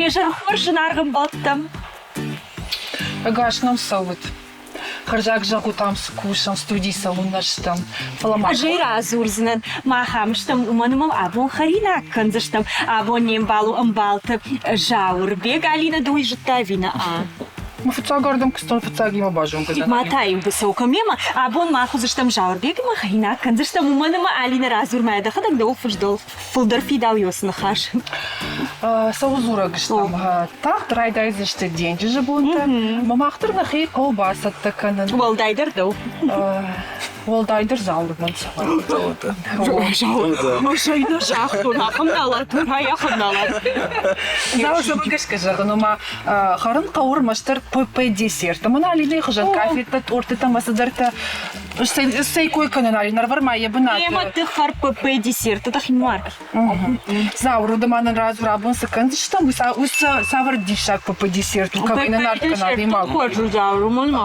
Уе зӕрхор зынаргъ ӕмбӕлттӕм! Ӕгас нӕм цӕут. Хӕрзаг зӕгъут, ам цы кусӕм, студийы цӕуылнӕ стӕм. Фӕлӕ ма Ӕз ӕй радзурдзынӕн, мах ам стӕм, уымӕн ӕмӕ абон хӕринаг кӕндзыстӕм. Абон не мбал у ӕмбалты Зауырбег. Алинӕ, ды уый зыдтай ӕви нӕ? Мӕ фыццаг ардӕм куыстон фыццагимӕ базонгӕ дӕн. Ма та-иу быцӕу кӕн мемӕ. Абон мах уыдзыстӕм Зауырбегимӕ, хӕринаг кӕндзыстӕм, уымӕн ӕмӕ Алинӕ радзур мӕ дӕхӕдӕг дӕуыл фыздыл. Фылдӕр фидауы цы ныхас. Цӕуыл дзурӕг стӕм? Тагъд райдайдзысты денджызы бонтӕ. Мӕ мах дӕр нӕхи хъӕуы бацӕттӕ кӕнын. Уӕлдайдӕр дӕу. Уӕлдайдӕр Зауырмӕ Ӕз нӕ загътон, ахӕм налат, ай ахӕм налат. Зауыр цӕмӕ гӕсгӕ зӕгъын, ома хӕрын хъӕуы ӕрмӕстдӕр ПП десерт. Ӕмӕ Алинӕйы хуызӕн къафеттӕ, тъортытӕ ӕмӕ цыдӕртӕ Цӕй кой кӕнын, Алинӕ, ма йӕ бынаты. Ӕмӕ ты хӕр ПП десерты дӕхимар. Зауыр, ды ма нын радзур, абон цы кӕндзыстӕм, уый цавӕр диссаг ПП десерт у, кӕм нын арт кӕна адӕймаг? Хорз у, Зауыр, уымӕн ма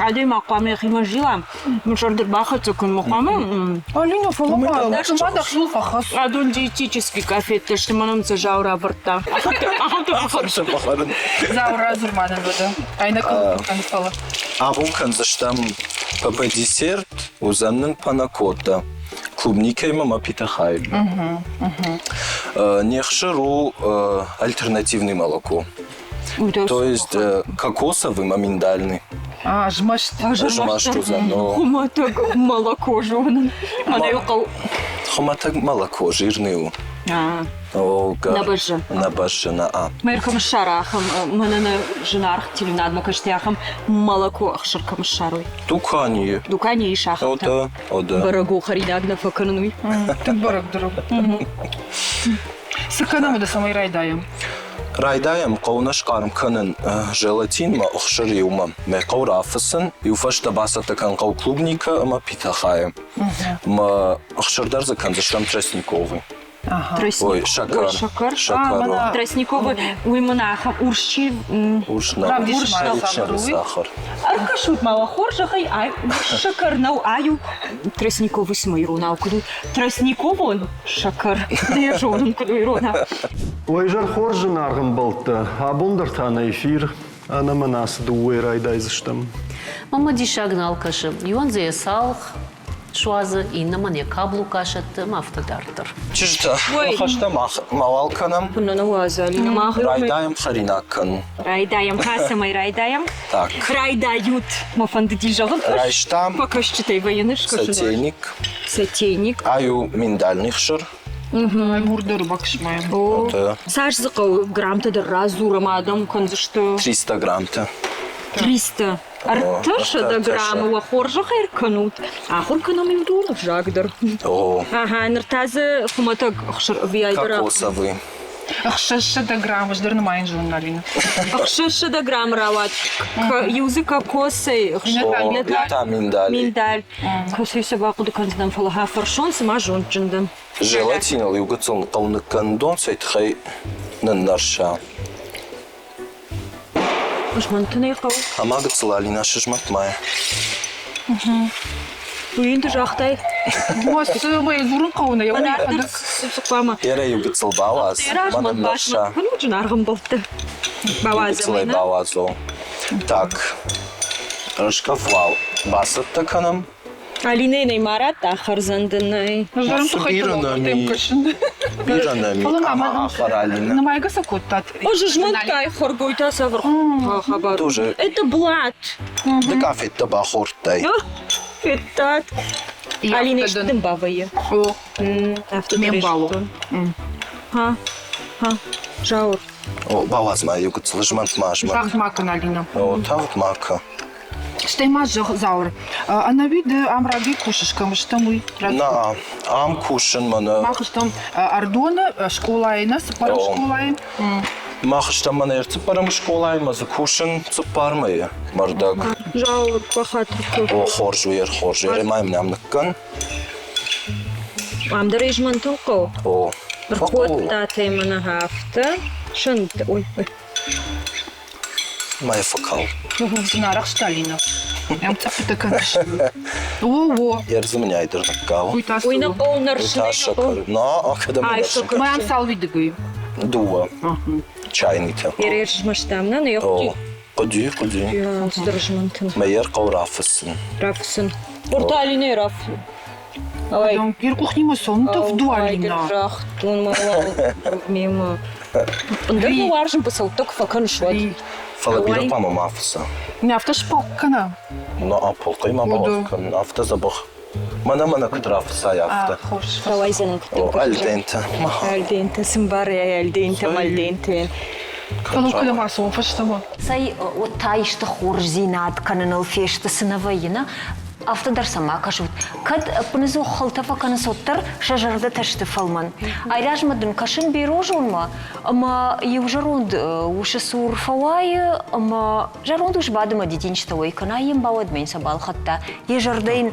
адӕймаг хъуамӕ йӕхимӕ зила, зӕрдӕ бахӕццӕ кӕнын хъуамӕ. Алина, фӕлӕ ма ма дӕхиуыл фӕхӕц. Адон диетический къафеттӕ сты, мӕнӕн сӕ Зауыр авӕрдта. Зауыр, радзур ма нын уӕдӕ. Ай нӕ кӕн, фӕлӕ. Абон кӕндзыстӕм ПП десерт, уыдзӕн нын панакотта, клубникӕимӕ ма питахайимӕ. Не хсыр у альтернативный молоко. То есть кокосовый ма миндальный. А, змӕст. Змӕст уыдзӕн, но... Хуымӕтӕг молоко зонын. Мӕнӕ хъӕу. Хуымӕтӕг молоко жирный у. Нӕ бӕззы. Нӕ бӕззы, нӕ. Мӕ кӕм ссара ахӕм, мӕнӕ нӕ зынаргъ телеуынадмӕ кӕсти ахӕм молоко ӕхсыр кӕм ссарой? Дуканийы. Дуканийы ис ахӕмтӕ. О да, о да. Бӕрӕг у, хӕринаг нӕ фӕкӕнын уый. Тынг бӕрӕг дӕр у. Цы кӕнӕм уӕдӕ, цӕмӕй райдайӕм? Райдайӕм хъӕуы нӕ схъарм кӕнын желатинмӕ, ӕхсыр иумӕ. Мӕ хъӕу рафыцын, иу фӕстӕ бацӕттӕ кӕнын хъӕу клубникӕ ӕмӕ питахайы. Мӕ ӕхсыр дӕр дзы кӕндзыстӕм тростниковый. Ой, сӕкӕр. Сӕкӕр. Сӕкӕр. Тростниковый, уый мын ахӕм урс чи... Урс нӕу. Урс сахар. Ӕркӕсут ма уӕ хорзӕхӕй, ай урс сӕкӕр нӕу, ай у тростниковый цыма иронау куыд у? Тростниковон сӕкӕр. Нӕ зонын, куыд у иронау. Уӕ изӕр хорз, зынаргъ ӕмбӕлттӕ! Абон дӕр та нӕ эфир ӕнӕ мӕн ацы дыууӕйы райдайдзыстӕм. Мӕнмӕ диссаг нал кӕсы. Иуӕн дзы йӕ цалх суадзы, иннӕмӕн йӕ каблук асӕтты ӕмӕ афтӕ дарддӕр. Чызджытӕ, ныхӕстӕ мах мауал кӕнӕм. Куыннӕ нӕ уадзы, Алинӕ, мах Райдайӕм хӕринаг кӕнын. Райдайӕм, кӕцӕмӕй райдайӕм? Так. Райдайут, мӕ фӕндыди зӕгъын. Райстам. Фӕкӕсджытӕй вӕййы скӕсын. Сотейник. Сотейник. Ай у миндальный хсыр. Мурдыр баксмӕ. Цас дзы хъӕуы граммтӕ дӕр радзурӕм, адӕм кӕндзысты. 300 граммтӕ. 300. 300 граммы уӕ хорзӕхӕй ӕркӕнут. Ахуыр кӕнӕм иу дон ӕвзаг дӕр. Ага, ныр та дзы хуымӕтӕг ӕхсыр ӕви Кокосовый. 600 грамм ӕз дӕр нымайын зонын, Алина. 600 грамм рауад. Иу дзы кокосӕй, иннӕ та миндаль. Миндаль. Косӕй сӕ бахъуыды кӕндзынӕн, фӕлӕ фӕрсон, цыма зондджын дӕн. Желатиныл иу гыццыл хъӕу ныккӕндон, цӕй тыххӕй ныннӕрса. Змӕнтын ӕй хъӕуы. Ӕмӕ гыццыл Алинӕ сызмӕнт ма. Уый йын ды загътай? Цы мӕ дзурын хъӕуы нӕ йӕ хъуамӕ. Ерӕ иу гыццыл бауадз, мӕ ныннӕрса. Зынаргъ ӕмбӕлттӕ. Бауадзӕм ӕй бауадзо. Так, скъӕф уал бацӕттӕ кӕнӕм. Алинӕ нӕ ма радта хӕрзӕн дын ӕй. Бирӕ нӕм и. Бирӕ нӕм и. Ӕмӕ ахӕр, Алинӕ. Нымайгӕ сӕ кодтат? Ӕз змӕнтгай хӕргойтӕ цавӕр хабар? Тоже. Это блат. Ды къафеттӕ бахордтай. Федтат. Алинӕ дын бавӕййы. О. Афтӕ Ме мбал у. Ха, ха, Зауыр. О, бауадз ма иу гыццыл змӕнт ма змӕнт. Тагъд ма кӕн, Алинӕ. О, тагъд ма кӕ. Стӕй ма зӕгъ, Зауыр, ӕнӕуи ды ам рагӕй кусыс, кӕм стӕм, уый? Нӕ, ам кусын мӕнӕ. Мах стӕм Ӕрдоны скъолайы, нӕ цыппӕрӕм скъолайы. Мах стӕм мӕнӕ ӕрцыппӕрӕм скъолайы, мӕ дзы кусын цыппар мӕйы мӕрдӕг. Зауыр, бахатыр кӕн. О, хорз у, хорз у, ма йын нӕм ныккӕн. Ам дӕр ӕй змӕнтын хъӕуы. О. Ркодтатӕй мӕнӕ афтӕ. Сынт, ой, ой. Мӕ фӕкал. Цы нарӕхст Алина? Ӕм цъӕппытӕ кӕныс. О, о. Ердзы мын ай дӕр ныккал. Уый та Уый нӕ хъӕуы Уый нӕрсын. та сӕкӕр. На, а кӕдӕм Ай, нӕрсын? сӕкӕр. Мӕм цал уидыгӕй? Дыууӕ. Чайнитӕ. Ерезмӕстам нӕ нӕ хъуыди. Хъуыди, хъуыди. Цыдӕр змӕнтын. Мӕ йӕ хъӕуы рафыссын. Рафыссын. Урта Алинӕйы раф. Ир кухнимӕ цӕуынтӕ вду Алина. Загътон ма мемӕ. Ӕндӕр нӕ уарзын быцӕуттӕ куы фӕкӕныс, уӕд. Фӕлӕ бирӕ хъуамӕ ма фыца. Не афтӕ сполк кӕна. Ну, а полкъӕй ма бауадз кӕнын, афтӕ дзӕбӕх. Мӕнӕ мӕнӕ куыд рафыцай, афтӕ. Рауайдзӕнӕн О, альденте. Альденте, цы мбарӕй альденте, мальденте. Фӕлӕ кӕдӕм ацӕуӕм фӕстӕмӕ? Цӕй, уӕд та исты хорздзинад кӕныныл фесты, цы нӕ вӕййы, нӕ? Афтӕ дӕр сӕ ма кӕсут. Кӕд ӕппынӕдзух хылтӕ фӕкӕнынц, уӕддӕр сӕ зӕрдӕтӕ сты фӕлмӕн. Айразмӕ дын кӕсын Берозонмӕ, ӕмӕ иу зӕронд усы цур фӕуайы, ӕмӕ зӕронд ус бады мӕ дидинджытӕ уӕй кӕна, йе мбал уӕдмӕ йын сӕ балхӕдта, йӕ зӕрдӕ йын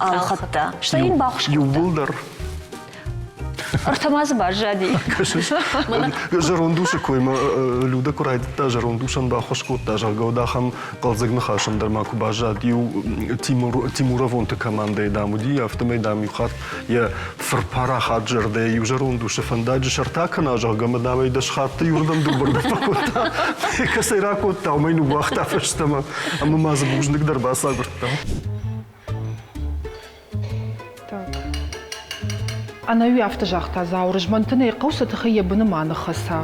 алхӕдта, стӕй йын баххуыс кодта. Иууылдӕр Ӕртӕ ма дзы баззади. Зӕронд усы коймӕ Люда куы райдыдта, зӕронд усӕн баххуыс кодта, зӕгъгӕ, уӕд ахӕм хъӕлдзӕг ныхасӕн дӕр ма куы баззад. Иу Тимуровонты командӕйы, дам, уыди, афтӕмӕй, дам, иу хатт йӕ фырпарахат зӕрдӕ иу зӕронд усы фӕндаджы сӕртӕ кӕна, зӕгъгӕ, ӕмӕ, дам, ӕй дӕс хатты иуырдӕм дыууӕрдӕм фӕкодта. Кӕцӕй ракодта, уымӕй ныууагъта фӕстӕмӕ. Ӕмӕ ма дзы бузныг дӕр бацагуырдта. Так. Ӕнӕуи афтӕ загъта Зауыр, змӕнтын ӕй хъӕуы, сӕ тыхӕй йӕ быны ма ныххӕца.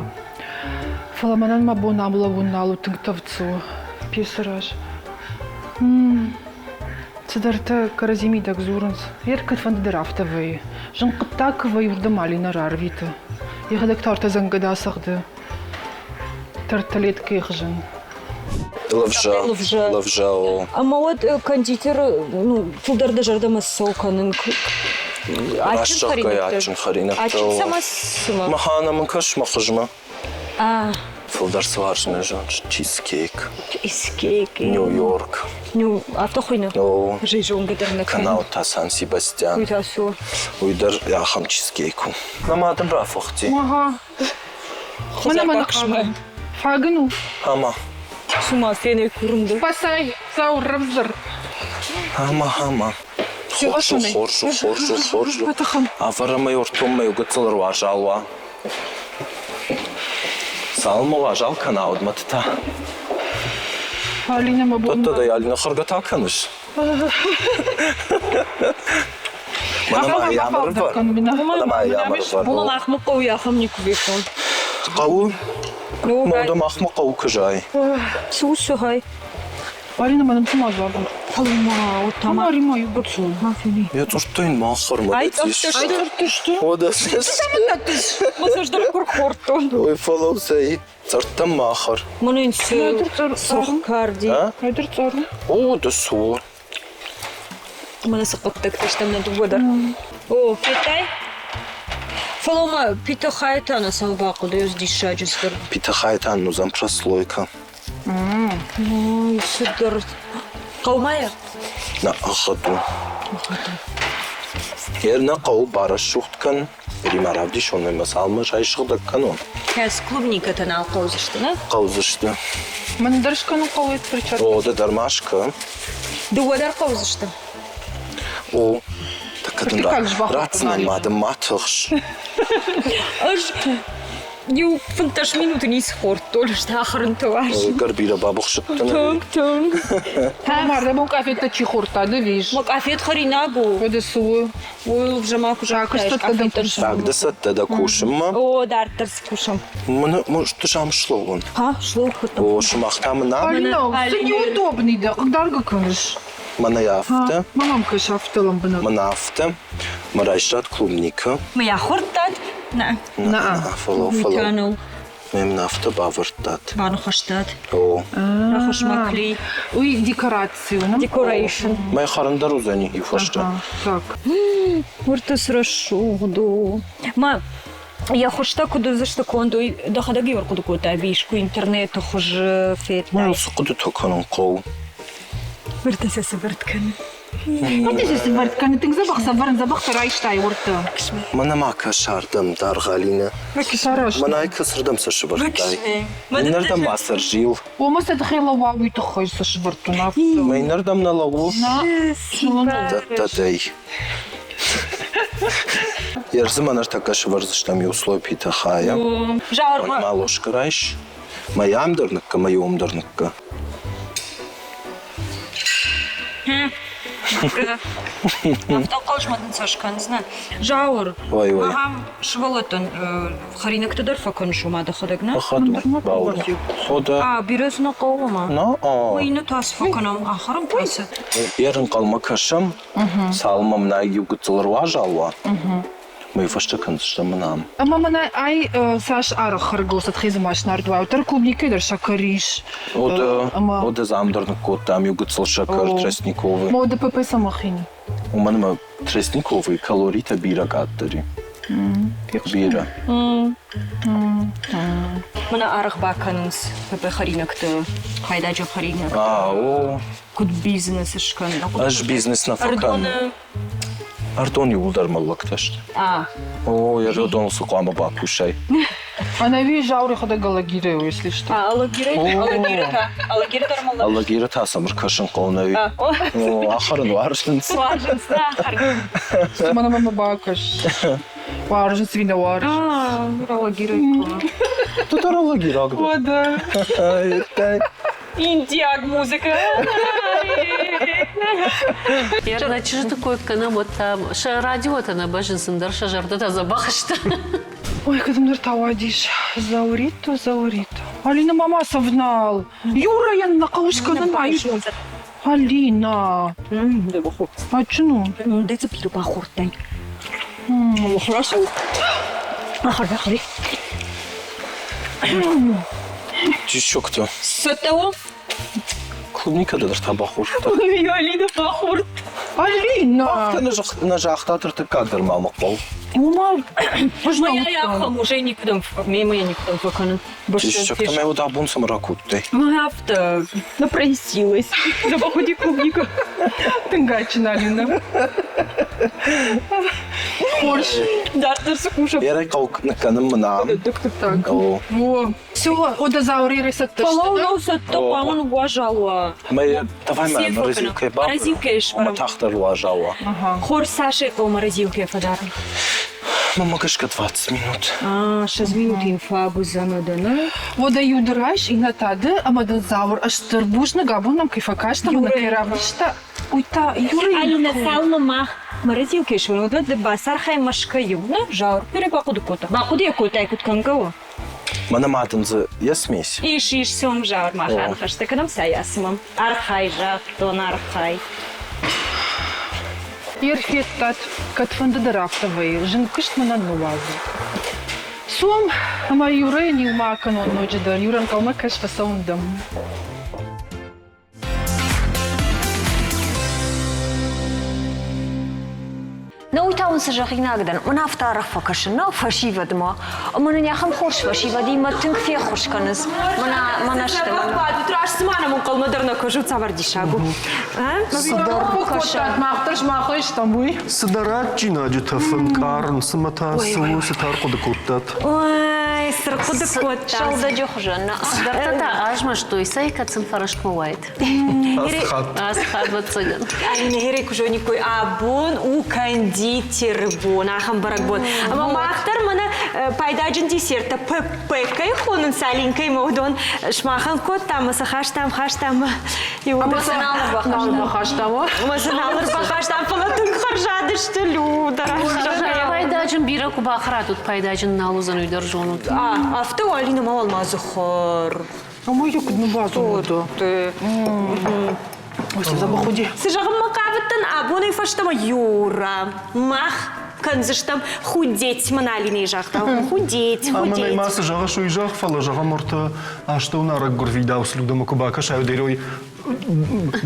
Фӕлӕ мӕнӕн мӕ бон ам лӕууын нал у, тынг тӕвд цы у пецы раз. Цыдӕртӕ кӕрӕдзи мидӕг дзурынц. Йе кӕдфӕнды дӕр афтӕ вӕййы. Зын хъуыддаг куы вӕййы, уырдӕм Алинӕ рарвиты. Йӕхӕдӕг та ӕртӕ дзӕнгӕда цӕгъды. Тарталеткӕйы хуызӕн. Лывза. Лывза. Лывза, о. Ӕмӕ уӕд кондитер ну, фылдӕр дӕ зӕрдӕмӕ цӕуы кӕнын. Раст зӕгъгӕйӕ, адджын хӕринӕгтӕ. Адджын цӕмӕ цымӕ? Махана мын кӕс мӕ хуызмӕ. Фылдӕр цы уарзын ӕз чизкейк. Чизкейк. Нью-Йорк. Ну, афтӕ хуыйны? О. Ӕз зонгӕ дӕр нӕ кӕнын. Канал та Сан-Себастьян. Уый та цы у? Уый дӕр ахӕм чизкейк у. Нӕ мад ын рафыхти. Ага. Мӕнӕ мӕ Фагын у. Ама. Цума фенӕй курын ды. Спасай, Заур, рӕвдздӕр. Ама, ама. Хорз у, хорз у, хорз у, хорз у. Авӕрӕм ӕй ортонмӕ иу гыццыл ӕруазал уа. Цалынмӕ уазал кӕна, уӕдмӕ та. Алина мӕ бон. Дӕттӕ дӕ, Алина, хӕргӕ та кӕныс? Махмӕ хъӕуы ахӕм никуы федтон. Хъӕуы? Мода махмӕ хъӕуы куы зай. Цы у сыгъай? Алина, мӕнӕн цыма зӕгъын. Фӕлӕ-ма, уӕд та ма... Ма иу быцон. Ма фени. Йӕ цъыртты йын ма хӕрмӕ. Ай цъыртты сты. Уӕдӕ Мӕ цӕстдӕр куы рхордтон. Ой, фӕлӕу, цӕй. Цъырттӕм ма хӕр. Мӕнӕ йын цы сырх карди. Айдыр цъар. О, ды сур. Мӕнӕ цы хъуыддӕгтӕ стӕм нӕ дыууӕ дӕр. О, федтай? Фӕлӕ ма Питахайы та нӕ цӕмӕ бахъуыд, ӕз диссаджы цыдӕр. Питахайы та уыдзӕн прослойка. Ой, цыдӕр. Хъӕумӕ йӕ? Нӕ, ӕгъгъӕд у. Йе нӕ хъӕуы барӕсугъд кӕн. Римӕ равдисон ӕмӕ цалынмӕ сӕй сыгъдӕг кӕнон. Кӕс клубникӕтӕ нал хъӕудзысты, нӕ? Хъӕудзысты. Мӕн дӕр скӕнын хъӕуы перчатка. О, ды дӕр ма скӕ. Дыууӕ дӕр хъӕудзысты. О, тӕккӕ дын ратдзынӕн ма дын ма тыхс. Ӕз иу 15 минуты ницы хордтон, стӕ хӕрынтӕ уарзын. Гӕр бирӕ бабыхсыдтӕн. Тынг, тынг. Мардӕбон къафеттӕ чи хордта, ды виж? Мӕ къафет хӕринаг у. Уӕдӕ цы у? Уый лывзӕ ма куы загътай, къафеттӕ. Так, ды цӕттӕ дӕ кусынмӕ? О, дарддӕр цы кусӕм? Мӕнӕ ды ам слӕууын. Ха, слӕууын. О, сымах та мын ам? Алина, цы неудобный дӕ, хъыгдаргӕ кӕныс. Мӕнӕ афтӕ. Мӕ мӕм кӕсы афтӕ лӕмбынӕг. Мӕнӕ афтӕ. Мӕ райстат клубника. Мӕ ахордтат? Нӕ. Нӕ. Фӕлӕу, фӕлӕу. Мӕм афтӕ бавӕрдтат. Баныхӕстат. О. Рахӕсс-ма клей. Уый декораци у. Decoration. Мӕ хӕрын дӕр уыдзӕни иу фӕстӕ. Так. Уыртыс рӕсугъд у. Ма йӕ хуызтӕ куыд уыдзысты конд, уый дӕхӕдӕг иу ӕрхъуыды кодтай ӕви искуы интернеты хуызы федтай? Мӕ цы хъуыдытӕ кӕнын хъӕуы? Уыртӕ сӕ сывӕрд кӕны. Уыртӕ сӕ сывӕрд кӕны, тынг дзӕбӕх сӕвӕрын, дзӕбӕхтӕ райстай уыртӕ. Мӕнӕ ма кӕс ардӕм, Даргъалинӕ. Мӕнӕй кӕцырдӕм сӕ сывӕрдтай? Иннӕрдӕм ма сӕ рзил. Уымӕ сӕ тыххӕй лӕууа, уый тыххӕй сӕ сывӕрдтон афтӕ. Мӕ иннӕрдӕм нӕ лӕууы? Дӕттӕдӕй. Ерзы мӕ ныртӕккӕ сывӕрдзыстӕм иу слой питӕ хайӕ. Жар Ма ложка райс. Мӕ ам дӕр ныккӕ, мӕ уым дӕр ныккӕ. Афтӕ хъӕлсмӕ дын цас кӕндзынӕ. Зауыр, Ой, ой. ахӕм сывӕллӕттӕн хӕринӕгтӕ дӕр фӕкӕныс уымӕ дӕхӕдӕг, нӕ? Ӕххӕд бауыр. Хода. А, бирӕ цы нӕ хъӕуы ма? Но, Ой, иннӕ та цы фӕкӕнӕм? Ахӕрӕм та цы? Ӕрынхъӕлмӕ кӕсӕм, цалынмӕ мын ай иу гыццыл ӕруазал уа. Мӕ фӕстӕ кӕндзыстӕм мын ам. Ӕмӕ мӕнӕ ай цас арӕх хӕргыл цытхизы машинӕ ӕрдуа, уӕддӕр клубникӕй дӕр сӕкӕр ис. Ода, ода зам дӕр ныккодтам иу гыццыл сӕкӕр Тростниковы. Мода ПП Самохин. Уымӕн ӕмӕ Тростниковы калоритӕ бирӕ къаддӕр и. Бирӕ. Мӕнӕ арӕх бакӕнынц ПП хӕринӕгты, хайдаджы хӕринӕгты. А, о. Куыд бизнес скӕнын? Ӕз бизнес нӕ фӕкӕнын. Ӕрдон иууылдӕр мӕллӕгтӕ сты. О, ӕрдон цы хъуамӕ бакусай? Ӕнӕуи Зауыр йӕхӕдӕг Алагирӕй у, если что. А, Алагирӕй? Алагиры та? Алагиры дӕр мӕллӕг? Алагиры та сӕм ӕркӕсын хъӕуы нӕ. О, ахӕрын уарзынц. Уарзынц, да, ахӕрын. Цыма мӕ бакӕс. Уарзынц ӕви нӕ уарзынц? А, Алагирӕй. Ты дӕр алагираг дӕ. О, да. Индиаг музыкӕ. Нӕ чызджыты кой кӕнӕм, уӕд та сӕ радиотӕ нӕ бӕззынц, ӕндӕр сӕ зӕрдӕтӕ дзӕбӕх сты. Ой, кӕдӕм ныр та уадис? Заурито, Заурито. Алина, мама совнал. Юрайӕн нӕ хъӕуы скӕнын ма ис. Алина. Адджын у. Дӕ цыппиры бахордтай. Хорошо. Ахӕр, ахӕр. Чищокты. Цӕттӕ у? Клубника дӕр та бахордта. Ой, Алина бахордта. Алина! Афтӕ нӕ загъта ӕртыккаг дӕр ма мӕ хъӕуы. Уымӕ ӕз нӕ Моя уыдтӕн. ахӕм уже никуыдӕм, мемӕ я никуыдӕм фӕкӕнын. Чищокты мӕ уыд абон цӕмӕ ракодтай? Ну, афтӕ, напросилась. Запахуди клубника. Тынг адджын, Алина. Хорз. Дарддӕр цы кусӕм? Ерӕй хъӕу ныккӕнын мын ам. Так. О. О, все, о, Зауыр рецепт. Фӕлӕуу, нау цӕттӕ хъуамӕ ныууазал уа. Мӕ давай мӕ морозилкӕйы бавӕр. Морозилкӕйы Ӕмӕ тагъддӕр уазал уа. Хорз, цасӕй хъӕуы морозилкӕйы фӕдарын? Мӕнмӕ гӕсгӕ 20 минут. А, 6 минут йын фаг уыдзӕн уӕдӕ, нӕ? Уӕдӕ иу ды райс, иннӕ та ды, ӕмӕ дын Зауыр стыр бузныг, абон нӕм кӕй фӕкаст ӕмӕ нӕ кӕй равдыста. Уый та Юрий. Алина, цалынмӕ мах морозилкӕйы суын, уӕдмӕ ды бацархай Мӕскӕйы, нӕ, Зауыр? Бирӕ бахъуыды кодта. Бахъуыды йӕ кодтай, куыд кӕнгӕ у? Мӕнӕ ма дын дзы йӕ смесь. Ис, ис, цом, Зауыр, мах аныхӕстӕ кӕнӕм цӕй-ацымӕм. Архай, загътон, архай. Ер федтат, кӕдфӕнды дӕр афтӕ вӕййы, зын куыст мӕнӕн ныууадзы. Цом, ӕмӕ Юрӕйӕн иумӕ акӕнон ноджыдӕр, Юрӕ ӕнхъӕлмӕ кӕс, фӕцӕуын дӕм. Нӕ уый та уын цы зӕгъинаг дӕн, мӕн афтӕ арӕх фӕкӕсын, нӕ фӕсивӕдмӕ. Ӕмӕ нын ахӕм хорз фӕсивӕдимӕ тынг феххуыс кӕнынц. Мӕнӕ, мӕнӕ сты. Бадут, раст цыма нӕм ӕнхъӕлмӕ дӕр нӕ кӕсут, цавӕр диссаг у. Цыдӕр кодтат, мах дӕр сымахӕй стӕм, уый. Цыдӕр адджинаджы тӕф ӕнкъарын, цымӕ та цы у, цы та ӕрхъуыды кодтат? Ой, цы рхъуыды кодтат? Сӕлдӕджы хуызӕн. Цыдӕртӕ та азмӕстой, цӕй, кӕд сын фӕрӕстмӕ уаид. Асхат. Асхат, ӕвӕццӕгӕн. Алина Герей куы зониккой, абон у кондитеры бон, ахӕм бӕрӕгбон. Ӕмӕ мах дӕр мӕнӕ пайдаджын десерттӕ ПП кӕй хонынц Алинкӕимӕ, уыдон сымахӕн кодтам ӕмӕ сӕ хастам, хастам. Ӕмӕ сӕ нал ӕрбахастам. Ӕмӕ сӕ нал ӕрбахастам, фӕлӕ тынг хӕрзад сты, Люда. Пайдаджын бирӕ куы бахӕрат, уӕд пайдаджын нал уыдзӕн, уый дӕр зонут. Афтӕ у, Алина, мауал ма дзы хӕр. Ӕмӕ йӕ куыд ныббазоны? Ой, цы дзӕбӕх уыди. Цы зӕгъынмӕ хъавыдтӕн абонӕй фӕстӕмӕ Юра, мах кӕндзыстӕм худеть, мын Алинӕ загъта. Худеть, худеть. Ӕмӕ ма цы зӕгъыс, уый зӕгъ, фӕлӕ зӕгъӕм ӕртӕ астӕунарӕг гуырвидауц Людӕмӕ куы бакӕсай, уӕд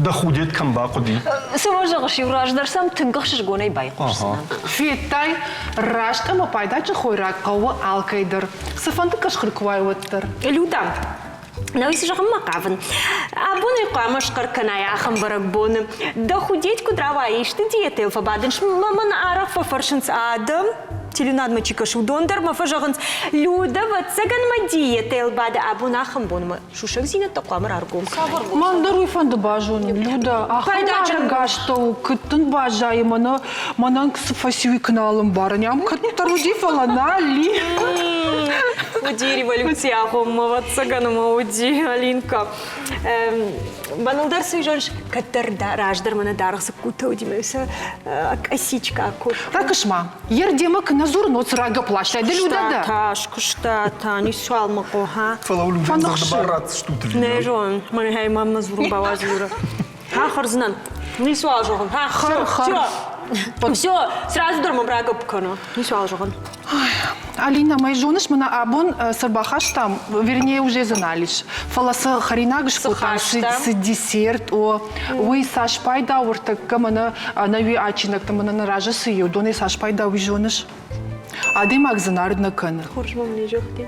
дӕ худет кӕм бахъуыди? Цы ма зӕгъыс, иу раздӕр сӕм тынг ӕхсызгонӕй байхъусдзынӕн. Федтай, раст ӕмӕ пайдаджын хойраг хъӕуы алкӕй дӕр. Цыфӕнды къӕсхуыр куы уай, уӕддӕр. Люда, нӕуый цы зӕгъынмӕ хъавын? Абонӕй хъуамӕ схъӕр кӕнай ахӕм бӕрӕгбоны. Дӕ худеть куыд рауайы, исты диетӕйыл фӕбадынц? Мӕн арӕх фӕфӕрсынц адӕм, телеуынадмӕ чи кӕсы, уыдон дӕр мӕ фӕзӕгъынц, Люда, ӕвӕццӕгӕн мӕ диетӕйыл бады абон ахӕм бонмӕ. Сусӕгдзинӕдтӕ хъуамӕ раргом кӕнай. Мӕн дӕр уый фӕнды базонын, Люда. Ахӕм нарӕгастӕу куыд дын баззайы, мӕнӕ мӕнӕн цы фӕци, уый куы нал ӕмбарын. Ам кӕддӕр уыди, фӕлӕ нал и. Уыди революцийы агъоммӕ, ӕвӕццӕгӕн, ӕмӕ уыди Алинка. Мӕныл дӕр цы зоныс, кӕддӕр раздӕр мӕнӕ даргъ дзыккутӕ уыди, мӕ сӕ косичка кодта. Ракӕс-ма, ердемӕ куы нӕ дзурын, уӕд цы рагӕпп ластай? Ды Людӕ дӕ? Та, скуыста та, ницуал мӕ хъуы, Фӕлӕ Людӕн зӕрдӕ ратдзыстут ӕви Нӕ зонын, мӕнӕй мӕм мӕ дзурын бауадз Юра. Ха, хӕрдзынӕн. Ницуал зӕгъын. Ха, Хӕр, хӕр. Все, сразу дӕр мӕм рагӕпп кӕны. Ницуал зӕгъын. Алина, мӕ зоныс, мӕнӕ абон цы рбахастам, вернее, уже занализ. Фӕлӕ цы хӕринаг скодтам, цы десерт, о, уый цас пайда у ӕртӕккӕ мӕнӕ ӕнӕуи адджинӕгтӕ мӕнӕ нӕ разы цы и, уыдонӕй цас пайда уый зоныс? Адӕймаг дзы нард нӕ кӕны. Хорз мӕм не зӕгъди.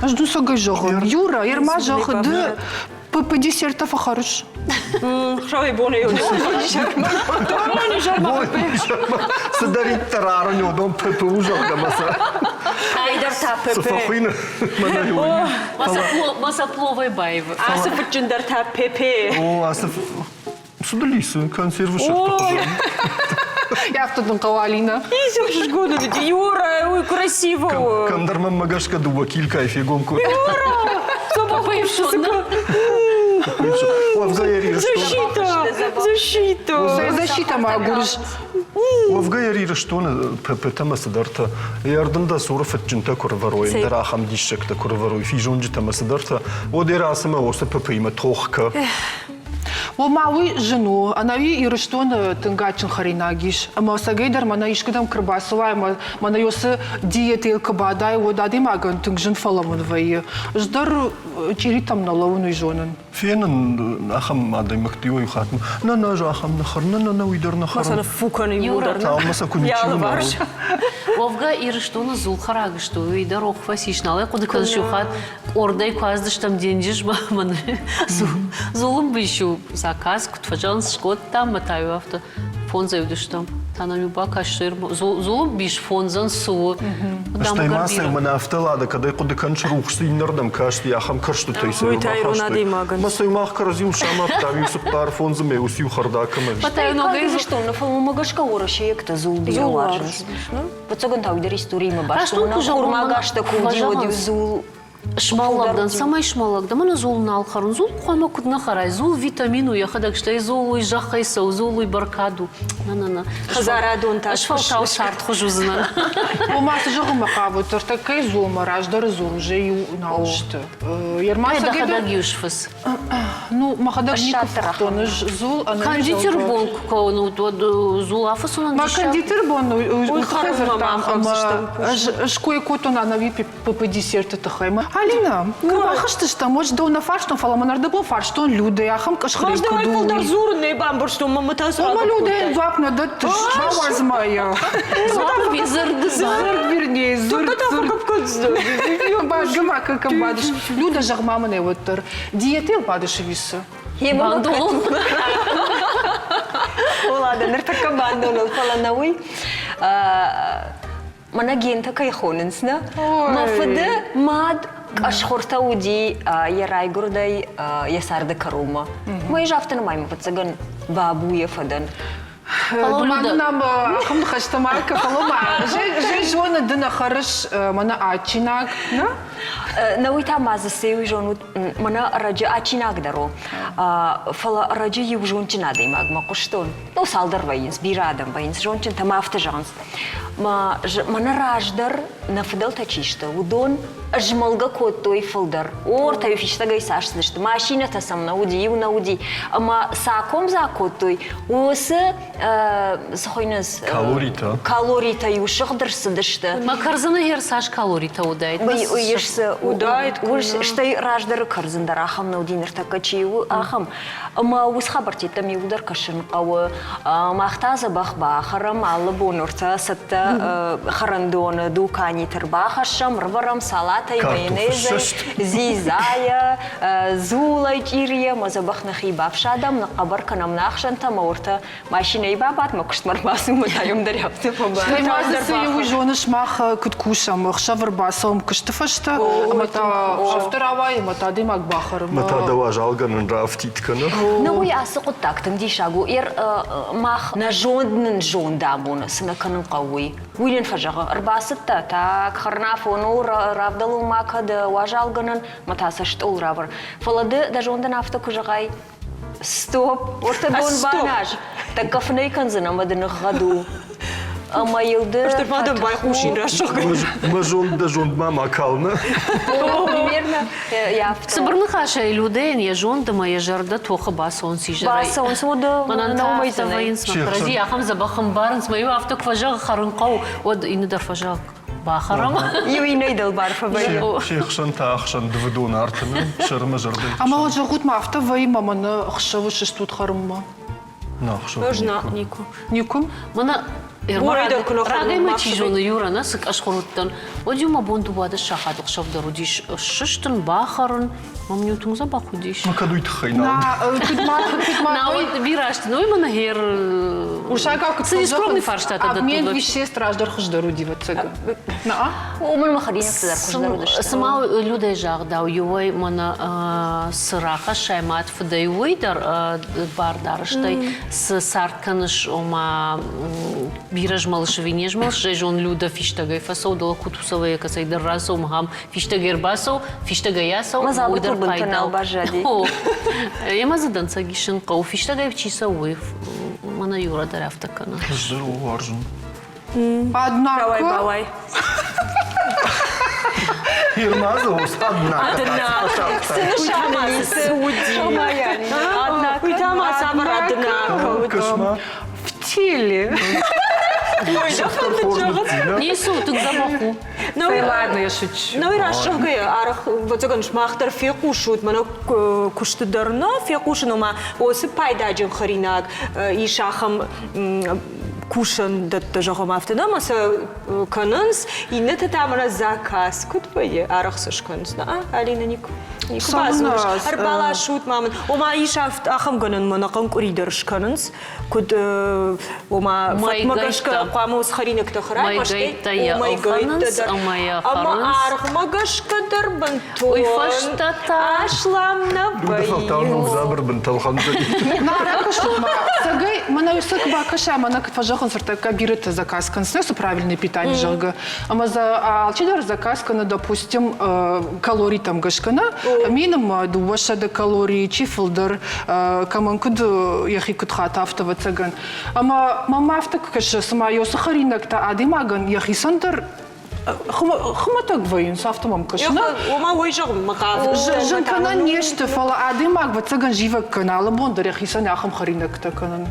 Ӕз дусӕгӕй зӕгъын. Юра, ерма зӕгъы, ды ПП десерттӕ фӕхӕрыс? Хсӕвӕй бонӕй Цыдӕриддӕр арын, уыдон ПП у, зӕгъгӕ, мӕ сӕ Айдӕр та ПП. Цы фӕхуыйны? Масопловой баивы. Ацы фыдджындӕр та ПП. О, ацы Цы дыл исы консервы сырдты хуызӕн? Афтӕ дын хъӕуы, Алина. Исы годы Юра, ой, красиво. Кӕмдӕр мӕнмӕ гӕсгӕ дыууӕ килькайы фегом кодта. Юра! Уӕвгӕ йӕ Защита! Защита! Защита ма агурыс. Уӕвгӕ йӕ Ирыстоны ПП-тӕ цыдӕртӕ, йӕ ӕрдын дӕ цуры фыдджынтӕ куы рывӕрой, ӕндӕр ахӕм диссӕгтӕ куы рывӕрой, физонджытӕ мӕ цыдӕртӕ, уӕд йӕ рацымӕ уыцы ПП-имӕ тох кӕ. Ома уый зын у. Ӕнӕуи Ирыстоны тынг адджын хӕринаг ис. Ӕмӕ ӕцӕгӕйдӕр мӕнӕ искуыдӕм куы рбацӕуай ӕмӕ мӕнӕ уыцы диетӕйыл куы бадай, уӕд адӕймагӕн тынг зын фӕлӕууын вӕййы. Ӕз дӕр чъиритӕм нӕ лӕууын, уый зонын. Фенын ахӕм адӕймӕгты иуӕй хатт. Нӕ, нӕ, ӕз ахӕм нӕ хӕрын, нӕ, нӕ, нӕ, уый дӕр нӕ хӕрын. Мӕ фу кӕны иуылдӕр. Цалынмӕ сӕ куы ничи уына, Уӕвгӕ Ирыстоны дзулхӕраг сты, уый дӕр рох фӕцис, нал ӕй хъуыды кӕныс иу хатт къордӕй куы ацыдыстӕм денджызмӕ, мӕнӕ зулынбис-иу заказ куыд фӕзӕгъынц, скодтам ӕмӕ та-иу афтӕ фондзӕй уыдыстӕм. Та нӕм-иу бакаст, зулынбис фондзӕн цы у? Стӕй ма сӕ мӕнӕ афтӕ лада, кӕд ӕй хъуыды кӕныс, рухс дзы иннӕрдӕм касти, ахӕм кӕрстытӕй сӕ ӕрбахастой. Мӕ сӕ мах кӕрӕдзиуыл самадтам, иу цыппар фондзы мӕ уыциу хӕрда кӕмӕн. Ирыстоны, фӕлӕ уымӕ гӕсгӕ уӕрӕсейӕгтӕ дзул бирӕ уарзынц. Фыццагӕн та уый дӕр историимӕ баст у. Хурмӕ гӕстӕ куы уыди, уӕд-иу дзул Смӕллӕг дӕн, цӕмӕй смӕллӕг дӕн, мӕнӕ дзул нал хӕрын. Дзул хъуамӕ куыд нӕ хӕрай? Дзул витамин у, йӕхӕдӕг стӕй дзул уый зӕххӕй цӕуы, дзул уый бӕркад у. Нӕ-нӕ-нӕ. Хӕдзарадон та Ӕз фӕлтау цардхуыз уыдзынӕн. Ома цы зӕгъынмӕ хъавут, ӕртӕккӕйы дзулмӕ раздӕры дзул уже иу нал сты. Дӕхӕдӕг-иу сфыц. Ну, мӕхӕдӕг никуы фыхтон ӕз дзул ӕнӕ Кондитер бон куы кӕнут, уӕд дзул афыцынӕн Ма кондитер бон уый тыххӕй дзырдтам ӕмӕ ӕз ской кодтон ӕнӕуи ПП десерты тыххӕй. Алина, куы бахызтыстӕм, уӕд дӕу нӕ фарстон, фӕлӕ мӕ нӕрдӕбон фарстон Людӕ, ахӕм къысхырӕй куыд у. фылдӕр дзурын нӕ бамбӕрстон, мӕ та Ома Людӕйӕн дзуапп нӕ дӕттыс, бауадз ма йӕ. Дзуапп дзырд дзырд, вернее, дзырд, дзырд. Бадгӕ ма кӕм бадыс. Люда, зӕгъ-ма мын ӕй уӕддӕр, диетӕйыл бадыс ӕви цы? Бандоныл. Ладно, ныртӕккӕ бандоныл, фӕлӕ нӕ уый мӕнӕ гентӕ кӕй хонынц, нӕ? Мӕ фыды мад къӕсхуыртӕ уыди йӕ райгуырдӕй йӕ царды кӕронмӕ. Мӕ ӕз афтӕ нымайын, ӕвӕццӕгӕн, бабуйӕ фӕдӕн. Ма нӕм ахӕм ныхӕстӕ ма кӕ, фӕлӕ ма зӕй зоны ды нӕ хӕрыс мӕнӕ адджинаг, нӕ? Нӕ уый та ма дзы цы уый зонут, мӕнӕ ӕрӕджы адджинаг дӕр у. Фӕлӕ ӕрӕджы иу зондджын адӕймагмӕ хъуыстон. Ну, цалдӕр вӕййынц, бирӕ адӕм вӕййынц, зондджынтӕ ма афтӕ зӕгъынц. Мӕнӕ раздӕр нӕ фыдӕлтӕ чи сты, уыдон змӕлгӕ кодтой фылдӕр. Ортӕй фистӕгӕй цас цыдысты, машинӕтӕ сӕм нӕ уыди, иу нӕ уыди. Ӕмӕ цы акомдзаг кодтой, уыцы цы хуыйнынц? Калоритӕ. Калоритӕ-иу сыгъд ӕрцыдысты. Мӕ кӕрдзыны хӕр цас калоритӕ уыдаид? Уыдаид. Стӕй раздӕры кӕрдзын дӕр ахӕм нӕ уыди, ныртӕккӕ чи у, ахӕм. Ӕмӕ уыцы хабӕрттӕм иуылдӕр кӕсын хъӕуы. Мах та дзӕбӕх бахӕрӕм, алы бон ӕртӕ цӕттӕ хӕрӕндоны дуканиты рбахӕссӕм, рывӕрӕм салатӕй, майонезӕй, дзидзайӕ, дзулӕй, чъирийӕ ӕмӕ дзӕбӕх нӕхи бафсадӕм, ныхъхъӕбӕр кӕнӕм нӕ ахсӕнтӕ ӕмӕ уӕртӕ машинӕйы. фынӕй бабад, мӕ куыстмӕ ӕрбацу, мӕ та йӕм дӕр афтӕ фӕбад. Стӕй ма дзы цы иу зоныс, мах куыд кусӕм, ӕхсӕв ӕрбацӕуӕм куысты фӕстӕ, ӕмӕ та афтӕ рауайы, ӕмӕ та адӕймаг бахӕры. Мӕ та дӕ уазалгӕнӕн раафтид кӕны. Ну, уый ацы хъуыддаг тынг диссаг у. Ер мах нӕ зонд нын зонд амоны, цы нӕ кӕнын хъӕуы, уый. Уый нын фӕзӕгъы, ӕрбацыдтӕ, так, хӕрынафон у, равдӕлон ма кӕд уазалгӕнӕн, мӕ та сӕ стъол равӕр. Фӕлӕ ды дӕ зондӕн афтӕ куы зӕгъай, Стоп! Уӕртӕ дон баназ. Тӕккӕ фынӕй кӕндзӕн ӕмӕ дын ӕгъгъӕд у. Ӕмӕ йыл ды Стыр ма дӕм байхъусин рӕсугъд. Мӕ зонд дӕ зондмӕ ма кал, нӕ? Примерно Цыбыр ныхасӕй Людӕйӕн йӕ зонд ӕмӕ йӕ зӕрдӕ тохы бацӕуынц изӕрӕй. Бацӕуынц, уӕдӕ Мӕнӕн та афтӕ вӕййынц, мӕ кӕрӕдзи ахӕм дзӕбӕх ӕмбарынц, мӕ иу афтӕ куы фӕзӕгъы хӕрын хъӕуы, уӕд иннӕ дӕр фӕзӕгъы бахӕрӕм. Иу иннӕй дӕлбар фӕвӕййы. Се хсӕн та ӕхсӕн дывыдон арты нӕ сӕрмӕ зӕрдӕ. Ӕмӕ уӕд зӕгъут ма афтӕ вӕййы мӕ мӕнӕ хсӕвы сыстут хӕрынмӕ. На хсӕвы Ӕз на никуы. Никуы? Мӕнӕ рагӕй ма чи зоны, Юра, нӕ цы къӕсхуыр уыдтӕн, уӕд-иу мӕ бон 12 сахаты хсӕв дӕр уыдис сыстын, бахӕрын, мӕм иу тынг дзӕбӕх уыдис. Ну, кӕд уый тыххӕй нал. Куыд ма, куыд ма. Науӕд бирӕ азты, ну, мӕнӕ гъер Урсагау куыд цы нескромный фарстатӕ Обмен веществ раздӕр хуыздӕр уыди, ӕвӕццӕгӕн. На? Уымӕн мӕ хӕринӕгтӕ дӕр хуыздӕр уыдысты. Цыма Людӕй загъдау, иуӕй мӕнӕ цы рахӕссай мад фыдӕй, уый дӕр бар дары, стӕй цы цард кӕныс, ома бирӕ змӕлыс ӕви не змӕлыс, зӕй Люда фистӕгӕй фӕцӕуы, дӕлӕ Кутузовайӕ кӕцӕйдӕр рацӕуы, махам фистӕгӕй ӕрбацӕуы, фистӕгӕй ацӕуы, Мӕ уый дӕр бынтӕ пайда нал баззади. Ӕмӕ дзы дӕнцӕг исын хъӕуы. Фистӕгӕй чи цӕуы, уый мӕнӕ Юра дӕр афтӕ кӕны. Ӕз дӕр уарзын. Однако. Давай, бавай. Фирмазы ус однако. Цы нысан цы уыди? Уый та ма цавӕр однако уыд? В теле. Ой, да фӕнды зӕгъын. Ницы у, тынг дзӕбӕх у. Ну, ладно, я шучу. Ну, рӕсугъдӕй арӕх, ӕвӕццӕгӕн, сымах дӕр фехъусут, мӕнӕ куысты дӕр нӕ фехъусын, ома уыцы пайдаджын хӕринаг ис ахӕм кусӕндӕттӕ, зӕгъӕм, афтӕ нӕ, ӕмӕ сӕ кӕнынц, иннӕтӕ та мӕнӕ заказ куыд вӕййы, арӕх сӕ скӕнынц. На, Алина, никуы никуы бадзурыс, ӕрбаласут ма мын. Ома ис ахӕм гӕнӕн мӕнӕ хъӕнкъуыри дӕр скӕнынц, куыд ома фӕткмӕ гӕсгӕ хъуамӕ уыцы хӕринӕгтӕ хӕрай, мӕйгӕйттӕ йӕ ӕлхӕнынц ӕмӕ йӕ ӕмӕ аргъмӕ гӕсгӕ дӕр бынтон уый фӕстӕ та аслам нӕ вӕййы. Фӕлтау ног дзабыр бынтӕ ӕлхӕндзӕни. Нӕ ракӕсут-ма, цӕгӕй мӕнӕ сӕ куы бакӕса, мӕнӕ куыд фӕзӕгъынц, ӕртӕккӕ бирӕтӕ заказ кӕнынц, цы правильное питание, зӕгъгӕ. Ӕмӕ дзы алчидӕр заказ кӕны, допустим, калоритӕм гӕсгӕ нӕ, минимум 200 калорийы, чи фылдӕр, кӕмӕн куыд йӕхи куыд хаты, афтӕ ӕвӕццӕгӕн. Ӕмӕ мӕм афтӕ куы кӕсы, цыма уыцы хӕринӕгтӕ адӕймагӕн йӕхицӕн дӕр хуымӕтӕг вӕййынц, афтӕ мӕм кӕсы. Ома уый зӕгъын мӕ хъавы. Зын кӕнӕн не сты, фӕлӕ адӕймаг ӕвӕццӕгӕн зивӕг кӕны, алы бон дӕр йӕхицӕн ахӕм хӕринӕгтӕ кӕнын.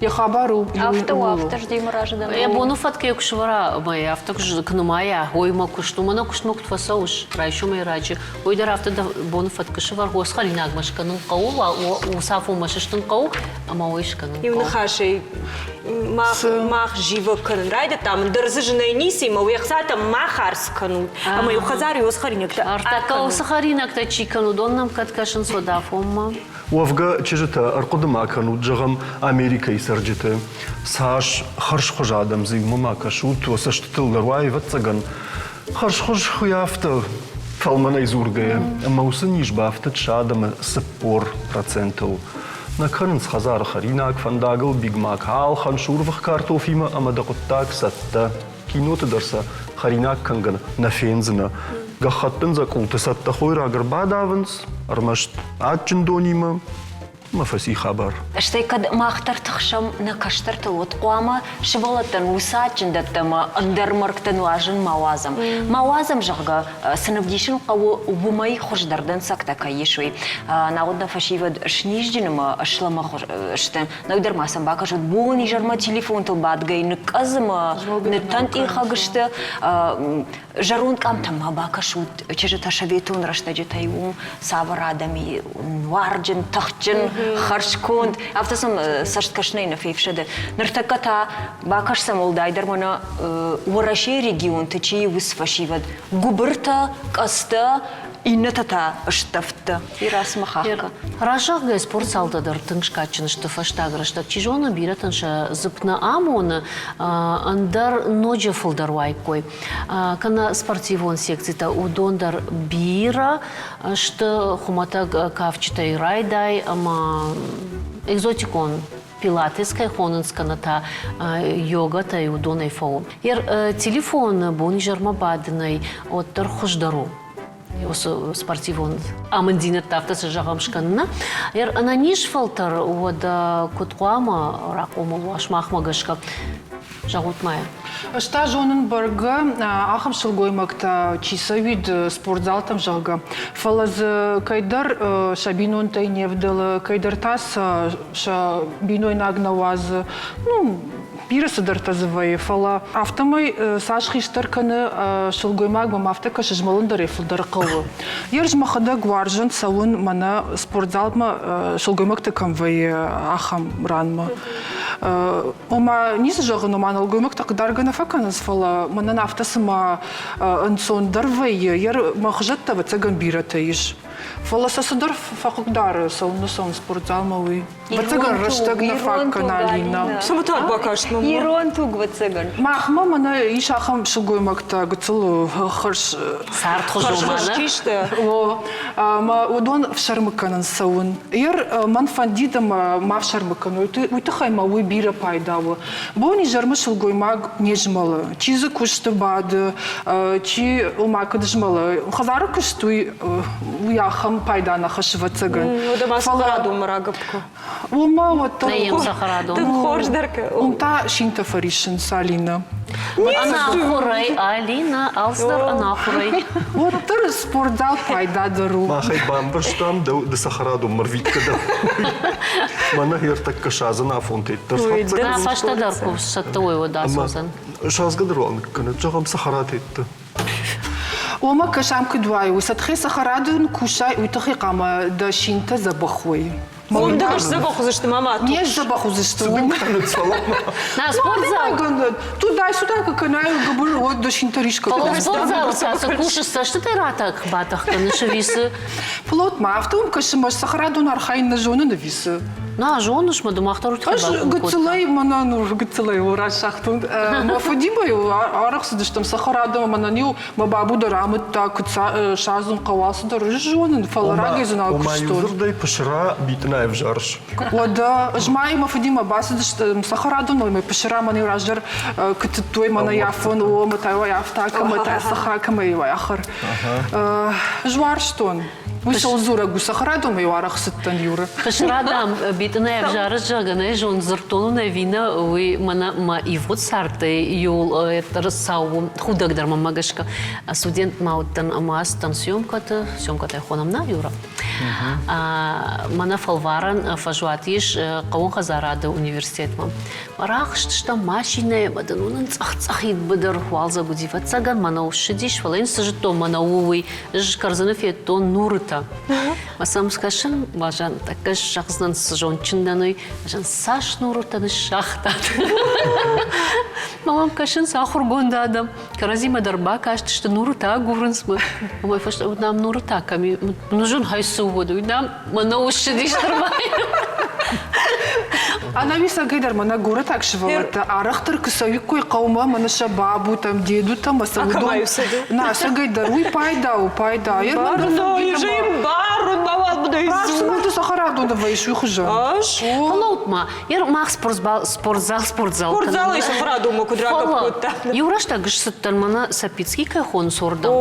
Йӕ хабар у Афтӕ у, афтӕ ждемы разы дӕн. Йӕ боны фӕткӕй куы сывӕра ӕмӕ йӕ афтӕ куы нымайа, ой мӕ куыст у, мӕнӕ куыстмӕ куыд фӕцӕуыс райсомӕй раджы, уый дӕр афтӕ дӕ боны фӕткы сывӕр, хос хӕринагмӕ скӕнын хъӕуы, уыцафонмӕ сыстын хъӕуы ӕмӕ уый скӕнын Иу ныхасӕй мах, мах зивӕг кӕнын райдыдтам, ӕндӕр дзы зынӕй ницы, ӕмӕ уе хцатӕ ма хардз кӕнут. Ӕмӕ иу хӕдзары уыцы хӕринӕгтӕ Ӕртӕккӕ уыцы хӕринӕгтӕ чи кӕны, уыдон нӕм кӕд кӕсынц уӕд афонмӕ? Уӕвгӕ, чызджытӕ, ӕрхъуыды ма кӕнут, зӕгъӕм, Америкӕйы цӕрджыты. Цас хӕрзхуыз адӕм дзы иумӕ ма кӕсут, уӕ цӕстытыл дӕр уа, ӕвӕццӕгӕн, хӕрзхуыз хуый афтӕ фӕлмӕнӕй дзургӕйӕ. Ӕмӕ уыцы низ бафтыд сӕ адӕмы 40 процентыл. Нӕ кӕнынц хӕдзары хӕринаг, фӕндагыл Биг Мак ӕлхӕн сурвых картофимӕ ӕмӕ дӕ хъуыддаг цӕттӕ. Киноты дӕр сӕ хӕринаг кӕнгӕ нӕ фендзынӕ. Гӕххӕттын дзӕкъулты цӕттӕ хойраг ӕрбадавынц, ӕрмӕст адджын донимӕ ӕмӕ фӕци хабар. Стӕй кӕд мах дӕр тыхсӕм нӕ кӕстӕртыл, уӕд хъуамӕ сывӕллӕттӕн уыцы адджын дӕттӕ ӕмӕ ӕндӕр мӕргтӕ нуазын ма уадзӕм. Ма уадзӕм, зӕгъгӕ, цы нывдисын хъӕуы, уымӕй хуыздӕр дӕнцӕгтӕ кӕй ис, уый. Науӕд нӕ фӕсивӕд снизджын ӕмӕ слӕмӕгъ сты. Нӕу дӕр ма сӕм бакӕсут, бон-изӕрмӕ телефонтыл бадгӕй ныкъкъӕдз ӕмӕ ныттӕнтъихӕг сты. Зӕронд къамтӕм ма бакӕсут, чызджытӕ советон рӕстӕджытӕй уым цавӕр адӕм и, нуарджын, тыхджын, хӕрзконд, афтӕ сӕм цӕст кӕсынӕй нӕ фефсӕды. Ныртӕккӕ та бакӕс сӕм уӕлдайдӕр мӕнӕ Уӕрӕсейы регионты чи уыцы фӕсивӕд, гуыбыртӕ, къӕдзтӕ. Иннӕтӕ та стӕвдтӕ. Ирасмӕ хахка. Разӕгъгӕ спортзалтӕ дӕр тынг скадджын сты фӕстаг рӕстӕг. Чи зоны, бирӕтӕн сӕ дзыпп нӕ амоны, ӕндӕр ноджы фылдӕр уаиккой. Кӕнӕ спортивон секцитӕ, уыдон дӕр бирӕ сты хуымӕтӕг кафджытӕй райдай ӕмӕ экзотикон пилатес кӕй хонынц, кӕнӕ та йогатӕй уыдонӕй фӕуы. Телефоны бон-изӕрмӕ бадынӕй уӕддӕр хуыздӕр у. Уыцы спортивон амынддзинӕдтӕ афтӕ цы зӕгъӕм скӕныны. Ӕнӕниз фӕлтӕр уӕдӕ куыд хъуамӕ рахъомыл уа сымахмӕ гӕсгӕ? Зӕгъут ма йӕ. Ӕз та зонын бӕргӕ, ахӕм сылгоймӕгтӕ чи цӕуид спортзалтӕм, зӕгъгӕ. Фӕлӕ дзы кӕйдӕр сӕ бинонтӕй не вдӕлы, кӕйдӕр та сӕ сӕ бинойнаг нӕ уадзы. Ну, бирӕ цыдӕртӕ дзы вӕййы, фӕлӕ афтӕмӕй цас хистӕр кӕны сылгоймаг мӕм афтӕ кӕсы, змӕлын дӕр ӕй фылдӕр хъӕуы. Ерыс мӕхӕдӕг уарзын цӕуын мӕнӕ спортзалмӕ сылгоймӕгтӕ кӕм вӕййы, ахӕм ранмӕ. Ома, ницы зӕгъын, ома нӕлгоймӕгтӕ хъыгдаргӕ нӕ фӕкӕнынц, фӕлӕ мӕнӕн афтӕ цыма ӕнцондӕр вӕййы, йӕ мӕ хуызӕттӕ ӕвӕццӕгӕн бирӕтӕ ис. Фӕлӕ сӕ цыдӕр фӕхъыгдары, цӕуыннӕ цӕуын спортзалмӕ, уый. Ӕвӕццӕгӕн рӕстӕг нӕ фаг кӕна Алина. Цымытаг бакаст мӕм. Ирон туг, ӕвӕццӕгӕн. Махмӕ мӕнӕ ис ахӕм сылгоймӕгтӕ гыццыл хӕрз Цардхуыз чи сты? О, ӕмӕ уыдон ӕфсӕрмы кӕнынц цӕуын. Ер мӕн фӕндид ӕмӕ ма фсӕрмы кӕной, уый тыххӕй мӕ уый бирӕ пайда у. Бон-изӕрмӕ сылгоймаг не змӕлы. Чи дзы куысты бады, чи ома куыд змӕлы. Хӕдзары куыст уый, уый ахӕм пайда нӕ хӕссы, ӕвӕццӕгӕн. Уӕдӕ ма цӕхӕрадонмӕ рагӕпп кӕн. Уымӕ уӕддӕр Нӕ йӕм цӕхӕрадон. Тынг хорз дӕр Уым та синтӕ фӕриссынц, Алина. Ӕнахуырӕй, Алина, алцыдӕр ӕнахуырӕй. Уӕддӕр спортзал пайда дӕр у. Мах ӕй бамбӕрстам, дӕу ды цӕхӕрадонмӕ рвитгӕ дӕр. Мӕнӕ ӕртӕккӕ садзын афонтӕ дӕр схӕццӕ Нӕ фӕстӕдӕр куы сцӕттӕ уой, уӕд ацӕудзӕн. Садзгӕ дӕр уал ныккӕнӕд, зӕгъӕм, цӕхӕратӕтты. Уомӕ кӕсӕм куыд уай, уый цӕхӕрадон кусай, уый тыххӕй хъуамӕ дӕ синтӕ дзӕбӕх уой. Уым дӕр сдзӕбӕх уыдзысты, мама. Не сдзӕбӕх уыдзысты. На спортзал. Туда-сюда куы кӕнай, гуыбыр, уӕд дӕ синтӕ рискӕ. Фӕлӕ спортзалы та цы кусыс, цӕстытӕ ратӕх батӕх кӕныс ӕви цы? Плот ма афтӕ уым кӕсы, мӕ цӕхӕрадон архайын нӕ зонын ӕви цы? На, зоныс мӕ, ды мах дӕр Ӕз гыццылӕй мӕнӕ ну гыццылӕй раст загътон. Мӕ фыдимӕ-иу арӕх цыдыстӕм цӕхӕрадонмӕ, мӕнӕн-иу Мӕ бабу дӕр амыдта, куыд садзын хъӕуы, алцыдӕр ӕз зонын, фӕлӕ рагӕй зынал куыстон. Ома иудзырдӕй пысыра битъына ӕвзарыс? Уӕдӕ ӕз ма мӕ фыдимӕ бацыдыстӕм цӕхӕрадонмӕ, мӕ пысыра мӕн-иу раздӕр куы тыдтой, мӕнӕ афон, о, мӕ та афтӕ, кӕмӕ та сыха, кӕмӕ ахӕр. Ӕз уарзтон. Уый цӕуыл дзурӕг у? Цӕхӕрадонмӕ-иу арӕх цыдтӕн, Юра. Пысыра, дам, битъына ӕвзарыс, зӕгъгӕ, нӕ зон, дзырдтон уын ӕви нӕ, уый мӕнӕ мӕ ивгъуыд цардӕй иуыл цау худӕг дӕр мӕнмӕ гӕсгӕ. Студент ма уыдтӕн ӕмӕ ацыдтӕн съемкӕты, съемкӕтӕ хонӕм нӕ, Юра. Мӕнӕ фӕлварӕн фӕзуат ис хъӕууон хӕдзарады университетмӕ. Рахызтыстӕм машинӕйы ӕмӕ дын уынын цъӕх-цъӕхид быдыр уалдзӕг уыди, ӕвӕццӕгӕн, мӕнӕу ссыдис, фӕлӕ йын цы зыдтон мӕнӕу у, уый. Ӕз кӕрдзыны федтон нурытӕ. Мӕ сӕм скӕсын, базан, тӕккӕ зӕгъдзынӕн, цы зондджын дӕн, уый. Базан, цас нурытӕ ныссагътат. Мӕ мӕм кӕсынц ахуыргонд адӕм. Кӕрӕдзимӕ дӕр бакастысты, нурытӕ агурынц мӕ. Уымӕй фӕстӕмӕ нӕм нурытӕ кӕм и? Нужен хай цы уыд, уый нӕм мӕнӕу ссыдис нырма. Ӕнӕуи сӕгӕй дӕр мӕнӕ горӕтаг сывӕллӕттӕ арӕхдӕр куы цӕуиккой хъӕумӕ, мӕнӕ сӕ бабутӕм, дедутӕм ӕмӕ сӕ уыдон нӕ сӕгӕй дӕр уый пайда у, пайда. Раст цыма ты цӕхӕрадоны вӕййыс, уый хуызӕн. Фӕлӕут-ма, мах спортзал, спортзал. Спортзалӕй цӕхӕрадонмӕ куыд рагӕпп кодта. Иу рӕстӕг ссыдтӕн мӕнӕ Сапицкий кӕй хонынц, уырдӕм.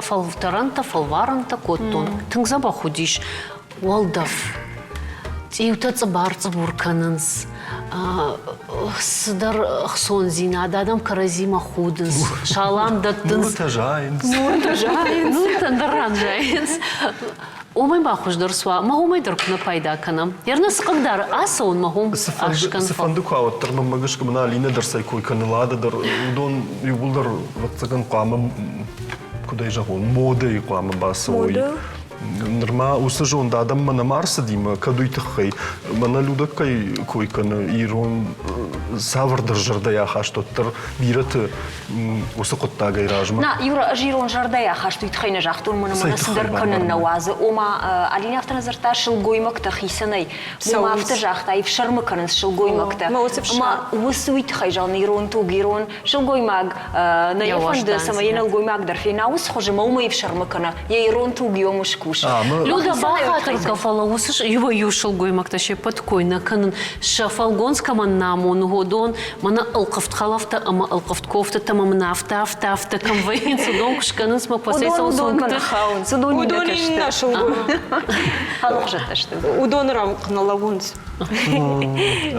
Фӕлтӕрӕнтӕ, фӕлварӕнтӕ кодтон. Тынг дзӕбӕх уыдис. Уӕлдӕф. Цъиутӕ цъыбар-цъыбур кӕнынц. Цыдӕр ӕхцондзинад, адӕм кӕрӕдзимӕ худынц, салам дӕттынц. Нуртӕ зайынц. Нуртӕ зайынц. Нуртӕ ӕндӕр ран зайынц. Уымӕй ма хуыздӕр суа, мӕ уымӕй дӕр куы нӕ пайда кӕнӕм. Ернӕ цы хъыгдары ацӕуын мӕ хом ӕхсгӕн. Цыфӕнды куы ауӕддӕр мӕнмӕ гӕсгӕ мын Алинӕ дӕр цӕй кой кӕны, Лада дӕр, уыдон иууылдӕр, ӕвӕццӕгӕн, хъуамӕ, куыд ӕй зӕгъон, модӕйы хъуамӕ бацӕуой. Нырма уыцы зонд адӕммӕ нӕма ӕрцыди мӕ кӕд уый тыххӕй мӕнӕ Людӕг кӕй кой кӕны ирон цавӕрдӕр зӕрдӕйы ахаст уӕддӕр бирӕты уыцы хъуыддагӕй размӕ. На, Юра, ӕз ирон зӕрдӕйы ахаст уый тыххӕй нӕ загътон, мӕнӕ мӕнӕ цыдӕр кӕнын нӕ уадзы. Ома, Алинӕ афтӕ нӕ дзырдта, сылгоймӕгтӕ хицӕнӕй. Ома, афтӕ загъта, ӕфсӕрмы кӕнынц сылгоймӕгтӕ. Ӕмӕ уыцы уый тыххӕй зӕгъын, ирон туг, ирон сылгоймаг нӕ йӕ фӕнды, цӕмӕй йӕ нӕлгоймаг дӕр фена уыцы хуызы, ӕмӕ уымӕй ӕфсӕрмы кӕна, йӕ ирон туг йом скусы. Люда, бахатыр кӕн, фӕлӕ уыцы иуӕй-иу сылгоймӕгтӕ се ппӕт кой нӕ кӕнын, сӕ фӕлгонц кӕмӕн нӕ амоны, уыдон мӕнӕ ӕлхъывд хӕлӕфтӕ ӕмӕ ӕлхъывд кофтытӕ ӕмӕ мын афтӕ, афтӕ, афтӕ кӕм вӕййынц, уыдон куы скӕнынц мӕ процессон цонгты. Хауынц, уыдон Уыдон иннӕ сылгоймӕгтӕ. Алыхуызӕттӕ сты. Уыдон рӕнхъ нӕ лӕууынц.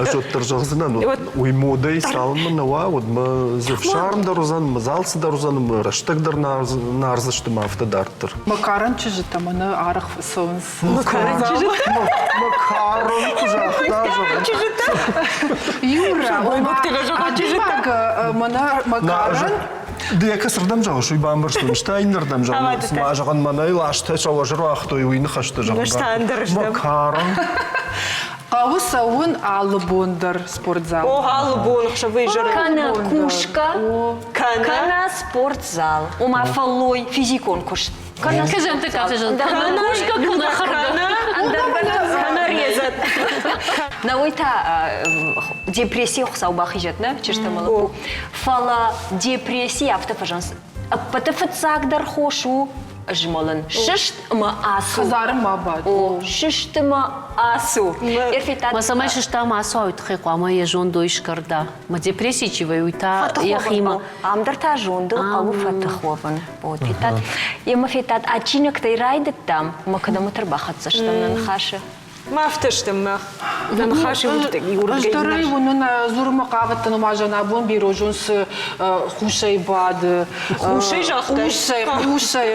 Ӕз уӕддӕр зӕгъдзынӕн, уый модӕй цалынмӕ нӕ уа, уӕдмӕ дзы ӕфсарм дӕр уыдзӕн, мадзал цыдӕр уыдзӕн, ӕмӕ рӕстӕг дӕр нардзысты ӕмӕ афтӕ дарддӕр. Мӕ карӕн чызджытӕ мӕнӕ арӕх фӕцӕуынц. Мӕ карӕн куы загъта, зӕгъын. Юра, адӕймаг мӕнӕ мӕ карӕн Ды йӕ кӕцырдӕм зӕгъыс, уый бамбӕрстон. Стӕй иннӕрдӕм зӕгъын, цыма зӕгъын, мӕнӕй ластӕ сӕ уӕз руагътой, уый ныхӕсты зӕгъын. Мӕ карӕн. Хъӕуы цӕуын алы бон дӕр спортзал. О, алы бон ӕхсӕвы изӕры. Кӕнӕ кусгӕ, кӕнӕ спортзал. Ома фӕллой, физикон куыст. Кӕзӕнты кафезӕн кӕнӕ кусгӕ, кӕнӕ хӕргӕ. Кӕнӕ резӕт. На уый та депрессийы хуыцау бахизӕд, нӕ, чызджытӕ ӕмӕ лӕппу. Фӕлӕ депресси афтӕ фӕзӕгъынц, ӕппӕты фыццагдӕр хос у змӕлын. Сыст ӕмӕ ацу. Хӕдзары ма бад. О, сыст ӕмӕ ацу. Ма цӕмӕй сыста ӕмӕ ацу, уый тыххӕй хъуамӕ йӕ зондой скӕрда. Мӕ депресси чи вӕййы, уый та йӕхимӕ. Ам дӕр та зондыл хъӕуы фӕтых уӕвын. Вот, федтат, емӕ федтат, адджинӕгтӕй райдыдтам, ӕмӕ кӕдӕмыты ӕрбахӕццӕ стӕм нӕ ныхасы. Ма афтӕ стӕм мах. Нӕ ныхасы Ӕз дӕр ӕй уынын, дзурынмӕ хъавыдтӕн, ома зӕнӕбон бирожон цы хусӕй бады. Хусӕй загътай? Хусӕй, хусӕй.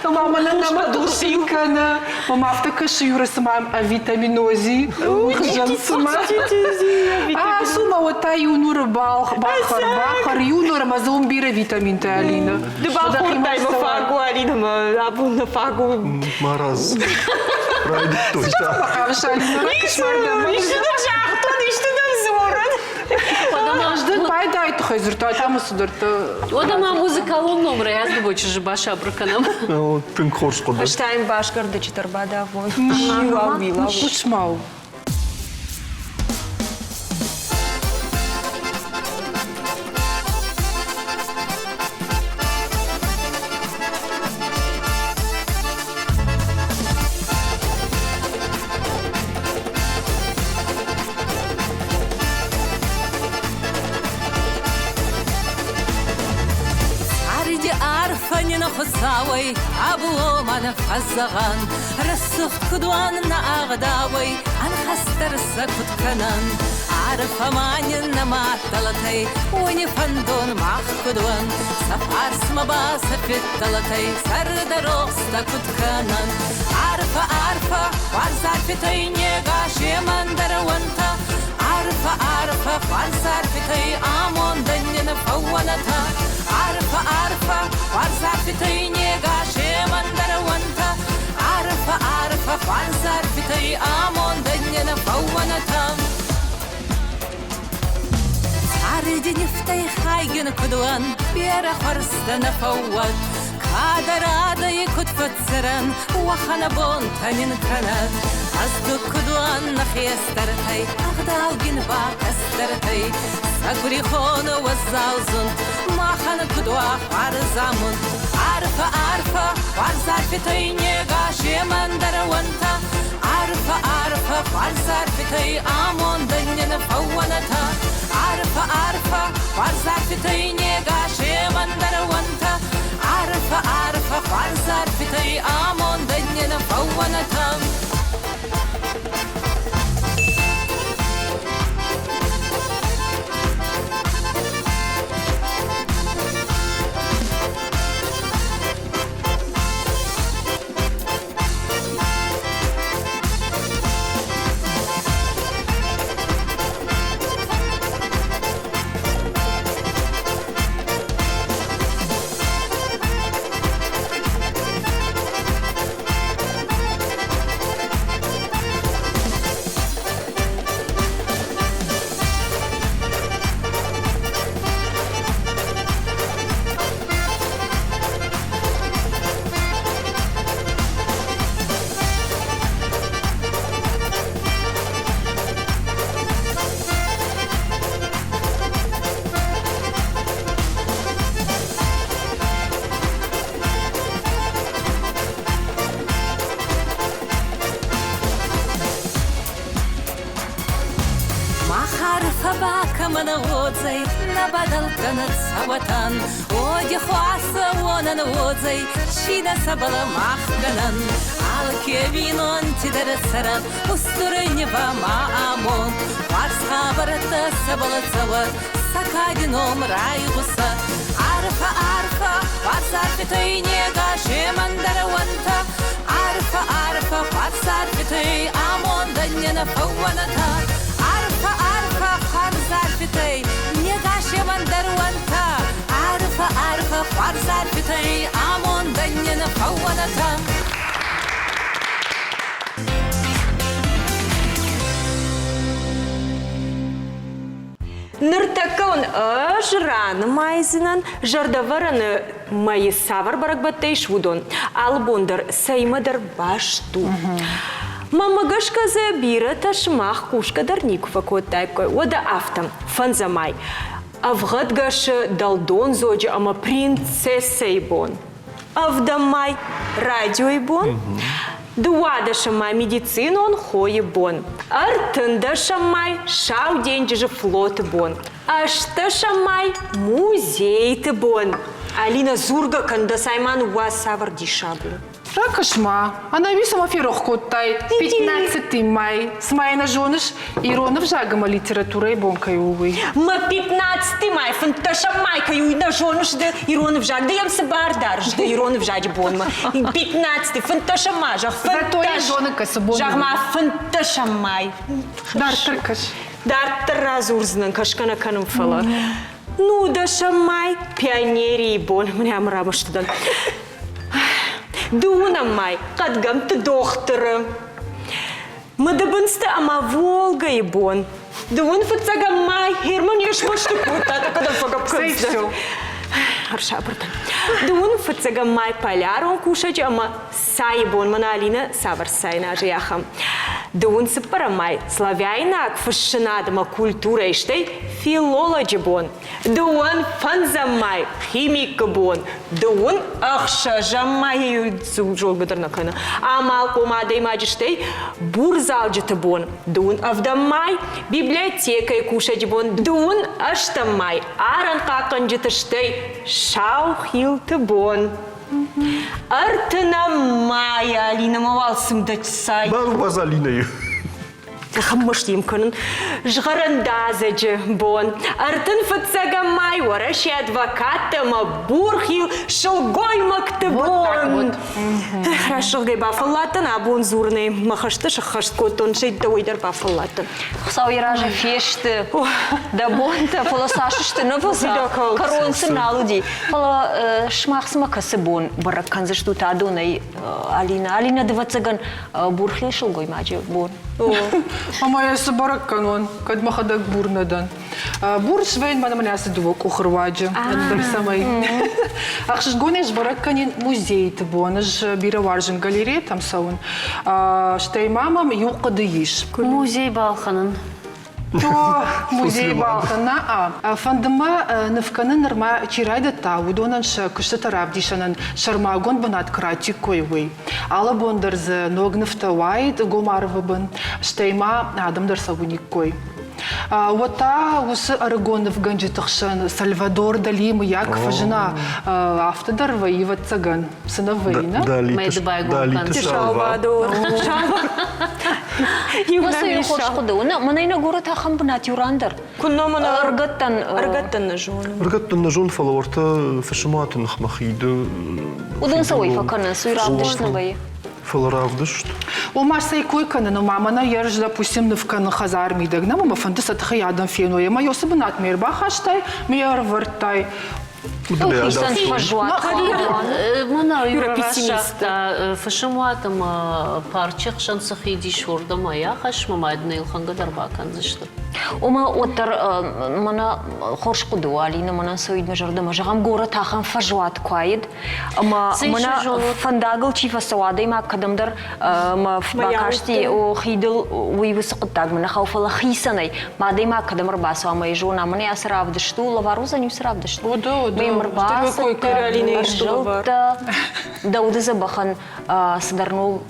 Ома мӕнӕн нӕма дурсин кӕны. Мӕм афтӕ кӕсы, Юра, цыма авитаминози хуызӕн цыма. Ацу мӕ уӕд та иу нуры бахӕр, бахӕр, иу нур ӕмӕ дзы уым бирӕ витаминтӕ, Алина. Ды бахордтай мӕ фаг у, Алина, мӕ абон нӕ фаг у. Марадз. Райдыдтой та. Исты дын загътон, исты дӕм дзурын. Ӕз дын пайдайы тыххӕй дзырдтай, там цыдӕртӕ. Уӕдӕ ма музыкалон номырӕй аз дыууӕ чызджы басабыр кӕнӕм. Тынг хорз хъуыды. Ӕз та йын басгӕрдӕджытӕ рбадавон. Ныхъхъус ма у. Царди арфӕ нин Хуцауӕй, абуомӕн фӕззӕгъӕн, Рӕсугъд куд уӕн нӕ ӕгъдауӕй, ӕнхӕстдӕр сӕ куд кӕнӕн. Арфӕ ма нин нӕ мадтӕлтӕй, уони фӕндон мах куд уӕн, Сӕ фарсмӕ ба сӕ федтӕлтӕй зӕрдӕрохстӕ куд кӕнӕн. Арфӕ, арфӕ, хуарз арфитӕй не гасемӕн дӕр уӕнтӕ, Арфӕ, арфӕ, хуарз арфитӕй амондӕн нин фӕууӕнтӕ. Арфӕ, арфӕ, хуарз арфитӕй не гасемӕн дӕр уӕнтӕ. Арфӕ, арфӕ, хуарз арфитӕй амондӕн нин фӕууӕнтӕ. Царди нифтӕй хайгин куд уӕн, берӕ хуӕрзтӕ нӕ фӕууӕд. Кадӕ радӕй куд фӕццӕрӕн, уӕхӕн бонтӕ нин кӕнӕд. Гъӕздуг куд уӕн нӕ хестӕртӕй, ӕгъдаугин ба кӕстӕртӕй. Сӕ уӕззау зунд, махӕн куд уа хуарзамунд. Арфӕ, арфӕ, хуарз арфитӕй не гасемӕн дӕр уӕнтӕ. Арфӕ, арфӕ, хуарз арфитӕй амондӕн нин фӕууӕнтӕ. Арфӕ, арфӕ, хуарз арфитӕй не гасемӕн дӕр уӕнтӕ. Арфӕ, арфӕ, хуарз арфитӕй амондӕн нин фӕууӕнтӕ. кӕмӕн уодзӕй, нӕ бадӕлтӕн цӕуӕтӕн, Уоди хуасӕ уонӕн уодзӕй, чи нӕ сӕбӕл мах гӕнӕн. Алке бийнонти дӕр цӕрӕд, устур нивӕ ма амонд. Хуарз хабӕрттӕ сӕбӕл цӕуӕд, сӕ кади ном райгъусӕд. Арфӕ, арфӕ, хуарз арфитӕй не гасемӕн дӕр уӕнтӕ. Арфӕ, арфӕ, хуарз арфитӕй амондӕн не нӕ фӕууӕнтӕ. Арфӕ, арфӕ, хуарз арфитӕй не гасемӕн дӕр уӕнтӕ. Арфӕ, арфӕ, хуарз арфитӕй амондӕн не нӕ фӕууӕнтӕ. Ныртӕккӕ уын ӕз ранымайдзынӕн, зӕрдӕвӕрӕны мӕйы цавӕр бӕрӕгбӕттӕ ис, уыдон. Алы бон дӕр цӕимӕдӕр баст у. Мӕнмӕ гӕсгӕ дзы бирӕтӕ сымах хъусгӕ дӕр никуы фӕкодтаиккой. Уӕдӕ афтӕ, фӕндзӕмӕй, ӕвгъӕдгӕсы дӕлдондзоджы ӕмӕ принцессӕйы бон. Ӕвдӕм май радиойы бон, дыууадӕсӕм май медицинон хойы бон, ӕртындӕсӕм май Сау денджызы флоты бон, ӕстдӕсӕм май музейты бон. Алина, дзургӕ кӕн, дӕ Сайман уӕ цавӕр диссаг у? Ракӕс-ма, ӕнӕуи цӕмӕ ферох кодтай? Пятнадцатый май. Цыма йӕ нӕ зоныс, ирон ӕвзаг ӕмӕ литературӕйы бон кӕй у, уый. Мӕ пятнадцатый май, фынддӕсӕм май кӕй у, нӕ зоныс ды ирон ӕвзаг. Ды йӕм цы бар дарыс ды ирон ӕвзаджы бонмӕ? Пятнадцатый, фынддӕсӕм ма зӕгъ, Зато йӕ зоны, кӕцы бон у. Зӕгъ-ма, фынддӕсӕм май. Дарддӕр кӕс. Дарддӕр радзурдзынӕн, кӕсгӕ нӕ кӕнын, фӕлӕ. Ну, дӕсӕм май, пионерийы бон. Мӕнӕ ам рамӕсты дӕн. Дыууынӕм май хъӕдгӕмтты дохтыры мыдыбындзты ӕмӕ Волгӕйы бон. Дыууын фыццӕгӕм май Герман йе смӕсты кодта, кӕдӕм фӕгӕпп кӕндзӕн. Ӕрсабыр дӕн. Дыууын фыццӕгӕм май полярон кусӕджы ӕмӕ цайы бон мӕнӕ Алинӕ цавӕр цай назы ахӕм. Дыууын цыппӕрӕм май славяйнаг фыссынад ӕмӕ культурӕйы стӕй филолоджы бон. Дыууын фӕндзӕм май химикы бон, дыууын ӕхсӕзӕм майы зонгӕ дӕр нӕ кӕны. Амалхъом адӕймаджы стӕй бурдзалджыты бон, дыууын ӕвдӕм май библиотекӕйы кусӕджы бон, дыууын ӕстӕм май арӕнхъахъхъӕнджыты стӕй саухилты бон. Ӕртынӕм май Алинӕ мауал цымдӕ цай. Барубаз Алинӕйы. Хӕммӕст йӕм кӕнын згъӕрӕндадзӕджы бон. 35 май Уӕрӕсе адвокаттӕ ӕмӕ бурхил сылгоймӕгты бон. Рӕсугъдӕй бафӕлладтӕн абон дзурынӕй мӕ хӕстӕ сӕххӕст кодтон, дӕуӕй дӕр бафӕлладтӕн. Хуыцау йӕ разы фесты дӕ бонтӕ, фӕлӕ цас сты, нӕ фӕлӕ кӕрон сын нал уыди. Фӕлӕ сымах цымӕ кӕцы бон бӕрӕг кӕндзыстут адонӕй, Алинӕ? Алинӕ, дывӕццӕгӕн, бурхил сылгоймаджы бон. Ӕмӕ йӕ цы бӕрӕг кӕнон, кӕд мӕхӕдӕг бур нӕ дӕн. Бур свӕййын мӕнӕ мын ацы дыууӕ къухы руаджы, ӕндӕр цӕмӕй. Ӕхсызгонӕй сбӕрӕг кӕнин музейты бон. Ӕз бирӕ уарзын галереятӕм цӕуын. Стӕй ма мӕм иу хъуыды ис. Музей балхӕнын. То музей балхӕна. Фӕнды мӕ ныв кӕнын нырма чи райдыдта, уыдонӕн сӕ куыстытӕ равдисӕнӕн сӕрмагонд бынат куы раттиккой, уый. Алы бон дӕр дзы ног нывтӕ уаид гом арвы бын, стӕй ма адӕм дӕр сӕ уыниккой. Уӕд та уыцы ӕрыгон нывгӕнджыты хсӕн Сальвадор Дали мыййаг куы фӕзына, афтӕ дӕр вӕййы, ӕвӕццӕгӕн. Цы нӕ вӕййы, нӕ? Далиты Салвадор. Уыцы иу хорз хъуыды у. Мӕнӕй нӕ горӕт ахӕм бынат иу ран дӕр. Куыннӕ мӕнӕ ӕргӕттӕн ӕргӕттӕн нӕ зонын. Ӕргӕттӕн нӕ зонын, фӕлӕ уӕртӕ фысымуаты ныхмӕ хиды. Уыдон цӕуӕй фӕкӕнынц, уый равдыст нӕ вӕййы. Фӕлӕ равдыст. Ома сӕ кой кӕнын, ома мӕнӕ ерыс, допустим, ныв кӕны хӕдзар мидӕг, нӕ мӕ фӕнды сӕ тыххӕй адӕм феной, ӕмӕ йӕ цы бынатмӕ ӕрбахастай, мӕ йӕ ӕрӕвӕрдтай. Хицӕн фӕзуат. Мӕнӕ рӕсугъдтӕ фысымуат ӕмӕ парчы хсӕн цы хид ис, уырдӕм ӕй ахӕсс, мӕ ма дын ӕлхӕнгӕ дӕр бакӕндзысты. Ома уӕддӕр мӕнӕ хорз хъуыды у, Алина, мӕнӕн цӕуид мӕ зӕрдӕмӕ. Зӕгъӕм, горӕт ахӕм фӕзуат куы уаид, ӕмӕ мӕнӕ фӕндагыл чи фӕцӕуа, адӕймаг кӕдӕмдӕр мӕ бакасти хидыл, уый уыцы хъуыддагмӕ нӕ хауы, фӕлӕ хицӕнӕй ма адӕймаг кӕдӕм ӕрбацӕуа ӕмӕ йӕ зона, мӕнӕ ацы равдыст у, лӕвар уыдзӕн уыцы равдыст. Мӕм ӕрбацыдтӕ, ӕрзылдтӕ, дӕ уды дзӕбӕхӕн цыдӕр ног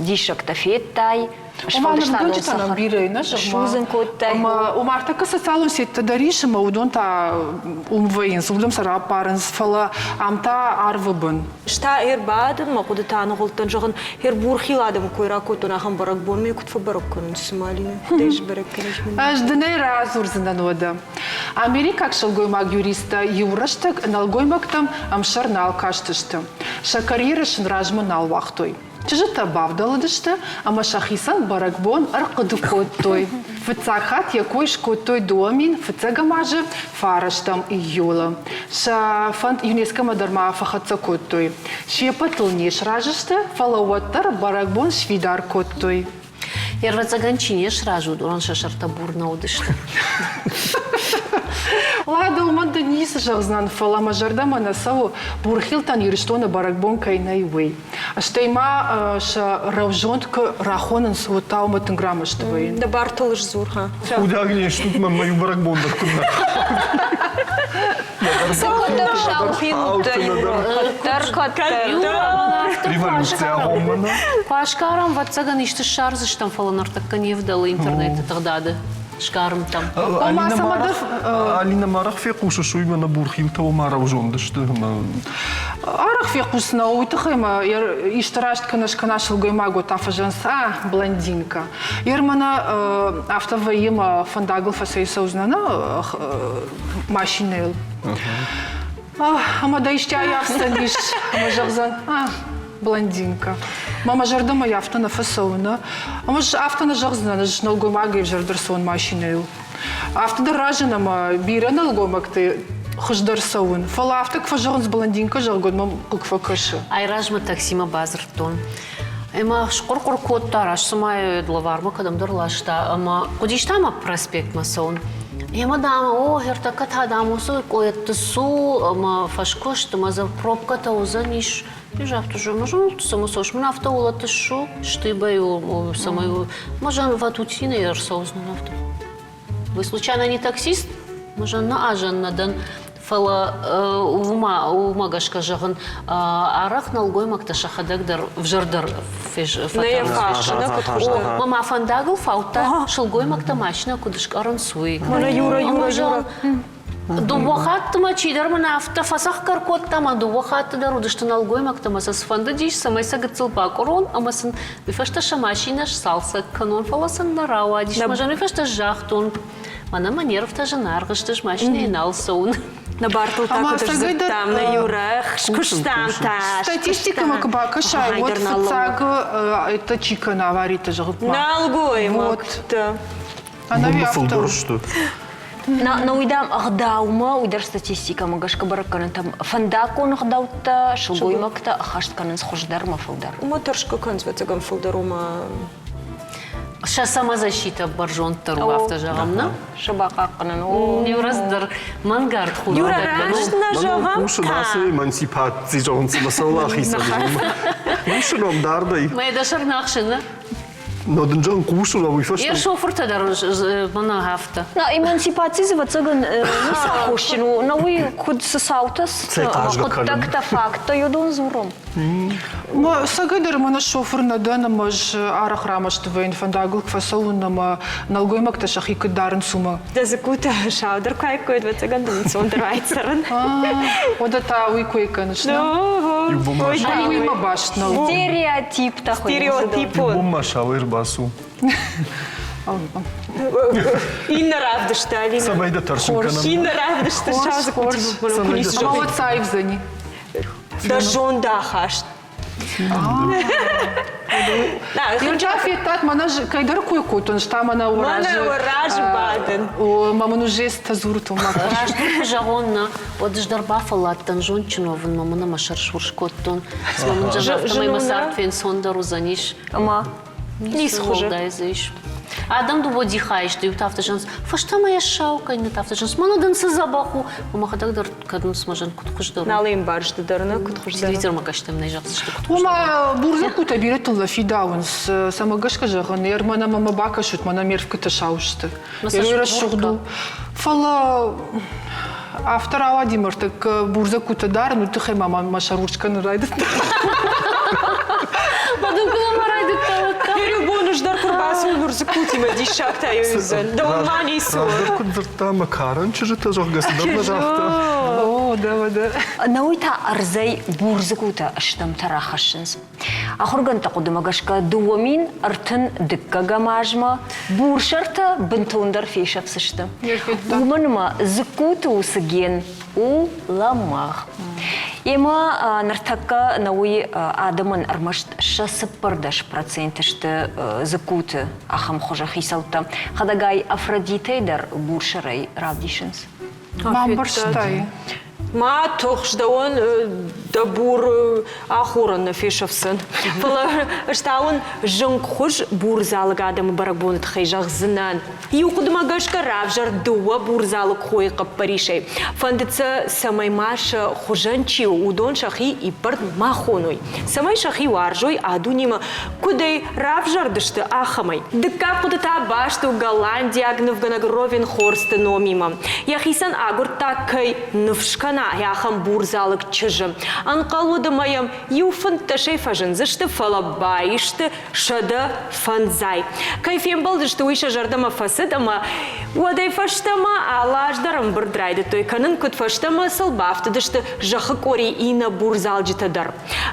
диссӕгтӕ федтай. Ома нывгӕнджытӕ нӕм бирӕ нӕ зӕгъ Судзын кодтай. Ӕмӕ ома ӕртӕккӕ социалон сетьтӕ дӕр ис, ӕмӕ уыдон та уым вӕййынц, уырдӕм сӕ раппарынц, фӕлӕ ам та арвы бын. Ста ӕрбадын, мӕ хъуыдытӕ аныгъуылдтӕн, зӕгъын, ӕрбурхил адӕмы кой ракодтон, ахӕм бӕрӕгбонмӕ куыд фӕбӕрӕг кӕнынц, цымӕ, Алинӕ? Куыд ӕй сбӕрӕг кӕнис мын? Ӕз дын ӕй радзурдзынӕн уӕдӕ. Америкаг сылгоймаг-юристтӕ иу рӕстӕг нӕлгоймӕгтӕм ӕмсӕр нал кастысты. Сӕ карьерӕ сын размӕ нал уагътой. Чызджытӕ бавдӕлыдысты ӕмӕ сӕхицӕн бӕрӕгбон ӕрхъуыды кодтой. Фыццаг хатт йӕ кой скодтой 2000 фыццӕгӕм азы фарӕстӕм июлы. Сӕ фӕнд ЮНЕСКО-мӕ дӕр ма фӕхӕццӕ кодтой. Се ппӕтыл не сразы сты, фӕлӕ уӕддӕр бӕрӕгбон сфидар кодтой. Ӕвӕццӕгӕн, чи не сразы, уыдонӕн сӕ сӕртӕ бур нӕ уыдысты. Уӕдӕ уымӕн дын ницы зӕгъдзынӕн, фӕлӕ мӕ зӕрдӕмӕ нӕ цӕуы, Бурхилтӕн Ирыстоны бӕрӕгбон кӕй нӕй, уый. Стӕй ма сӕ рӕузонд куы рахонынц, уӕд та уымӕ тынг рамӕсты вӕййын. Дӕ бартыл сдзур, ха. Худӕг не стут, мӕ мӕ иу бӕрӕгбон дӕр куыд нӕ. Куыддӕр саухил куыддӕр куыддӕр. Революция агъоммӕ нӕ? Куы асгарӕм, ӕвӕццӕгӕн, исты ссардзыстӕм, фӕлӕ ныртӕккӕ не вдӕлы интернеты тыгъдады сгарынтӕм. Алина ма арӕх фехъусыс, уый мӕнӕ бурхилтӕ уым ӕрӕвзонд сты ӕмӕ Арӕх фехъусынау, уый тыххӕй ма исты раст кӕнӕ скӕна сылгоймаг, уӕд та фӕзӕгъынц, а, блондинка. Ер мӕнӕ афтӕ вӕййы мӕ фӕндагыл фӕцӕйцӕудзынӕ машинӕйыл. Ӕмӕ дӕ исты айафдзӕнис ӕмӕ зӕгъдзӕн, а, блондинка. Мӕ мӕ зӕрдӕмӕ афтӕ нӕ фӕцӕуы, нӕ? Ӕмӕ афтӕ нӕ зӕгъдзынӕн, ӕз нӕлгоймагӕй ӕвзӕрдӕр цӕуын машинӕйыл. Афтӕ дӕр разын ӕмӕ бирӕ нӕлгоймӕгты хуыздӕр цӕуын. Фӕлӕ афтӕ куы фӕзӕгъынц блондинка, зӕгъгӕ, мӕм хъыг фӕкӕсы. Айразмӕ таксимӕ бадзырдтон. Ӕмӕ схъуыр-хъуыр кодта, раст цыма йӕ лӕвармӕ кӕдӕмдӕр ласта ӕмӕ хъуыдис та мӕ проспектмӕ цӕуын. Ӕмӕ, дам, о, ӕртӕккӕ та, дам, уыцы къоӕтты цу ӕмӕ фӕскуыст ӕмӕ дзы пробкӕтӕ уыдзӕнис. Ӕз афтӕ зӕгъын, мӕ цӕмӕ цӕуыс, мын афтӕ уӕлӕты ссу, стыбӕй у, цӕмӕй у. Мӕ зӕн Ватутинӕй ӕрцӕудзынӕн афтӕ. Вы случайно не таксист? Мӕ зӕн нӕ азӕн нӕ дӕн. Фӕлӕ уымӕ, уымӕ гӕсгӕ зӕгъын, арӕх нӕлгоймӕгтӕ сӕхӕдӕг дӕр ӕвзӕрдӕр фӕтӕрынц. Мӕ фӕндагыл фаудта сылгоймӕгтӕ машинӕ куыд скъӕрынц, уый. Мӕнӕ Юра, Юра, Юра. Дыууӕ хатты мӕ чидӕр мын афтӕ фӕцӕхгӕр кодта, мӕ дыууӕ хатты дӕр уыдысты нӕлгоймӕгтӕ ӕмӕ сӕ сфӕндыдис, цӕмӕй сӕ гыццыл бакъуырон ӕмӕ сын уый фӕстӕ сӕ машинӕ сцалцӕг кӕнон, фӕлӕ сын нӕ рауадис. Мӕ зӕн уый фӕстӕ загътон, мӕнӕ мӕ нервтӕ зынаргъ сты, машинӕйы нал цӕуын. Нӕ бартыл та куыд сдзырдтам, нӕ иу скуыстам та. Статистикӕмӕ куы бакӕсай, уӕд фыццаг это чи кӕны авариты, зӕгъут ма. Нӕлгоймӕгтӕ. Ӕнӕуи фылдӕр сты. На уый дам ӕгъдаумӕ, уый дӕр статистикӕмӕ гӕсгӕ бӕрӕггӕнӕнтӕм фӕндаггон ӕгъдӕуттӕ сылгоймӕгтӕ ӕххӕст кӕнынц хуыздӕрмӕ фылдӕр. Уымӕ тӕрсгӕ кӕнынц, ӕвӕццӕгӕн, фылдӕр, ома Сӕ самозащита бӕрзонддӕр у, афтӕ зӕгъӕм, нӕ? Сӕ бахъахъхъӕнын. Иу дӕр мӕнгард Юра, раст нӕ зӕгъӕм Хъусын ацы эмансипаци зӕгъынц ӕмӕ цӕуыл ахицӕн Хъусы ном дардӕй. Мӕ дӕ сӕр нӕхсы, нӕ? Но дын зӕгъын хъусын, уый фӕстӕ. Йе шофыртӕ дӕр мӕнӕ афтӕ. На эмансипаци дзы ӕвӕццӕгӕн ницы аххосджын у. На уый куыд цы цаутӕ, хъуыддӕгтӕ, факттӕ, уыдон дзурӕм. Цӕгӕйдӕр мӕнӕ шофыр нӕ дӕн ӕмӕ ӕз арӕх рамӕсты вӕййын фӕндагыл куы фӕцӕуын ӕмӕ нӕлгоймӕгтӕ сӕхи куыд дарынц, уымӕ. Дӕ дзыккутӕ саудӕр куы аиккой, ӕвӕццӕгӕн дын ӕнцондӕр уаид цӕрын. Уӕдӕ та уый кой кӕныс, нӕ? Уыимӕ баст нӕу. Стереотиптӕ Стереотипон. Иу бон ма сауӕй ӕрбацу. Иннӕ равдыста, Алина. Цӕмӕй дӕ тӕрсын кӕнӕм. Иннӕ равдыста, сау дзыккутӕ. Ӕмӕ уӕд цаивдзӕни. Дӕ зондахаст. Ирджа федтат, мӕнӕ кӕйдӕр кой кодтон, ста мӕнӕ Мӕнӕ разы бадын. Мӕ мын уже стӕ дзурут уымӕ. Раст куы зӕгъон, нӕ, уӕд ӕз дӕр бафӕлладтӕн зондджын уӕвынмӕ, мӕнӕ мӕ сӕр сурс кодтон. Цыма мын афтӕмӕй мӕ цард фенцондӕр уыдзӕнис. Ӕмӕ Ницы хуызы. Дзы ис. Адӕм дыууӕ дихӕй сты, иутӕ афтӕ зӕгъынц, фӕстӕмӕ йӕ ссау кӕнынц, афтӕ зӕгъынц, мӕнӕ дын цы дзӕбӕх у. Мӕхӕдӕг дӕр кӕд мӕ куыд хуыздӕр у. Нал ӕмбарсты дӕр, нӕ куыд хуыздӕр. Телевизормӕ гӕстӕм нӕ зӕгъдзысты куыд хуыздӕр. Уымӕ бурдзыккутӕ бирӕтыл нӕ фидауынц. Цӕмӕ гӕсгӕ зӕгъын, ер мӕнӕ мӕ бакӕсут, мӕнӕ ме рфгуытӕ сау сты. Ер рӕсугъд у. Фӕлӕ афтӕ рауади мӕртӕккӕ бурдзыккутӕ дарын, уый тыххӕй ма мӕ сӕр урс кӕнын райдыдта. Бадын куы райдыдта, уӕд та. Иу бон ӕз дӕр куы рбацыд. бурдзыккутимӕ диссаг та уыдзӕн. Дӕуӕн ма ницы у. Раздӕр куыд дзырдта мӕ карӕн чызджытӕ, зӕгъгӕ, цыдӕр нӕ загъта. О, да, да. Науи та ӕрдзӕй бурдзыккутӕ стӕмтӕ рахӕссынц. Ахуыргӕндты хъуыдымӕ гӕсгӕ 2032 азмӕ бурсӕртӕ бынтондӕр фесӕфдзысты. Уымӕн ӕмӕ дзыккуты уыцы ген у лӕмӕгъ. Ӕмӕ ныртӕккӕ науи адӕмӕн ӕрмӕст сӕ 14% сты дзыккуты ахӕм хуызы хицӕуттӕ. Хӕдӕгай Афродитӕй дӕр бурсӕрӕй равдисынц. Бамбӕрстай? Ма тыхс, дӕуӕн дӕ бур ахорӕн нӕ фесӕфдзӕн. Фӕлӕ ӕз та уын зынгхуыз бурдзалыг адӕмы бӕрӕгбоны тыххӕй зӕгъдзынӕн. Иу хъуыдымӕ гӕсгӕ равзӕрд дыууӕ бурдзалыг хойы хъӕппӕрисӕй. Фӕндыд сӕ, цӕмӕй ма сӕ хуызӕн чи у, уыдон сӕхи иппӕрд ма хоной. Цӕмӕй сӕхи уарзой а дунемӕ куыдӕй равзӕрдысты, ахӕмӕй. Дыккаг хъуыды та баст у голландиаг нывгӕнӕг Ровен Хорсты номимӕ. Йӕхицӕн агуырдта, кӕй ныв скӕна, ахӕм бурдзалыг чызджы. Ӕнхъӕл уыд ӕмӕ йӕм иу фынддӕсӕй фӕзындзысты, фӕлӕ баисты 105. Кӕй фембӕлдысты, уый сӕ зӕрдӕмӕ фӕцыд ӕмӕ уӕдӕй фӕстӕмӕ алы аз дӕр ӕмбырд райдыдтой кӕнын, куыд фӕстӕмӕ сыл бафтыдысты зӕххы къори иннӕ бурдзалджытӕ дӕр.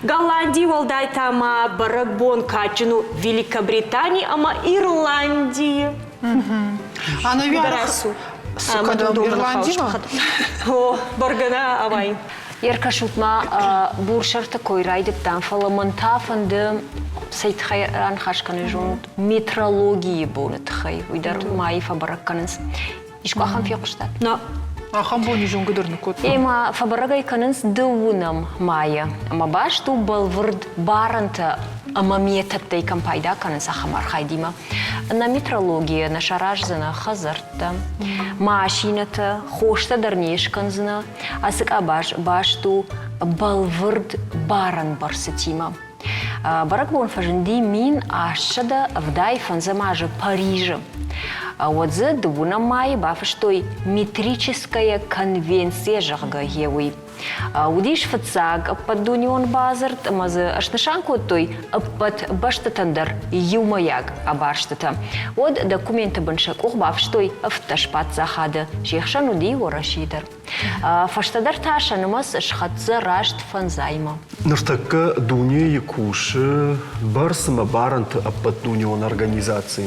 Голландийы уӕлдай та ма бӕрӕгбон кадджын у Великобритани ӕмӕ Ирландийы. Ӕнӕуи Ирландимӕ? О, бӕргӕнӕ авай. Ӕркӕсут-ма, бурсӕрты кой райдыдтам, фӕлӕ мӕн та фӕнды цӕй тыххӕй раныхас кӕнын зонут, метрологийы боны тыххӕй. Уый дӕр майы фӕбӕрӕг кӕнынц. Искуы ахӕм фехъуыстат? На. Ахӕм бон зонгӕ дӕр ныккодтон. Ӕмӕ фӕбӕрӕг ӕй кӕнынц дыууынӕм майы. Ӕмӕ баст у бӕлвырд барӕнтӕ ӕмӕ методтӕй кӕм пайда кӕнынц, ахӕм архайдимӕ. Нӕ метрологийӕ нӕ сараздзынӕ хӕдзӕрттӕ, машинӕтӕ, хостӕ дӕр не скӕндзынӕ. Ацы къабаз баст у бӕлвырд барӕн бӕрцытимӕ. Бӕрӕгбон фӕзынди 1875 азы Парижы. Уӕд дзы дыууынӕм майы бафыстой Метрическая конвенция, зӕгъгӕ, гъе уый. Уыдис фыццаг ӕппӕтдунеон бадзырд ӕмӕ дзы снысан кодтой ӕппӕт бӕстӕтӕн дӕр иумӕйаг абарстытӕ. Уӕд документы бын сӕ къух бафыстой 17 паддзахады, се хсӕн уыди Уӕрӕсе дӕр. Фӕстӕдӕр та сӕ нымӕц схӕццӕ раст фӕндзаймӕ. Ныртӕккӕ дунейы кусы бӕрц ӕмӕ барӕнты ӕппӕтдунеон организаци.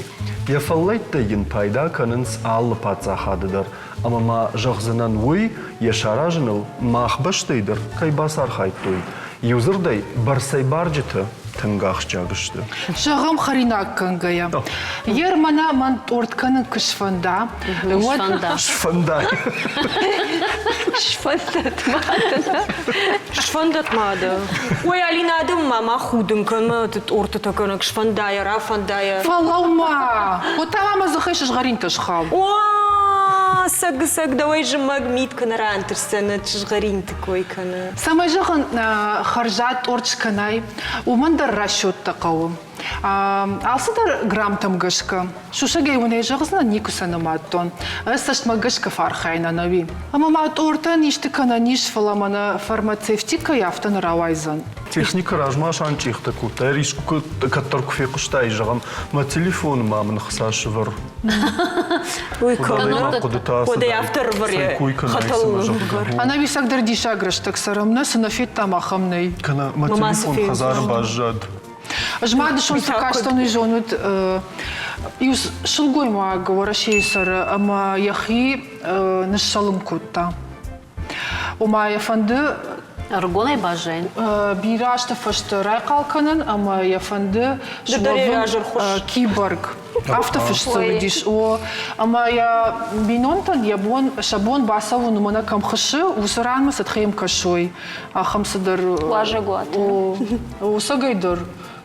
Йӕ фӕллӕйттӕй йын пайда кӕнынц алы паддзахады дӕр. Ӕмӕ ма зӕгъдзынӕн уый, йӕ саразыныл мах бӕстӕй дӕр кӕй бацархайдтой. Иудзырдӕй, бӕрцӕй барджытӕ тынг ахсджиаг сты. Зӕгъӕм, хӕринаг кӕнгӕйӕ. Ер мӕнӕ мӕн тъорт кӕнын куы сфӕнда, уӕд Сфӕнда. Сфӕндӕт ма Сфӕндӕт ма дӕ. Ой, Алина, адӕм ма ма худын кӕн, мӕ тъортытӕ кӕнӕг сфӕндайӕ, рафӕндайӕ. Фӕлӕуу-ма! Уӕд та ма мӕ дзыхӕй сызгъӕринтӕ схау. О, сӕг-сӕг дӕуӕй зымӕг мит куы нӕ рантысдзӕн, сызгъӕринты кой кӕны. Цӕмӕй зӕгъын, хӕрзад тъорт скӕнай, уымӕн дӕр расчеттӕ хъӕуы. Алцыдӕр граммтӕм гӕсгӕ. Сусӕгӕй уын ӕй зӕгъдзынӕн, никуы сӕ нымадтон. Ӕз цӕстмӕ гӕсгӕ фӕархайын ӕнӕуи. Ӕмӕ ма тъортӕн исты кӕнӕн ис, фӕлӕ мӕнӕ фармацевтикӕйы афтӕ нӕ рауайдзӕн. Техникӕ размӕ санчъехтӕ кодта, искуы кӕддӕр куы фехъуыстай, зӕгъӕм, мӕ телефоны ма мын хца сывӕр. Уый Уӕдӕй афтӕ хӕтӕл Ӕнӕуисӕг дӕр диссаг рӕстӕг цӕрӕм, нӕ цы нӕ федтам, ахӕм нӕй. Кӕнӕ мӕ телефон хӕдзары баззад. Ӕз ма дысон цы кастӕн, уый зонут, иу сылгоймаг Уӕрӕсейы цӕры ӕмӕ йӕхи ныссӕлын кодта. Ома йӕ фӕнды Ӕрыгонӕй баззайын? Бирӕ азты фӕстӕ райхъал кӕнын ӕмӕ йӕ фӕнды суӕвын киборг. Афтӕ фыст дзы уыдис. О, ӕмӕ йӕ бинонтӕн йӕ бон, сӕ бон бацӕуын уымӕ нӕ кӕм хыссы, уыцы ранмӕ цытхӕй йӕм кӕсой. Ахӕм цыдӕр. Уазӕгуат. О, усӕгӕй дӕр.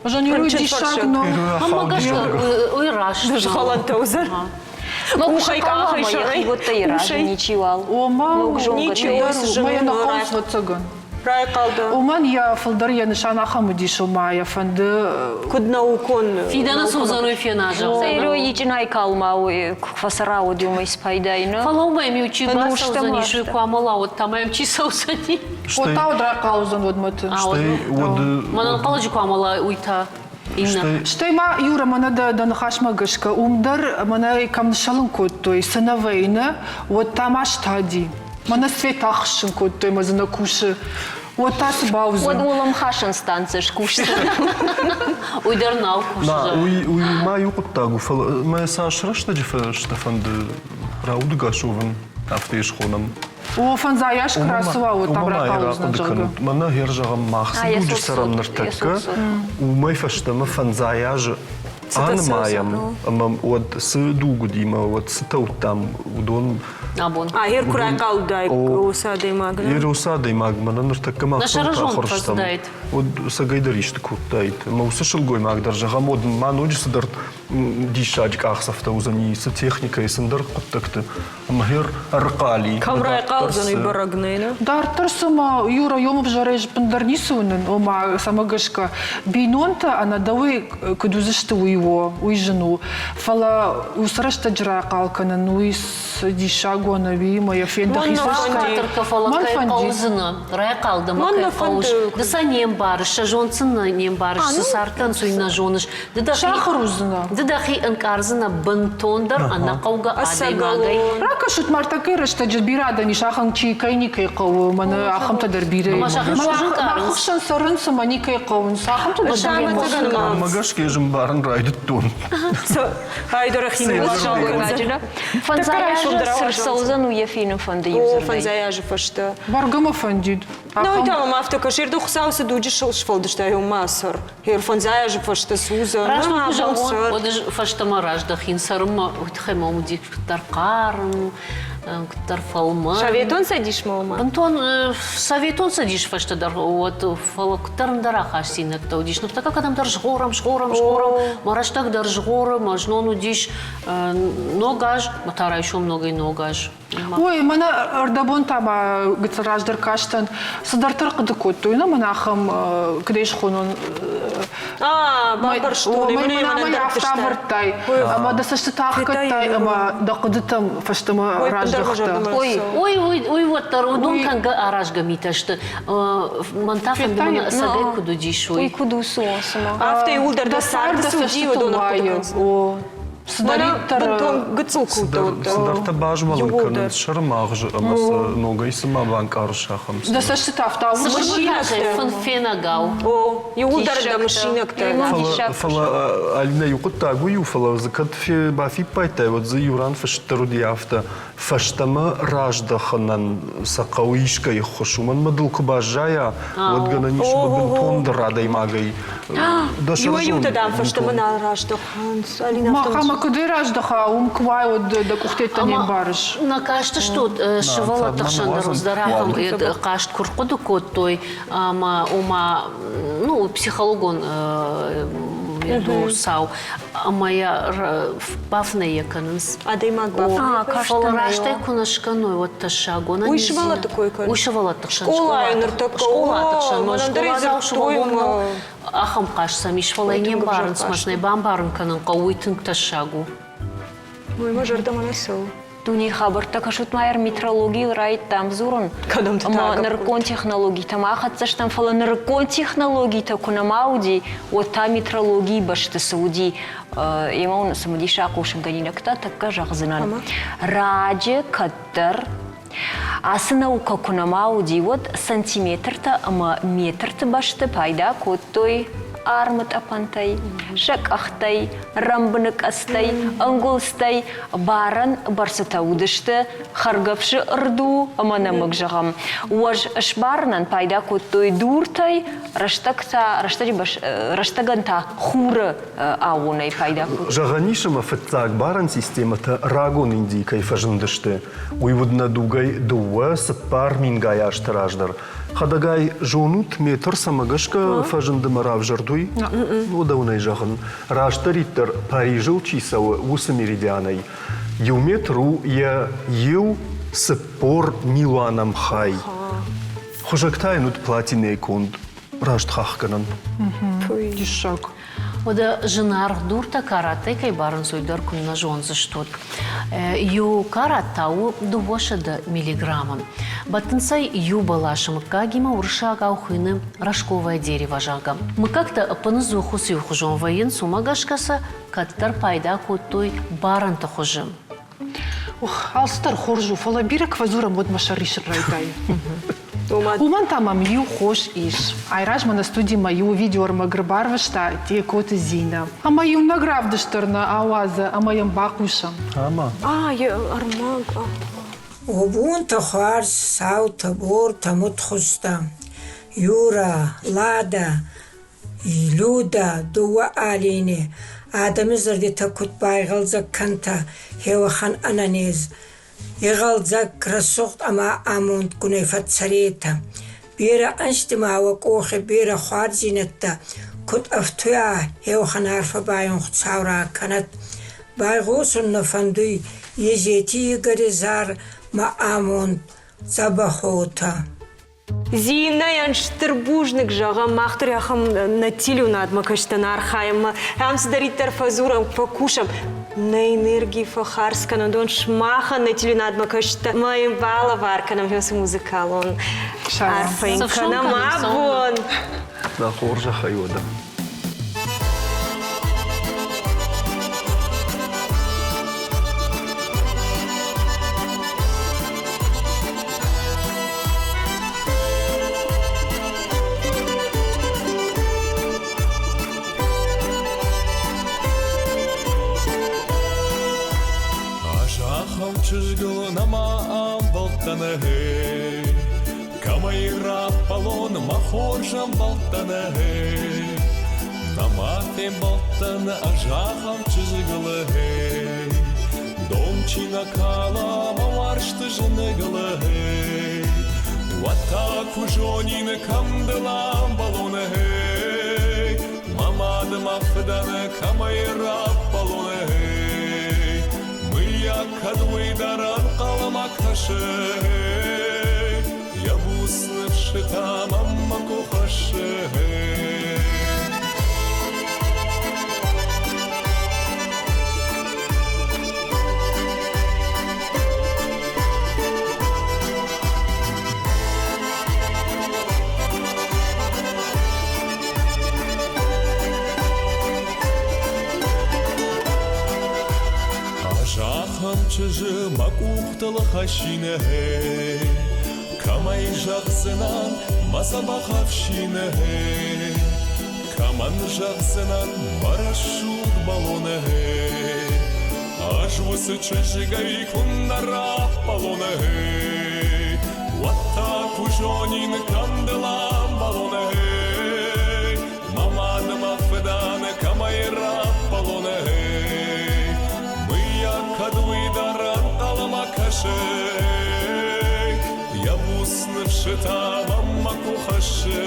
Ӕз ӕниу диссаг нӕу. Ӕмӕ гӕсгӕ уый раст. Дызгъӕлӕнтӕ уыдзӕн. Къухӕй къахӕй сӕрӕй разы ничиуал. Ома ничи мӕ нӕ хъӕуы ӕвӕццӕгӕн. Райхъал дӕ. Уымӕн йӕ фылдӕр йӕ нысан ахӕм уыдис, ома йӕ фӕнды куыд наукон Фидӕны цы уыдзӕн, уый фена, зӕгъдзӕн. Цӕй ичъынайы калмау куы фӕцӕра, уӕд уымӕй спайдай, нӕ? Фӕлӕ уымӕй иу чи бацӕудзӕнис, уый куы амӕла, уӕд та мӕм чи цӕудзӕни? Уӕд та уӕд райхъал уыдзӕн уӕдмӕты. Стӕй уӕд Мӕн ӕнхъӕлӕджы куы амӕла, уый та. Иннӕ. Стӕй ма, Юра, мӕнӕ дӕ, дӕ ныхасмӕ гӕсгӕ, уым дӕр мӕнӕ кӕм ныссӕлын кодтой, цы нӕ вӕйны, уӕд та ма стади. Мӕнӕ свет ахссын кодтой мӕ дзы нӕ кусы. Уӕд та цы бауыдзӕн? Уӕд уӕлӕмхасӕн станцӕ скусдзӕн. Уый дӕр нал кусы. На, уый, уый ма иу хъуыддаг у, фӕлӕ мӕ цас рӕстӕджы фӕстӕ фӕнды раудыгас уӕвын, афтӕ йӕ схонӕм. О, фӕндзай аз куы рацӕуа, уӕд там рахъӕудзынӕн, зӕгъгӕ. Мӕнӕ гъер зӕгъӕм, мах цы дуджы цӕрӕм ныртӕккӕ, уымӕй фӕстӕмӕ фӕндзай азы анымайӕм, ӕмӕ уӕд цы дуг уыди мӕ уӕд цы тӕудтам, уыдон Абон. А гъер куы райхъал уыдаид уыцы адӕймаг. Гъер уыцы адӕймаг мӕнӕ ныртӕккӕ мах ахуыр стӕм, уӕд цӕгӕйдӕр исты кодтаид. Ӕмӕ уыцы сылгоймаг дӕр, зӕгъӕм, уӕд ма ноджы цыдӕр диссаджы къахдзӕфтӕ уыдзӕни, цы техникӕйы, цы ӕндӕр хъуыддӕгты. Мгъер ӕрхъали. Кӕм райхъалдзӕн, уый бӕрӕг нӕй, нӕ? Дарддӕр цыма иу районы ӕвзӕрӕй ӕппындӕр ницы уынын, ома цӕмӕ гӕсгӕ бинонтӕ ӕнӕдӕуӕй куыд уыдзысты, уый у, уый зын у. Фӕлӕ уыцы рӕстӕджы райхъал кӕнын, уый диссаг у ӕнӕуи ӕмӕ йӕ фенд дӕхи Фӕлӕ кӕй хъӕудзынӕ, райхъал дӕ ма кӕй хъӕуыс, ды сӕ не мбарыс, сӕ зонд сын не мбарыс, цы цардтӕн уый нӕ зоныс. Ды дӕхи, Сахар уыдзынӕ. Ды дӕхи ӕнкъардзынӕ бынтондӕр ӕнӕхъӕугӕ адӕймагӕй. Ракӕсут мартакӕй рӕстӕджы бирӕ адӕм ис, ахӕм чи кӕй никӕй хъӕуы, мӕнӕ ахӕмтӕ дӕр бирӕ Ӕмӕ сӕхи хорз ӕнкъарынц. Мах хсӕн цӕрынц ӕмӕ никӕй хъӕуынц, ахӕмтӕ дӕр бирӕ. Мӕ гӕсгӕ ӕз ӕмбарын райдыдтон. Фӕндзай азы цы рцӕудзӕн, уый йӕ фенын фӕнды иудзырдӕй. Фӕндзай азы фӕстӕ. Бӕргӕ мӕ фӕндид. Ну, та мӕм афтӕ кӕсы, Ирды Хуыцау цы дуджы сфӕлдыста, уым ма цӕр. Фӕндзай азы фӕстӕ судзӕн. Раст куы зӕгъон, уӕд ӕз фӕстӕмӕ раздӕхин цӕрынмӕ, уый тыххӕй мӕм уыди куыддӕр хъарм, куыддӕр фӕлмӕн. Советон Цӕдисмӕ ома? Бынтон Советон Цӕдис фӕстӕдӕр уӕд, фӕлӕ куыддӕр ӕндӕр ахастдзинӕдтӕ уыдис. Ныртӕккӕ кӕдӕмдӕр згъорӕм, згъорӕм, згъорӕм. Мӕ рӕстӕг дӕр згъоры, мӕ знон уыдис ног аз, мӕ та райсом ногӕй ног аз. Ой, мӕнӕ ӕрдӕбон та ма гыццыл раздӕр кастӕн, цыдӕртӕ ӕрхъуыды кодтой, на мӕнӕ ахӕм, куыд ӕй схонон, бамбӕрстон, мӕнӕ афтӕ ӕвӕрдтай, ӕмӕ дӕ цӕстытӕ ӕхгӕдтай ӕмӕ дӕ хъуыдытӕм фӕстӕмӕ раздӕхтӕ. Ой, ой, ой, ой, уӕддӕр уыдон кӕнгӕ аразгӕ митӕ сты. Мӕн та фӕнды, мӕнӕ ӕцӕгӕй куыд уыдис, уый. Уый куыд у, цы у, цыма? Афтӕ иууылдӕр дӕ царды цы уыди, уыдон ӕрхъуыды кӕнынц. Цыдӕриддӕр бынтон гыццыл куыд Цыдӕртӕ базмӕлын кӕнынц сӕрымагъзы ӕмӕ сӕ ногӕй цыма банкъарыс ахӕм. Дӕ цӕстытӕ афтӕ Фынфенӕгау. О, иууылдӕр дӕ мысинӕгтӕ. Фӕлӕ Алинӕ иу хъуыддаг уый у, фӕлӕ дзы кӕд бафиппайдтай, уӕд дзы иу ран фыст дӕр уыди афтӕ, фӕстӕмӕ раздӕхынӕн сӕ хъӕуы искӕй ӕххуыс, уымӕн ӕмӕ дыл куы баззайа, уӕд гӕнӕн ис ӕмӕ бынтондӕр адӕймагӕй дӕ Иуӕй-иутӕ дам фӕстӕмӕ нал раздӕхынц. Махӕмӕ куыдӕй раздӕха, уым куы уай, уӕд дӕ къухтӕ не мбарыс. Нӕ кастыстут сывӕллӕтты хсӕн дӕр уыздӕр ахӕм хъазт куы рхъуыды кодтой ӕмӕ ома ну психологон цау ӕмӕ йӕ бафынӕй йӕ кӕнынц. Адӕймаг бафынӕй. Фӕлӕ растӕй куы нӕ скӕной, уӕд тӕссаг у. Уый сывӕллӕтты кой кӕны. Уый сывӕллӕтты хсӕн. Скъолайы ныртӕккӕ. Скъолаты хсӕн. Скъоладзау сывӕллон нӕу. Ахӕм хъазт сӕм ис, фӕлӕ не мбарынц, мӕ бамбарын кӕнын хъӕуы, уый тынг тӕссаг у. Уый мӕ зӕрдӕмӕ нӕ цӕуы. Дунейы хабӕрттӕ кӕсут ма метрологийыл райдтам дзурын. Кӕдӕмты Ӕмӕ нырыккон технологитӕм ахӕццӕ стӕм, фӕлӕ нырыккон технологитӕ куы нӕма уыди, уӕд та метрологийы бӕсты цы уыди, емӕ уын цымыдисаг хъусынгӕнинӕгтӕ тӕккӕ зӕгъдзынӕн. Раджы кӕддӕр ацы наукӕ куы нӕма уыди, уӕд сантиметртӕ ӕмӕ метрты бӕсты пайда кодтой армы тъӕпӕнтӕй, сӕ къӕхтӕй, рӕмбыныкъӕдзтӕй, ӕнгуылдзтӕй барӕн бӕрцытӕ уыдысты хӕргӕфсы рду ӕмӕ нӕмыг, зӕгъӕм. Уӕз сбарынӕн пайда кодтой дуртӕй, рӕстӕг та, рӕстӕджы рӕстӕгӕн та хуры аууонӕй пайда кодтой. Зӕгъӕн ис, ӕмӕ фыццаг барӕн системӕтӕ рагон Индийы кӕй фӕзындысты, уый уыд нӕ дугӕй 2-4 мингай азты раздӕр. Хӕдӕгай, зонут, метр цӕмӕ гӕсгӕ фӕзынд ӕмӕ равзӕрд, уый? Уыдонӕй зӕгъын, растдӕриддӕр Парижыл чи цӕуы, уыцы меридианӕй. Иу метр у йӕ иу 40 милуанӕм хай. Хуызӕг та йын уыд платинӕйы конд раст хахгӕнӕн. Диссаг. Уӕдӕ зынаргъ дуртӕ караттӕй кӕй барынц, уый дӕр куыннӕ зондзыстут. Иу карат та у 200 миллиграммы. Бӕттынц ӕй иу бӕласы мыггагимӕ уырыссагау хуыйны рожковое дерево, зӕгъгӕ. Мыггӕгтӕ ӕппыныдзух уыцы иухуызон вӕййынц, уымӕ гӕсгӕ сӕ кӕддӕр пайда кодтой барӕнты хуызы. Ох, алцыдӕр хорз у, фӕлӕ бирӕ куы фӕдзурӕм, уӕд мӕ сӕр рисын райдайы. Уымӕн та мӕм иу хос ис. Айразмӕ нӕ студимӕ иу видеоӕрмӕг ӕрбарвыста Текоты Зинӕ. Ӕмӕ иунӕг равдыст дӕр нӕ ауадзы ӕмӕ йӕм бахъусӕм. Ӕмӕ? А, йӕ ӕрмӕг. Гъубунтӕ хуарз, саутӕ, бортӕ, мудхузтӕ. Юра, Лада, Людӕ, дууӕ Алини, адӕми зӕрдитӕ куд байгъӕлдзӕг кӕнтӕ, хеуӕхӕн ӕнӕнез, игъӕлдзӕг, рӕсугъд ӕма амондгунӕй фӕццӕретӕ. Берӕ ӕнзти ма уӕ къохи берӕ хуардзийнӕдтӕ куд ӕфтуйа, хеуӕхӕн арфӕ ба ин Хуцау ракӕнӕд. Байгъосун нӕ фӕндуй Езети Игори зар «Мӕ амонд, дзӕбӕх уотӕ». Зинӕйӕн стыр бузныг зӕгъӕм, мах дӕр ахӕм нӕ телеуынадмӕ кӕстӕн архайӕм, ам цыдӕриддӕр фӕдзурӕм, фӕкусӕм. Нӕ энерги фӕхардз кӕнӕм, дон сымахӕн нӕ телеуынадмӕ кӕстӕ ма йын балӕвар кӕнӕм уыцы музыкалон арфӕ йын кӕнӕм абон. Дӕ хорзӕхӕй уӕдӕ. Азахӕм чызгыл нӕма амбӕлдтӕн, гъей. Кӕмӕй раппӕлон мӕ хорз ӕмбӕлттӕн, гъей. Нӕма фембӕлдтӕн ӕз ахӕм чызгыл, гъей. Дон чи нӕ кала мӕ уарзты зыныгыл, гъей. Уӕд та куы зонин, кӕм дыл амбӕлон, гъей. Мӕ мад мӕ фыдӕн кӕмӕй раппӕлон, гъей. Мыййаг, кӕд уый дӕр ӕнхъӕлмӕ кӕсы, йӕ буц ныфсытӕ мӕм мӕ къух хӕссы. Ӕз ахӕм чызджы мӕ къухтыл хӕссин, гъей. Кӕмӕй зӕгъдзынӕн мӕ дзӕбӕх ӕфсин, гъей. Кӕмӕн зӕгъдзынӕн мӕ рӕсугъд бӕлон, гъей. Ӕз уыцы чызгӕй куыннӕ раппӕлон, гъей. Уӕд та куы зонин, кӕм дыл амбӕлон, гъей. Мӕ мад мӕ фыдӕн кӕмӕй раппӕлон, гъей. Мыййаг, кӕд уый дӕр ӕнхъӕлмӕ кӕсы, йӕ буц ныфсытӕ мӕм мӕ куы хӕссы.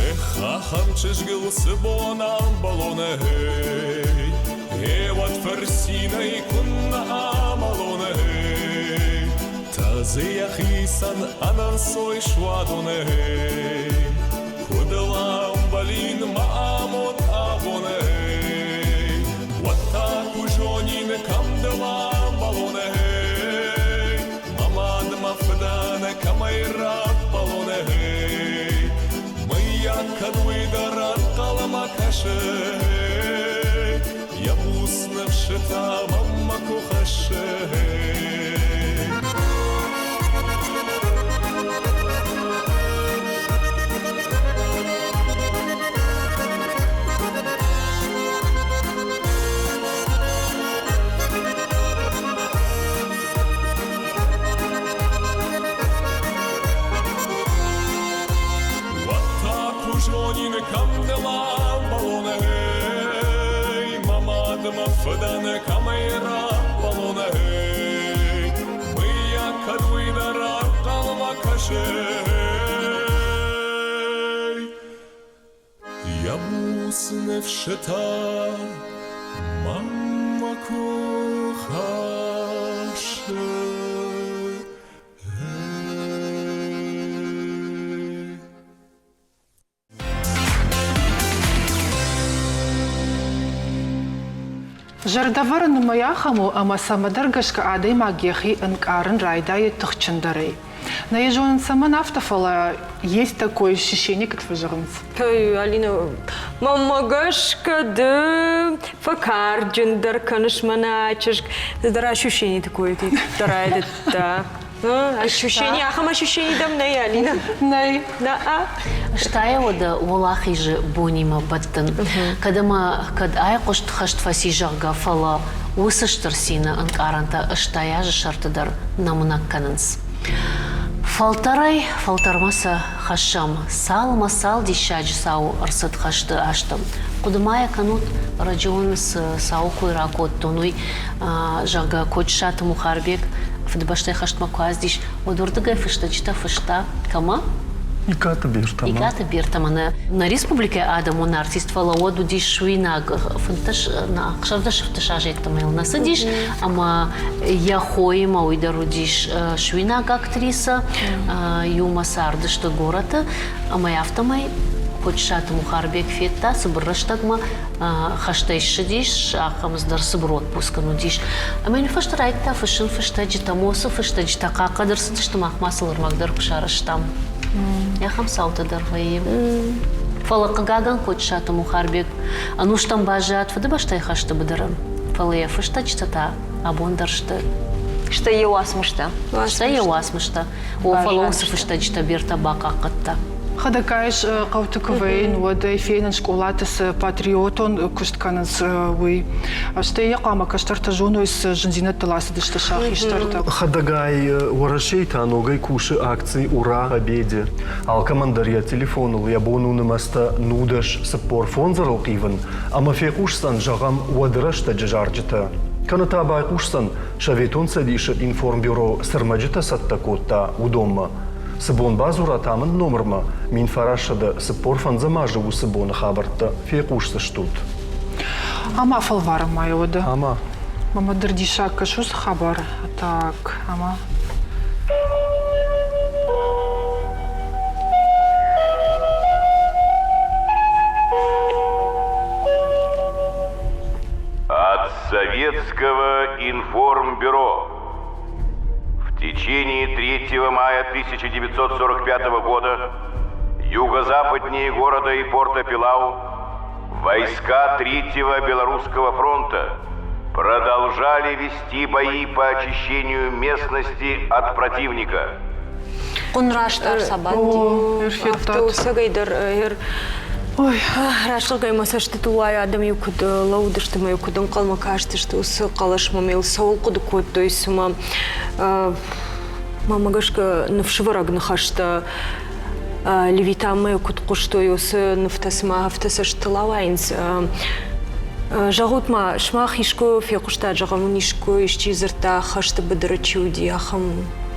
Эх, ахӕм чызгыл цы бон амбӕлон, эй, Гъеуӕд фырцинӕй куыннӕ амӕлон, эй. Тӕдзы йӕхицӕн ӕнӕнцой суадон, эй. Куыд ыл амбӕлин мӕ амонд абон, эй. Уӕд та куы зонин, кӕм дыл амбӕлон, эй. Мӕ мад, мӕ фыдӕн кӕмӕй раппӕлон, эй. Мыййаг, кӕд уый дӕр ӕнхъӕлмӕ кӕсы, йӕ буц ныфсытӕ мӕм мӕ куы хӕссы. кӕм нылӕмбӕлон, эй, мӕ мад, мӕ фыдӕн кӕмӕй раппӕлон, эй, мыййаг кӕд уый дӕр ӕнхъӕлмӕ кӕсы, эй. Йӕ буц ныфсытӕ мӕнмӕ куы хӕссы. Зӕрдӕвӕрын уымӕй ахӕм у, ӕмӕ цӕмӕдӕр гӕсгӕ адӕймаг йӕхи ӕнкъарын райдайы тыхджындӕрӕй. Нӕ йӕ зонын цӕмӕн афтӕ, фӕлӕ есть такое ощущение, куыд фӕзӕгъынц. Алина, мӕнмӕ гӕсгӕ ды фӕкарджындӕр кӕныс мӕнӕ чызг. Ды дӕр ощущение такое ты райдыдта. Ощущение, ахӕм ощущение дӕм нӕй, Алина? Нӕй. На-а. Стайӕ уӕдӕ Уӕлахизы бонимӕ бӕттын. Кӕд ӕмӕ кӕд айхъуыст хӕст фӕци, зӕгъгӕ, фӕлӕ уыцы стыр цины ӕнкъарӕнтӕ стай азы сӕрты дӕр нӕмынӕг кӕнынц. Фӕлтӕрӕй фӕлтӕрмӕ сӕ хӕссӕм. Цал ӕмӕ цал диссаджы цау ӕрцыд хӕсты азтӕм. Хъуыды ма йӕ кӕнут, ӕрӕджы цы цауы кой ракодтон, уый, зӕгъгӕ, Кочысаты Мухарбег Фыдыбӕстӕйы хӕстмӕ куы ацыдис, уӕд уырдыгӕй фыстӕджытӕ фыста кӕмӕ? Икъаты Бертӕмӕ. Икъаты Бертӕмӕ. Нӕ, нӕ республикӕйы адӕмон артист, фӕлӕ уӕд уыдис суинаг 15, 16 азӕйттӕмӕ йыл нӕ цыдис, ӕмӕ йӕ хоимӕ уый дӕр уыдис суинаг актрисӕ, иумӕ цардысты горӕты, ӕмӕ афтӕмӕй Кочысаты Мухарбег федта цыбыр рӕстӕгмӕ хӕстӕй ссыдис, ахӕм дӕр цыбыр отпуск ын уыдис. Ӕмӕ йын фӕстӕ райдыдта фыссын фыстӕджытӕ, Мосы фыстӕджытӕ хъахъхъӕд ӕрцыдысты, мах ма сыл ӕрмӕг дӕр куы сарӕзтам. Ахӕм цаутӕ дӕр вӕййы. Фӕлӕ, хъыгагӕн, Кочысаты Мухарбег ӕнустӕм баззад Фыдыбӕстӕйы хӕсты быдыры, фӕлӕ йӕ фыстӕджытӕ та абон дӕр сты. Стӕй йӕ уацмыстӕ. Стӕй йӕ уацмыстӕ. О, фӕлӕ уыцы фыстӕджытӕ Бертӕ бахъахъхъӕдта. Хӕдӕгай хъӕуты куы вӕййын, уӕд ӕй фенын скъолаты цы патриотон куыст кӕнынц, уый. Стӕй йӕ хъуамӕ кӕстӕртӕ зоной, цы зындзинӕдтыл ацыдысты сӕ хистӕртӕ. Хӕдӕгай Уӕрӕсейы та ногӕй кусы акци «Ура! Победе!». Алкӕмӕн дӕр йӕ телефоныл йӕ бон у нымӕцтӕ 19 45 ӕрылхъивын ӕмӕ фехъусдзӕн, зӕгъӕм, уӕды рӕстӕджы зарджытӕ. Кӕнӕ та байхъусдзӕн, Советон Цӕдисы информбюро цы рмӕджытӕ цӕттӕ кодта, уыдонмӕ. Цы бон бадзурат амынд номырмӕ, 1945 азы уыцы боны хабӕрттӕ фехъусдзыстут. Ӕмӕ фӕлварӕм ма уӕдӕ. Ӕмӕ? Мӕмӕ дӕр диссаг кӕсы уыцы хабар. Так, ӕмӕ. От Советского информбюро. В течение 3 мая 1945 года юго-западнее города и порта Пилау войска Третьего Белорусского фронта продолжали вести бои по очищению местности от противника. Хъуын раст ӕрцабадти. Афтӕ ӕцӕгӕйдӕр Ой, рӕсугъдӕй мӕ цӕстытыл уайы, адӕм-иу куыд лӕууыдысты ӕмӕ-иу куыд ӕнхъӕлмӕ кастысты уыцы хъӕлӕсмӕ, ӕмӕ йыл цӕуыл хъуыды кодтой, цыма мӕмӕ гӕсгӕ ныфсывӕрӕг ныхӕстӕ Левитанмӕ куыд хъуыстой, уыцы нывтӕ цыма афтӕ цӕстытыл ауайынц. Зӕгъут-ма, сымах искуы фехъуыстат, зӕгъӕм, уын искуы исчи дзырдта, хӕсты быдыры чи уыди, ахӕм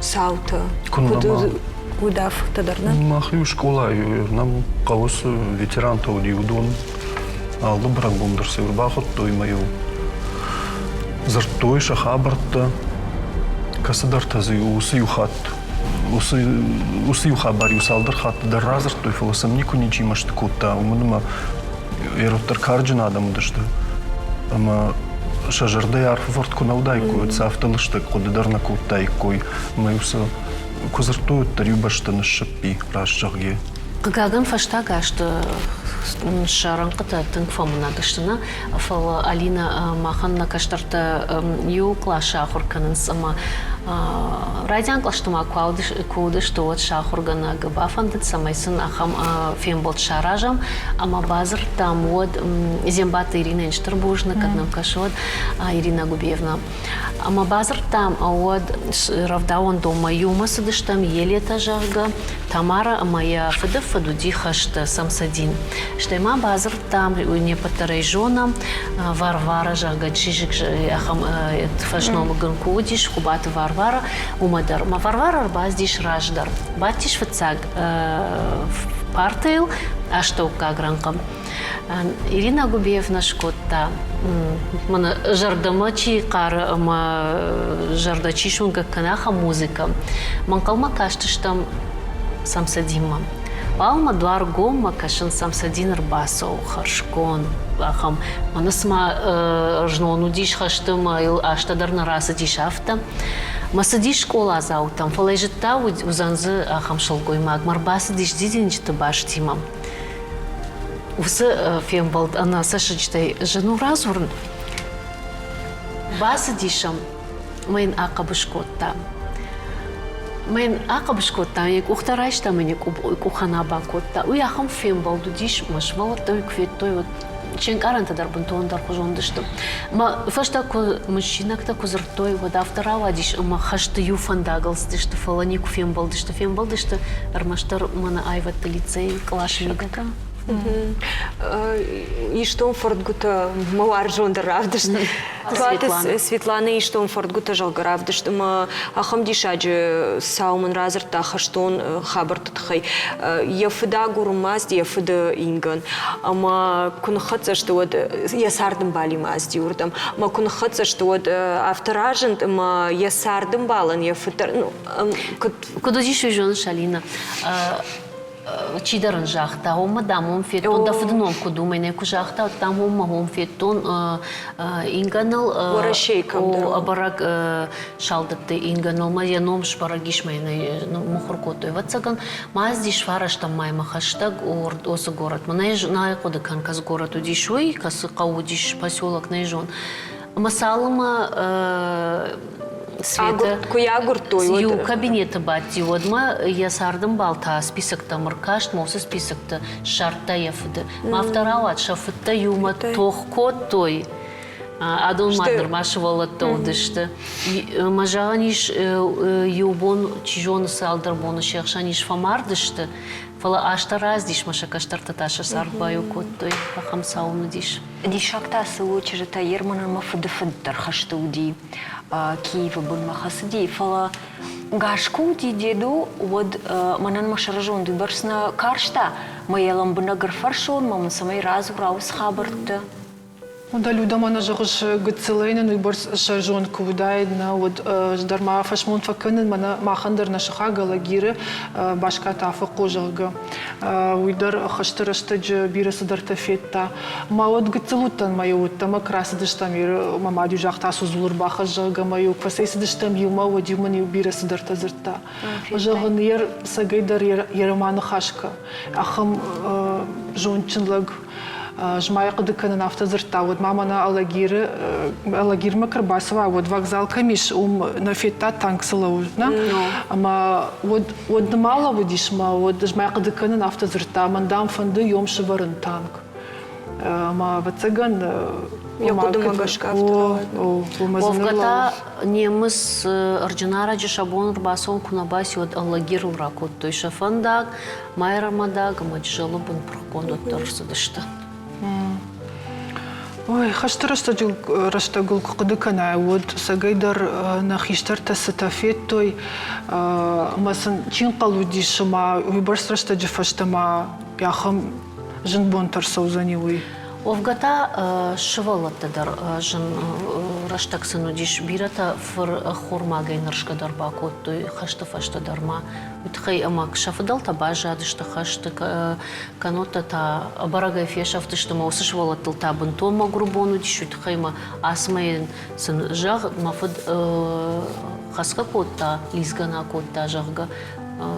цаутӕ? Куыд Уыд афтӕ дӕр, нӕ? Мах-иу скъолайы нӕм хъӕуы цы ветерантӕ уыди, уыдон алы бӕрӕгбон дӕр сӕ ӕрбахуыдтой ӕмӕ-иу дзырдтой сӕ хабӕрттӕ. Кӕцыдӕртӕ дзы уыцы иу хатт уыцы иу хабар-иу цалдӕр хатты дӕр радзырдтой, фӕлӕ сӕм никуы ничи мӕсты кодта, уымӕн ӕмӕ ирӕттӕ карджын адӕм уыдысты. Ӕмӕ сӕ зӕрдӕйы арф ӕвӕрд куы нӕ уыдаиккой, уӕд сӕ афтӕ лыстӕг хъуыды дӕр нӕ кодтаиккой. Ӕмӕ-иу сӕ Куы дзырдтой, уӕддӕр иу бӕстӕ ныссыппи, раст зӕгъгӕ. Хъыгагӕн, фӕстаг азты сӕ рӕнхъытӕ тынг фӕмынӕг сты, нӕ? Фӕлӕ Алинӕ махӕн нӕ кӕстӕртӕ иу къласы ахуыр кӕнынц ӕмӕ. Райдиан кълӕсты ма куы уыдысты, уӕд сӕ ахуыргӕнӕг бафӕндыд, цӕмӕй сын ахӕм фембӕлд саразӕм. Ӕмӕ бадзырдтам уӕд Зембаты Иринӕйӕн стыр бузныг, кӕд нӕм кӕсы, уӕд Ирина Губиевна. Ӕмӕ бадзырдтам уӕд рӕвдауӕндонмӕ иумӕ цыдыстӕм, Елетӕ, зӕгъгӕ, Тамара ӕмӕ йӕ фыды фыд уыди хӕсты Самсадин. Стӕй ма бадзырдтам, уый не ппӕт дӕр ӕй зонӕм, Варвара, зӕгъгӕ, Чижик ахӕм фӕсномыг ын куы уыдис, Хуыбаты Варвара, уымӕ дӕр. Мӕ Варвара ӕрбацыдис раздӕр. Бадтис фыццаг партӕйыл астӕуккаг рӕнхъы. Ирина Губеевна скодта, мӕнӕ зӕрдӕмӕ чи хъары ӕмӕ зӕрдӕ чи суынгӕг кӕны, ахӕм музыкӕ. Мӕнхъӕлмӕ кастыстӕм Самсадинмӕ. Уалынмӕ дуар гоммӕ кӕсын Самсадин ӕрбацӕуы хӕрзконд, ахӕм. Мӕнӕ цыма знон уыдис хӕсты ӕмӕ йыл азтӕ дӕр нӕ рацыдис, афтӕ. Мӕ цыдис скъоладзаутӕм, фӕлӕ зыдта, уыдзӕн дзы ахӕм сылгоймаг. Мӕ ӕрбацыдис дидинджыты бастимӕ. Уыцы фембӕлд ӕнӕ цӕссыджытӕй зын у радзурын. Бацыдис ӕм мӕ йын ахъӕбыс кодта. Мӕ йын ахъӕбыс кодта, йӕ къухтӕ райста ӕмӕ йын йӕ къухӕн аба кодта. Уый ахӕм фембӕлд уыдис, мӕ сывӕллӕттӕ уый куы федтой, уӕд се нкъарӕнтӕ дӕр бынтондӕр хуызон уыдысты. Мӕ фӕстӕ куы мысинӕгтӕ куы дзырдтой, уӕд афтӕ рауадис, ӕмӕ хӕсты иу фӕндагыл цыдысты, фӕлӕ никуы фембӕлдысты. Фембӕлдысты ӕрмӕстдӕр мӕнӕ аивӕдты лицейы къласы мидӕг. Истон фӕрдгуытӕ мӕ уарзондӕр равдыст. Туаты Светланӕ истон фӕрдгуытӕ зӕгъгӕ равдыст ӕмӕ ахӕм диссаджы цау мын радзырдта хӕстон хабӕртты тыххӕй. Йӕ фыд агурынмӕ ацыди, йӕ фыды ингӕн. Ӕмӕ куы ныххӕццӕ сты, уӕд йӕ цардӕмбалимӕ ацыди уырдӕм. Ӕмӕ куы ныххӕццӕ сты, уӕд афтӕ разынд, ӕмӕ йӕ цардӕмбалӕн йӕ фыд дӕр куыд Куыд уыдис, уый зоныс, Алина? Чидӕр ын загъта, уымӕ, дам, уым федтон, дӕ фыды ном куыд у, мӕнӕ куы загъта, уӕд, дам, уым мӕ уым федтон ингӕныл. Уӕрӕсейы кӕмдӕр. Ӕбӕрӕг салдӕтты ингӕныл мӕ йӕ ном сбӕрӕг ис, мӕ йын мыхуыр кодтой. Ӕвӕццӕгӕн, ма ацыдис фарӕстӕм маймӕ хӕстӕг уыцы горӕтмӕ. Нӕ нӕ хъуыды кӕн, кӕцы горӕт уыдис уый, кӕцы хъӕу уыдис, поселок, нӕ зон. Ӕмӕ цалынмӕ Светӕ куы йӕ агуырдтой, уӕд иу кабинеты бадти, уӕдмӕ йӕ цардӕмбал та списоктӕм ӕркаст, ма уыцы списокты ссардта йӕ фыды. Ма афтӕ рауад, сӕ фыдтӕ иумӕ тох кодтой. Адон ма нырма сывӕллӕттӕ уыдысты. Мӕ зӕгъӕн ис, иу бон, чи зоны, цалдӕр боны се хсӕн ис фӕмард сты, фӕлӕ азтӕ раздис, мӕ сӕ кӕстӕртӕ та сӕ цард баиу кодтой. Ахӕм цау уыдис. Диссаг та цы у, чызджытӕ Ерманӕн мӕ фыды фыд дӕр хӕсты уыди, Киевы бынмӕ хӕцыди, фӕлӕ гас куы уыди дедо, уӕд мӕнӕн мӕ сӕрызонд уыйбӕрц нӕ карста, мӕ йӕ лӕмбынӕг ӕрфӕрсон, мӕ мын цӕмӕй радзура уыцы хабӕртты. Да, Люда, мӕнӕ зӕгъыс, гыццылӕй нын уыйбӕрц сӕрзонд куы уыдаид, нӕ, уӕд ӕз дӕр ма фӕсмон фӕкӕнын, мӕнӕ махӕн дӕр нӕ сыхаг Алагиры Баскаты Афӕхъо, зӕгъгӕ. Уый дӕр хӕсты рӕстӕджы бирӕ цыдӕртӕ федта. Ма уӕд гыццыл уыдтӕн, мӕ-иу уыдтӕн, куы рацыдыстӕм, мӕ мад-иу загъта, ацу дзул ӕрбахӕсс, зӕгъгӕ, мӕ-иу куы фӕцӕйцыдыстӕм иумӕ, уӕд-иу мын-иу бирӕ цыдӕртӕ дзырдта. Зӕгъын, йе рцӕгӕй дӕр йе ма ныхас кӕ. Ахӕм зондджын лӕг Змайы хъуыды кӕнын афтӕ дзырдта, уӕд ма мӕнӕ Алагиры, Алагирмӕ куы ӕрбацӕуа, уӕд вокзал кӕм ис, уым нӕ федта танк цы лӕууы, нӕ? Ӕмӕ уӕд, уӕд нымӕ лӕууыдис мӕ уӕд ӕз мӕ хъуыды кӕнын афтӕ дзырдта, мӕн дам фӕнды йом сӕвӕрын танк. Ӕмӕ ӕвӕццӕгӕн Йӕ хъуыдымӕ гӕсгӕ афтӕ рауад. Уӕвгӕ та немыц Ӕрджынарӕджы сӕ бон ӕрбацӕуын куы нӕ баци, уӕд Алагирыл ракодтой сӕ фӕндаг, Майрӕмадаг ӕмӕ Джызӕлы бын пырхгонд уӕддӕр ӕрцыдысты. Ой, хӕсты рӕстӕджы рӕстӕгыл куы хъуыды кӕнай, уӕд цӕгӕйдӕр нӕ хистӕртӕ цытӕ федтой ӕмӕ сын чи нхъӕл уыдис, ӕмӕ уыйбӕрц рӕстӕджы фӕстӕ ма ахӕм зын бонтӕ ӕрцӕудзӕни, уый. Уӕвгӕ та сывӕллӕттӕ дӕр зын рӕстӕг сын уыдис. Бирӕтӕ фыр ӕххормагӕй нӕрсгӕ дӕр бакодтой хӕсты фӕстӕ дӕр ма. Уый тыххӕй ӕмӕ сӕ фыдӕлтӕ баззадысты хӕсты, кӕннод та ӕбӕрӕгӕй фесӕфтысты ӕмӕ уыцы сывӕллӕттыл та бынтон мӕгуыры бон уыдис, уый тыххӕй ӕмӕ ацы мӕйӕн сын зӕгъ, мӕ фыд хӕсгӕ кодта, лидзгӕ нӕ кодта, зӕгъгӕ,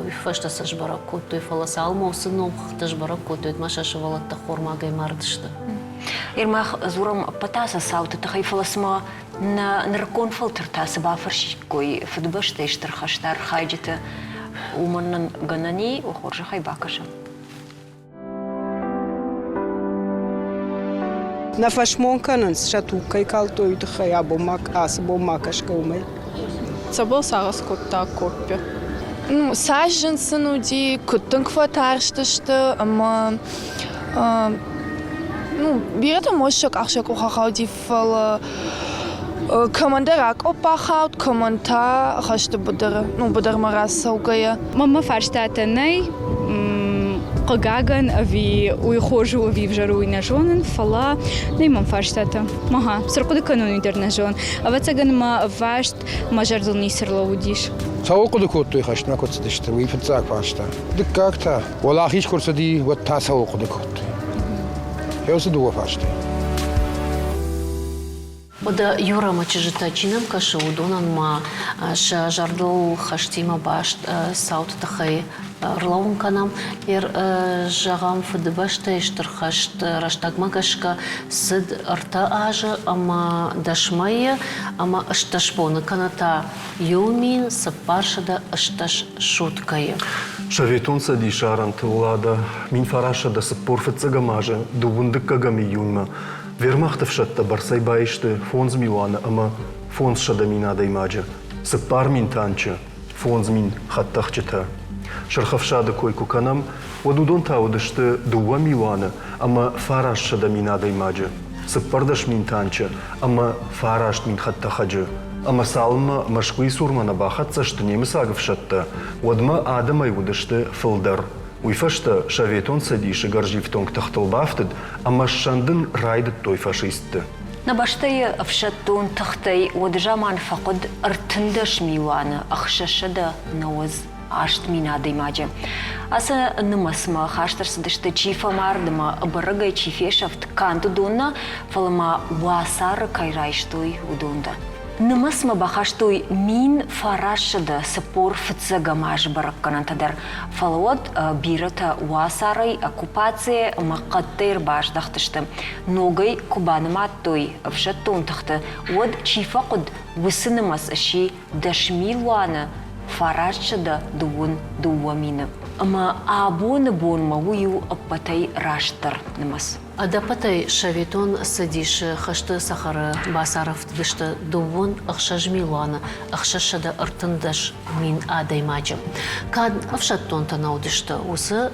уый фӕстӕ сӕ сбӕрӕг кодтой, фӕлӕ цалынмӕ уыцы номхыгъдтӕ сбӕрӕг кодтой, уӕдмӕ сӕ сывӕллӕттӕ хормагӕй мардысты. Ирмах дзурӕм ӕппӕт ацы цауты тыххӕй, фӕлӕ цыма. Нӕ нырыккон фӕлтӕртӕ цы бафӕрсиккой Фыдыбӕстӕйы Стыр хӕсты архайджыты, уымӕн нын гӕнӕн и, хорзӕхӕй бакӕсӕм. Нӕ фӕсмон кӕнынц, сӕ туг кӕй калдтой, уый тыххӕй абон ма ацы бон ма кӕсгӕ уымӕй. Цӕбыл сагъӕс кодта Коппе. Ну, цас зын сын уыди, куыд тынг фӕтарстысты ӕмӕ ну, бирӕтӕ мо сӕ къах сӕ къух ахауди, фӕлӕ кӕмӕндӕр акъопп ахауд, кӕмӕн та хӕсты быдыры, ну, быдырмӕ рацӕугӕйӕ. Мӕнмӕ фарстатӕ нӕй, хъыгагӕн, ӕви уый хорз у ӕви ӕвзӕр у, уый нӕ зонын, фӕлӕ нӕй мӕм фарстатӕ. Ага, цы рхъуыды кӕнон, уый дӕр нӕ зонын. Ӕвӕццӕгӕн мӕ ӕвваст мӕ зӕрдыл ницы рлӕууыдис. Цӕуыл хъуыды кодтой хӕстмӕ куы цыдысты, уый фыццаг фарста. Дыккаг та, уӕлахиз куы рцыди, уӕд та цӕуыл хъуыды кодтой? Уыцы дыууӕ фарсты. Уӕдӕ Юрамӕ чызджытӕ чи нӕм кӕсы, уыдонӕн ма сӕ зӕрдыл хӕстимӕ баст цауты тыххӕй ӕрлӕууын кӕнӕм. Зӕгъӕм, Фыдыбӕстӕйы Стыр хӕст рӕстӕгмӕ гӕсгӕ цыд ӕртӕ азы ӕмӕ 10 мӕйы ӕмӕ 18 боны, кӕнӕ та 1418 суткӕйы. Советон Цӕдисы арӕнтыл Лада 1945 азы дыууын дыккӕгӕм июньмӕ Вермахты ӕфсӕдтӕ бӕрцӕй баисты фондз милуаны ӕмӕ 500 000 адӕймаджы, 4000 танчы, 5000 хӕдтӕхджытӕ. Сырх ӕфсады кой куы кӕнӕм, уӕд уыдон та уыдысты дыууӕ милуаны ӕмӕ 900 000 адӕймаджы, 14 000 танчы ӕмӕ 9000 хӕдтӕхӕджы. Ӕмӕ цалынмӕ Мӕскуыйы цурмӕ нӕ бахӕццӕ сты немыцаг ӕфсӕдтӕ, уӕдмӕ адӕмӕй уыдысты фылдӕр. Уый фӕстӕ Советон Цӕдисы гӕрзифтонг тыхтыл бафтыд ӕмӕ ссӕндын райдыдтой фашистты. Нӕ бӕстӕйы ӕфсӕддон тыхтӕй уӕды заман фӕхъуыд 13 милуаны 698 мин адӕймаджы. Ацы нымӕцмӕ хаст ӕрцыдысты, чи фӕмард ӕмӕ ӕбӕрӕгӕй чи фесӕфт, канд уыдон нӕ, фӕлӕ ма уацары кӕй райстой, уыдон дӕр. Нымӕцмӕ бахастой 1940 фыццӕгӕм азы бӕрӕггӕнӕнтӕ дӕр, Фӕлӕ уӕд бирӕтӕ уацарӕй, оккупацийӕ ӕмӕ хъӕдтӕй ӕрбаздӕхтысты. Ногӕй куы банымадтой ӕфсӕддон тыхты, уӕд чи фӕхъуыд, уыцы нымӕц сси дӕс милуаны 922 мины. Ӕмӕ абоны бонмӕ уый у ӕппӕтӕй растдӕр нымӕц. Ӕдӕппӕтӕй Советон Цӕдисы хӕсты цӕхӕры бацарӕфтыдысты дыууын ӕхсӕз милуаны 613 мин адӕймаджы. Кӕд ӕфсӕддонтӕ нӕ уыдысты, уыцы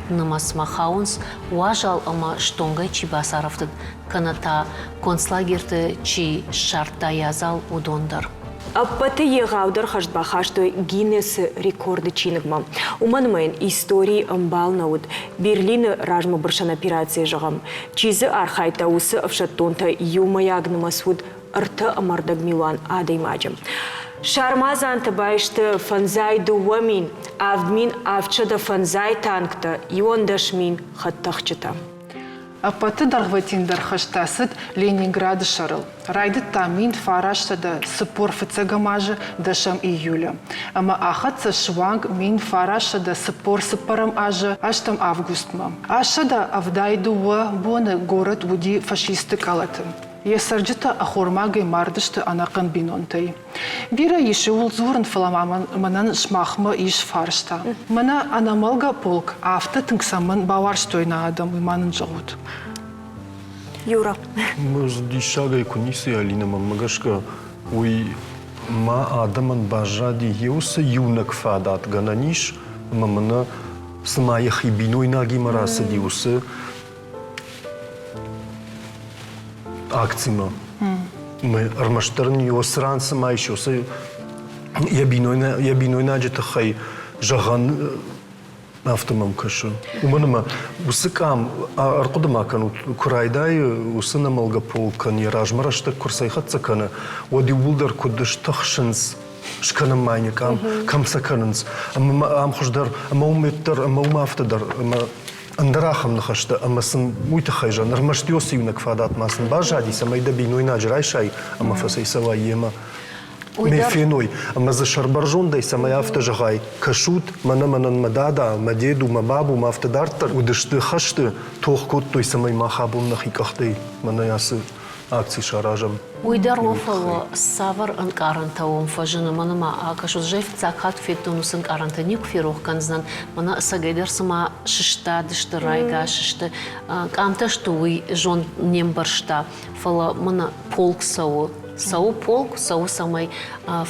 нымӕцмӕ хауынц уазал ӕмӕ стонгӕй чи бацарӕфтыд, кӕнӕ та концлагерты чи ссардта йӕ адзал, уыдон дӕр. Ӕппӕты егъаудӕр хӕст бахастой Гиннесы рекорды чиныгмӕ. Уымӕн ӕмӕ йын историйы ӕмбал нӕ уыд. Берлины размӕбырсӕн операцийы зӕгъӕм, чи дзы архайдта, уыцы ӕфсӕддонтӕ иумӕйаг нымӕц уыд ӕртӕ ӕмӕ ӕрдӕг милуан адӕймаджы. Сармадзанты баисты фӕндзай дыууӕ мин, 7700 фӕндзай танктӕ, 11 000 хӕдтӕхджытӕ. Ӕппӕты дӕргъвӕтиндӕр хӕстӕ цыд Ленинграды сӕрыл. Райдыдта 1945 азы дӕсӕм июлы ӕмӕ ахӕццӕ суанг 1944 азы ӕстӕм августмӕ. 872 боны горӕт уыди фашистты къӕлӕты. Йӕ цӕрджытӕ ӕххормагӕй мардысты ӕнӕхъӕн бинонтӕй. Бирӕ ис ууыл дзурын, фӕлӕ ма мӕнӕн сымахмӕ ис фарста. Мӕнӕ ӕнӕмӕлгӕ полк афтӕ тынг цӕмӕн бауарзтой нӕ адӕм, уый ма нын зӕгъут. Юра. Диссагӕй куы ницы Алинӕ, мӕнмӕ гӕсгӕ, уый ма адӕмӕн баззади уыцы иунӕг фадат гӕнӕн ис, ӕмӕ мӕнӕ цыма йӕхи бинойнагимӕ рацыди уыцы акцимӕ. Ӕрмӕстдӕр ын уыцы ран цыма ис уыцы йӕ бинойнаджы тыххӕй зӕгъӕн афтӕ мӕм кӕсы. Уымӕн ӕмӕ уыцы къам ӕрхъуыды ма кӕнут, куы райдайы уыцы нӕмӕлгӕ полкӕн йӕ размӕ рӕстӕг куы рцӕйхӕццӕ кӕны, уӕд иууылдӕр куыд стыхсынц, скӕнӕм ма йын къам, кӕм сӕ кӕнынц. Ӕмӕ ам хуыздӕр, ӕмӕ уым дӕр, ӕмӕ уым афтӕ дӕр, ӕмӕ ӕндӕр ахӕм ныхӕстӕ ӕмӕ сын уый тыххӕй зӕгъын, ӕрмӕст уыцы иунӕг фадат ма сын баззади, цӕмӕй дӕ бинойнаджы райсай ӕмӕ фӕцӕйцӕуай йемӕ. Ме феной, ӕмӕ дзы сӕрбӕрзондӕй цӕмӕй афтӕ зӕгъай, кӕсут, мӕнӕ мӕнӕн мӕ дада, мӕ деду, мӕ бабу, мӕ афтӕ дарддӕр уыдысты хӕсты, тох кодтой, цӕмӕй мах абон нӕхи къӕхтӕй мӕнӕ ацы. акци саразӕм. Уый дӕр у, фӕлӕ цавӕр ӕнкъарӕнтӕ уӕм фӕзыны, мӕнӕ ма акӕсут, зӕй фыццаг хатт федтон уыцы ӕнкъарӕнтӕ никуы ферох кӕндзынӕн, мӕнӕ ӕцӕгӕйдӕр цыма сыстадысты, райгас сты, къамтӕ сты, уый зонд не мбӕрста, фӕлӕ мӕнӕ полк цӕуы, цӕуы полк, цӕуы, цӕмӕй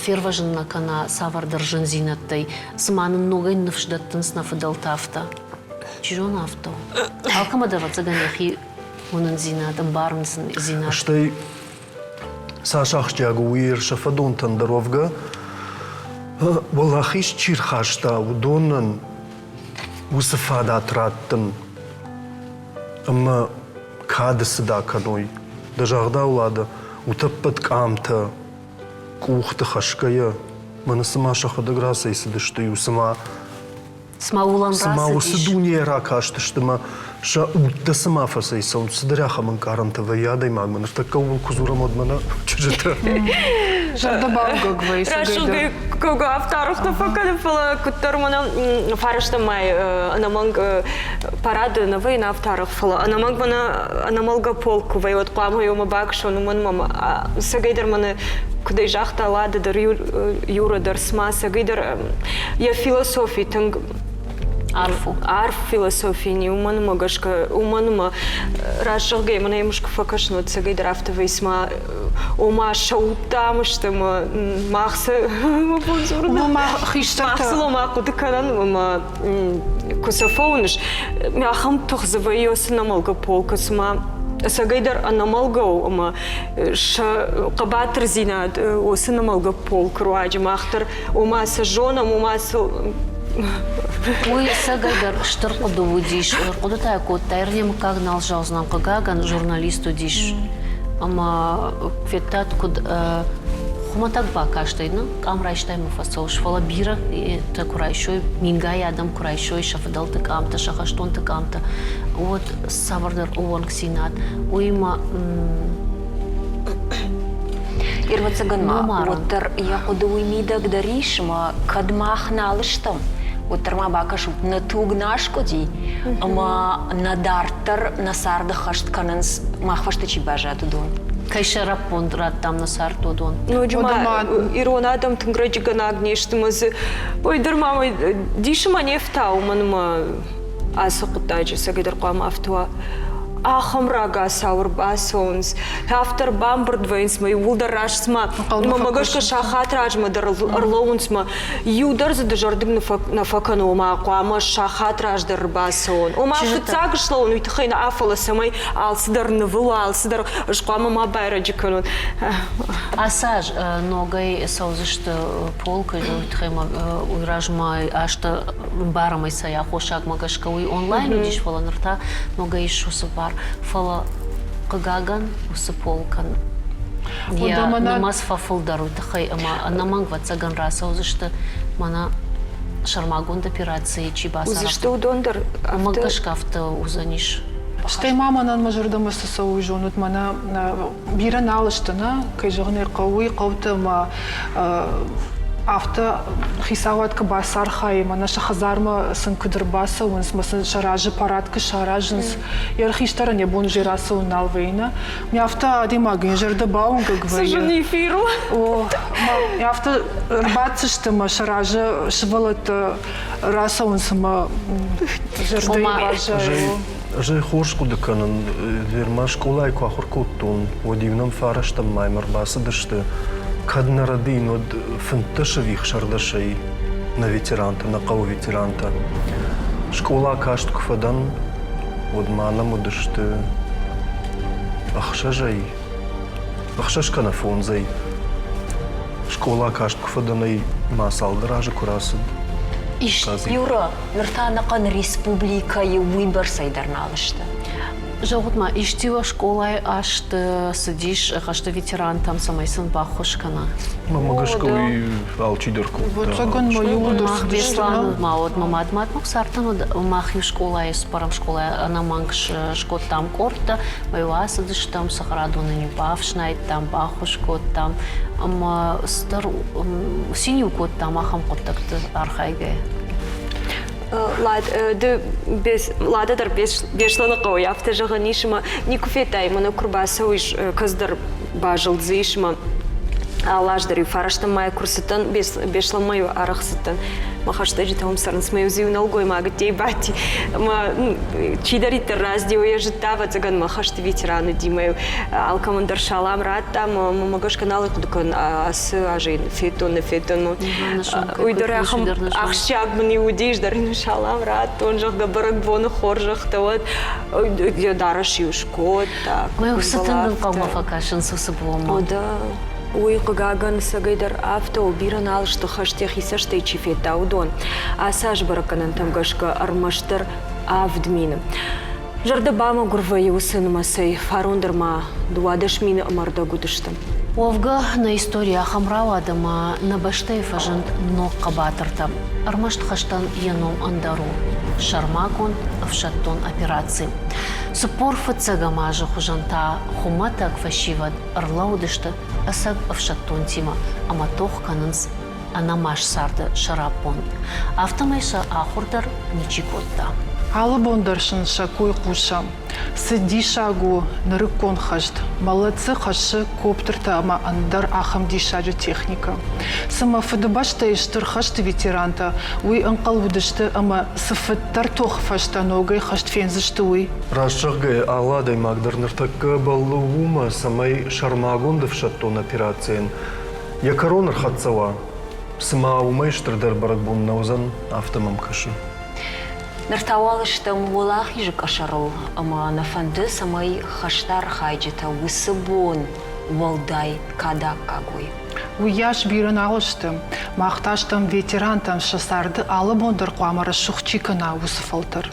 фервӕзын нӕ кӕна цавӕрдӕр зындзинӕдтӕй, цыма нын ногӕй ныфс дӕттынц нӕ фыдӕлтӕ афтӕ. Чи зоны афтӕ у. Алкӕмӕ дӕр ӕвӕццӕгӕн йӕхи уынындзинад, ӕмбарындзинад. Стӕй цас ахсджиаг у уый сӕ фӕдонтӕн дӕр уӕвгӕ, уӕлахиз чи рхаста, уыдонӕн уыцы фадат раттын ӕмӕ кады цыд акӕной. Дӕ загъдау, Лада, утӕппӕт къамтӕ къухты хӕсгӕйӕ, мӕнӕ цыма сӕхӕдӕг рацӕйцыдысты, иу цыма Цыма уылӕн Цыма уыцы дунейӕ ракастысты мӕ сӕ удтӕ цыма фӕцӕйцӕуынц, цыдӕр ахӕм ӕнкъарӕнтӕ вӕййы адӕймагмӕ. Ныртӕккӕ ууыл куы дзурӕм, уӕд мӕнӕ чызджытӕ. Зӕрдӕ баугӕг вӕййы. Рӕсугъдӕй кӕугӕ афтӕ арӕх нӕ фӕкӕны, фӕлӕ куыддӕр мӕнӕ фарӕстӕм май ӕнӕмӕнг парады нӕ вӕййы афтӕ арӕх, фӕлӕ ӕнӕмӕнг мӕнӕ ӕнӕмӕлгӕ полк куы вӕййы, уӕд хъуамӕ еумӕ бакӕсон, уымӕн мӕм цӕгӕйдӕр мӕнӕ куыд ӕй загъта Лада дӕр, Юра дӕр, цыма цӕгӕйдӕр йӕ философи тынг арф у. Арф философи не уымӕн ӕмӕ гӕсгӕ, уымӕн ӕмӕ раст зӕгъгӕйӕ мӕнӕ йӕм куы фӕкӕсын, уӕд цӕгӕйдӕр афтӕ вӕййы, цыма ома сӕ удтӕ ам сты ӕмӕ мах сӕ мӕ бон дзурын. Мах сыл ома хъуыды кӕнӕм ӕмӕ куы сӕ фӕуыныс, ахӕм тых дзы вӕййы цы нӕмӕлгӕ полкы, цыма ӕцӕгӕйдӕр ӕнӕмӕлгӕ у ӕмӕ сӕ хъӕбатырдзинад уыцы нӕмӕлгӕ полкы руаджы мах дӕр ома сӕ зонӕм, ома сыл Уый ӕцӕгӕйдӕр стыр хъуыды уыдис. Хъуыдытӕ кодта, не мыггаг нал зӕгъдзынӕн, хъыгагӕн, журналист уыдис. Ӕмӕ федтат, куыд хуымӕтӕг бакастӕй, ну, къам райстай мӕ фӕцӕуыс, фӕлӕ бирӕтӕ куы райсой, мингай адӕм куы райсой сӕ фыдӕлты къамтӕ, сӕ хӕстонты къамтӕ, уӕд цавӕрдӕр ӕууӕнкдзинад, уыимӕ Ӕвӕццӕгӕн ма уӕддӕр йӕ хъуыды уый мидӕг дӕр ис, ӕмӕ кӕд мах нал стӕм, уӕддӕр ма бакӕсут, нӕ туг нӕ аскъуыди, ӕмӕ нӕ дарддӕр нӕ царды хӕст кӕнынц, мах фӕстӕ чи баззад, уыдон. Кӕй сӕраппонд радтам нӕ цард, уыдон. Ноджы ма ирон адӕм тынг рӕджыгӕнаг не сты ӕмӕ дзы ой дӕр ма дисы ма не фтауы, мӕн ӕмӕ ацы хъуыддаджы цӕгӕйдӕр хъуамӕ афтӕ уа. Ахӕм рагацау ӕрбацӕуынц, афтӕ ӕрбамбырд вӕййынц мӕ иууылдӕр раст цыма мӕ гӕсгӕ сахат размӕ дӕр ӕрлӕууынц мӕ иу дӕр дзы дызӕрдыг нӕ фӕкӕны, ома хъуамӕ сахат раздӕр ӕрбацӕуон. Ома фыццаг слӕууын уый тыххӕй нӕ, фӕлӕ цӕмӕй алцыдӕр нывыл уа, алцыдӕр ӕз хъуамӕ ма байрӕджы кӕнон. Ацы аз ногӕй цӕудзысты полкы, уый тыххӕй ма уый размӕ азты ӕмбарӕм ӕй цӕй аххосагмӕ гӕсгӕ уый онлайн уыдис, фӕлӕ ныр та ногӕй ис уыцы бар. Фӕлӕ, хъыгагӕн, уыцы полкӕн йӕ нымӕц фӕфылдӕр уый тыххӕй ӕмӕ ӕнӕмӕнг ӕвӕццӕгӕн рацӕудзысты мӕнӕ сӕрмагонд операцийы чи бацарӕзта. Уыдзысты уыдон дӕр. Уымӕ гӕсгӕ афтӕ уыдзӕнис. Стӕй ма мӕнӕн мӕ зӕрдӕмӕ цы цӕуы, уый зонут, мӕнӕ бирӕ нал сты, нӕ, кӕй зӕгъын ӕй хъӕуы, уый хъӕуты ӕмӕ афтӕ хицауад куы бацархайы, мӕнӕ сӕ хӕдзармӕ сын куыд ӕрбацӕуынц, мӕ сын сӕ разы парад куы саразынц, йӕ хистӕрӕн йӕ бон уже рацӕуын нал вӕййы, нӕ? Афтӕ адӕймагӕн йӕ зӕрдӕ бауынгӕг вӕййы. Цы зын эфир у! О, афтӕ ӕрбаддзысты мӕ сӕ разы сывӕллӕттӕ рацӕуынц ӕмӕ зӕрдӕйы баззайы. Ӕз ӕй хорз хъуыды кӕнын, Вермӕ скъолайы куы ахуыр кодтон, уӕд-иу нӕм фарӕстӕм маймӕ ӕрбацыдысты, кӕд нӕ рӕдийын, уӕд 15 ӕви 16-ӕй нӕ ветерантӕ, нӕ хъӕуы ветерантӕ. Скъола каст куы фӕдӕн, уӕд ма нӕм уыдысты ӕхсӕзӕй, ӕхсӕз кӕнӕ фондзӕй. Скъола каст куы фӕдӕн ӕй ма цалдӕр азы куы рацыд. Ис, Юра, ныр та ӕнӕхъӕн республикӕйы уыйбӕрцӕй дӕр нал сты. Зӕгъут-ма, исчи уӕ скъолайы азты цыдис хӕсты ветерантӕм, цӕмӕй сын баххуыс кӕна? Мӕнмӕ гӕсгӕ уый алчидӕр кодта. Ӕвӕццӕгӕн ма иууылдӕр Мах Беслӕны ма уыд, мӕ мад мад мах цардтӕн уыд, мах иу скъолайы, цыппӕрӕм скъолайы ӕнӕмӕнг скодтам къордтӕ, ӕмӕ-иу ацыдыстӕм, цӕхӕрадоны-иу бафснайдтам, баххуыс кодтам ӕмӕ цыдӕр цин-иу кодтам ахӕм хъуыддӕгты архайгӕйӕ. Лад, ды Лада дӕр Беслӕны хъӕуӕй афтӕ зӕгъӕн ис, ӕмӕ никуы федтай, мӕнӕ куы рбацӕуис, кӕцыдӕр базылд дзы ис, ӕмӕ алы аз дӕр-иу фарӕстӕм мӕй куы рцыдтӕн, Беслӕнмӕ-иу арӕх цыдтӕн. Мӕ хӕстӕджытӕ уым цӕрынц, мӕ-иу дзы иу нӕлгоймаг ӕддейы бадти. Ӕмӕ чидӕриддӕр раздӕр йӕ зыдта, ӕвӕццӕгӕн, мӕ хӕсты ветеран уыди, мӕ алкӕмӕн дӕр салам радта, ӕмӕ мӕ гӕсгӕ нал хъуыды кӕнын, ацы азы федтон, нӕ федтон. Уый дӕр ахӕм ахсджиаг мын-иу уыдис дӕр ын салам радтон, зӕгъгӕ, бӕрӕгбоны хорзӕхтӕ уӕд. Йӕ дарӕс-иу скодта. Мӕ уыцы тынг ӕнхъӕлмӕ фӕкӕсынц уыцы бонмӕ. О, да. Уый, хъыгагӕн, цӕгӕйдӕр афтӕ у, бирӕ нал сты хӕст йӕхи цӕстӕй чи федта, уыдон. Ацы аз бӕрӕггӕнӕнтӕм гӕсгӕ ӕрмӕстдӕр 7000. Зӕрдӕ бамӕгуыр вӕййы уыцы нымӕцӕй, фарон дӕр ма 12 мины ӕмӕ ӕрдӕг уыдысты. Уӕвгӕ, нӕ истори ахӕм рауад ӕмӕ нӕ бӕстӕйы фӕзынд ног хъӕбатыртӕ. Ӕрмӕст хӕстӕн йӕ ном ӕндӕр у – сӕрмагонд ӕфсӕддон операци. 40 фыццӕгӕм азы хуызӕн та хуымӕтӕг фӕсивӕд ӕрлӕууыдысты ӕцӕг ӕфсӕддонтимӕ ӕмӕ тох кӕнынц ӕнӕмаст царды сӕраппонд. Афтӕмӕй сӕ ахуыр дӕр ничи кодта. Алы бон дӕр сын сӕ кой хъусӕм. Цы диссаг у нырыккон хӕст, мӕлӕт дзы хӕссы коптертӕ ӕмӕ ӕндӕр ахӕм диссаджы техникӕ. Цымӕ Фыдыбӕстӕйы Стыр хӕсты ветерантӕ уый ӕнхъӕл уыдысты ӕмӕ цыфыддӕр тохы фӕстӕ ногӕй хӕст фендзысты, уый? Раст зӕгъгӕйӕ, алы адӕймаг дӕр ныртӕккӕ бӕллы уымӕ, цӕмӕй сӕрмагонд ӕфсӕддон операцийӕн йӕ кӕрон ӕрхӕццӕ уа. Цыма уымӕй стырдӕр бӕрӕгбон нӕ уыдзӕн, афтӕ мӕм кӕсы. Ныр та уал стӕм Уӕлахизы къӕсӕрыл ӕмӕ нӕ фӕнды, цӕмӕй хӕсты архайджытӕ уыцы бон уӕлдай кады аккаг уой. Уыйас бирӕ нал сты. Мах та стӕм ветерантӕн сӕ царды алы бон дӕр хъуамӕ рӕсугъд чи кӕна, уыцы фӕлтӕр.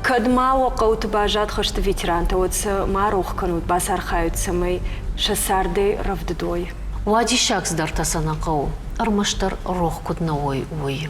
Кӕд ма уӕ хъӕуты баззад хӕсты ветерантӕ, уӕд сӕ ма рох кӕнут, бацархайут, цӕмӕй сӕ цардӕй рӕвдыд уой. Уадиссаг цыдӕртӕ сӕ нӕ хъӕуы, ӕрмӕстдӕр рох куыд нӕ уой, уый.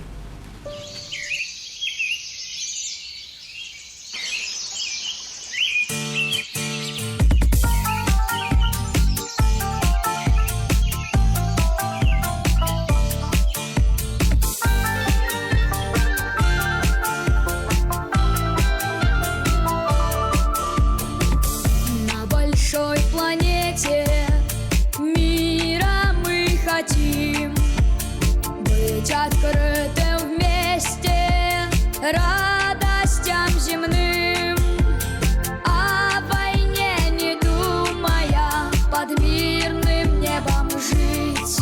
На большой планете мира мы хотим быть открытым вместе радостям земным, о войне не думая, под мирным небом жить.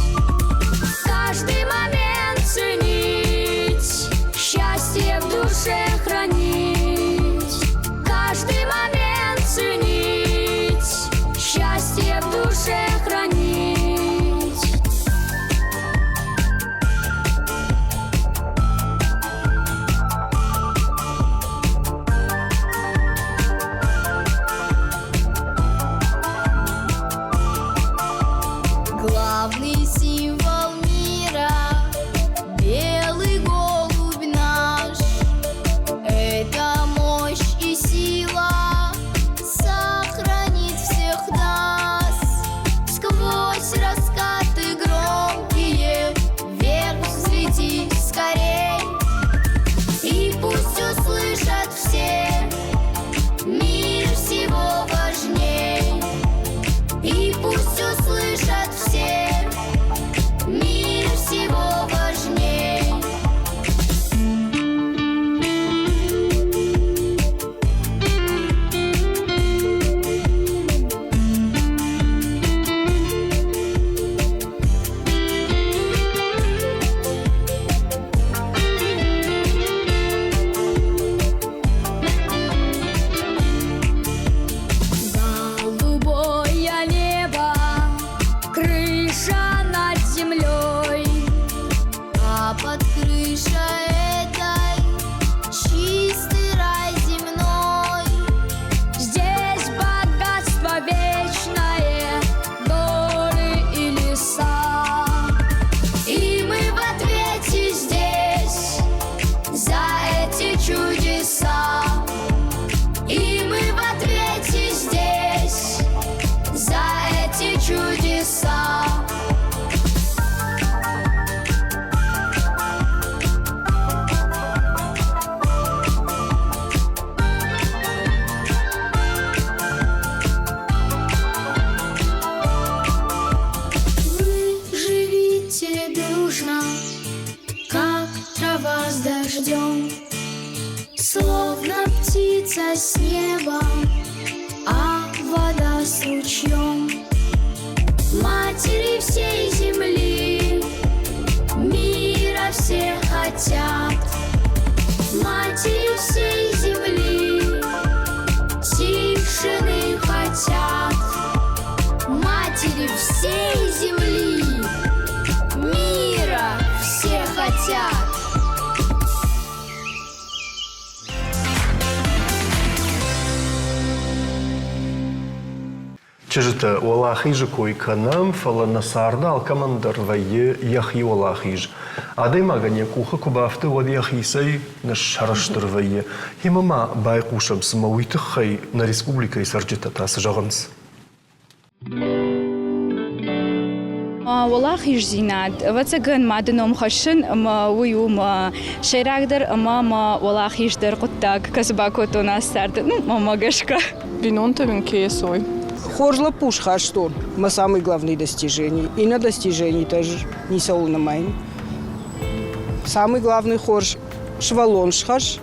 Каждый момент ценить, счастье в душе хранить. Каждый момент ценить, счастье в душе хранить. Птица с небом, а вода с ручьем. Матери всей земли мира все хотят. Матери всей земли тишины хотят. Матери всей земли мира все хотят. Чызджытӕ уӕлахизы кой кӕнӕм, фӕлӕ нӕ царды алкӕмӕн дӕр вӕййы йӕхи уӕлахиз. Адӕймагӕн йӕ къухы куы бафты, уӕд йӕхицӕй ныссӕрыстыр вӕййы. Гъемӕ ма байхъусӕм, цымӕ уый тыххӕй нӕ республикӕйы цӕрджытӕ та цы зӕгъынц? Уӕлахиздзинад, ӕвӕццӕгӕн, мады ном хӕссын ӕмӕ уый у мӕ сӕйрагдӕр ӕмӕ мӕ уӕлахиздӕр хъуыддаг, кӕцы бакодтон ацы царды, ну, мӕнмӕ гӕсгӕ. Бинонтӕ мын ке есой. Хорз лӕппу схастон, мӕ самый главный достижение. Иннӕ достижение-тӕ ницӕуыл нымайын. Самый главный хорз сывӕллон схӕсс,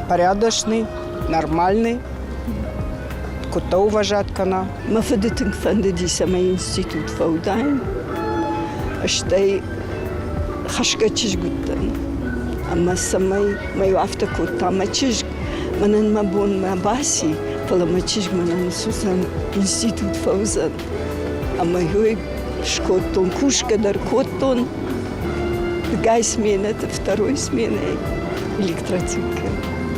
порядочный, нормальный, куыдтӕ уважать кӕна. Мӕ фыды тынг фӕндыди, цӕмӕй институт фӕуыдаин. Стӕй хӕсгӕ чызг уыдтӕн. Ӕмӕ цӕмӕй мӕ иу афтӕ кодта, мӕ чызг мӕнӕн мӕ бон нӕ баци, фӕлӕ мӕ чызг мӕнӕн суыдзӕн, институт фӕуыдзӕн. Ӕмӕ уый скодтон, кусгӕ дӕр кодтон. Дыгай сменӕты, второй сменӕйы электроцинкы,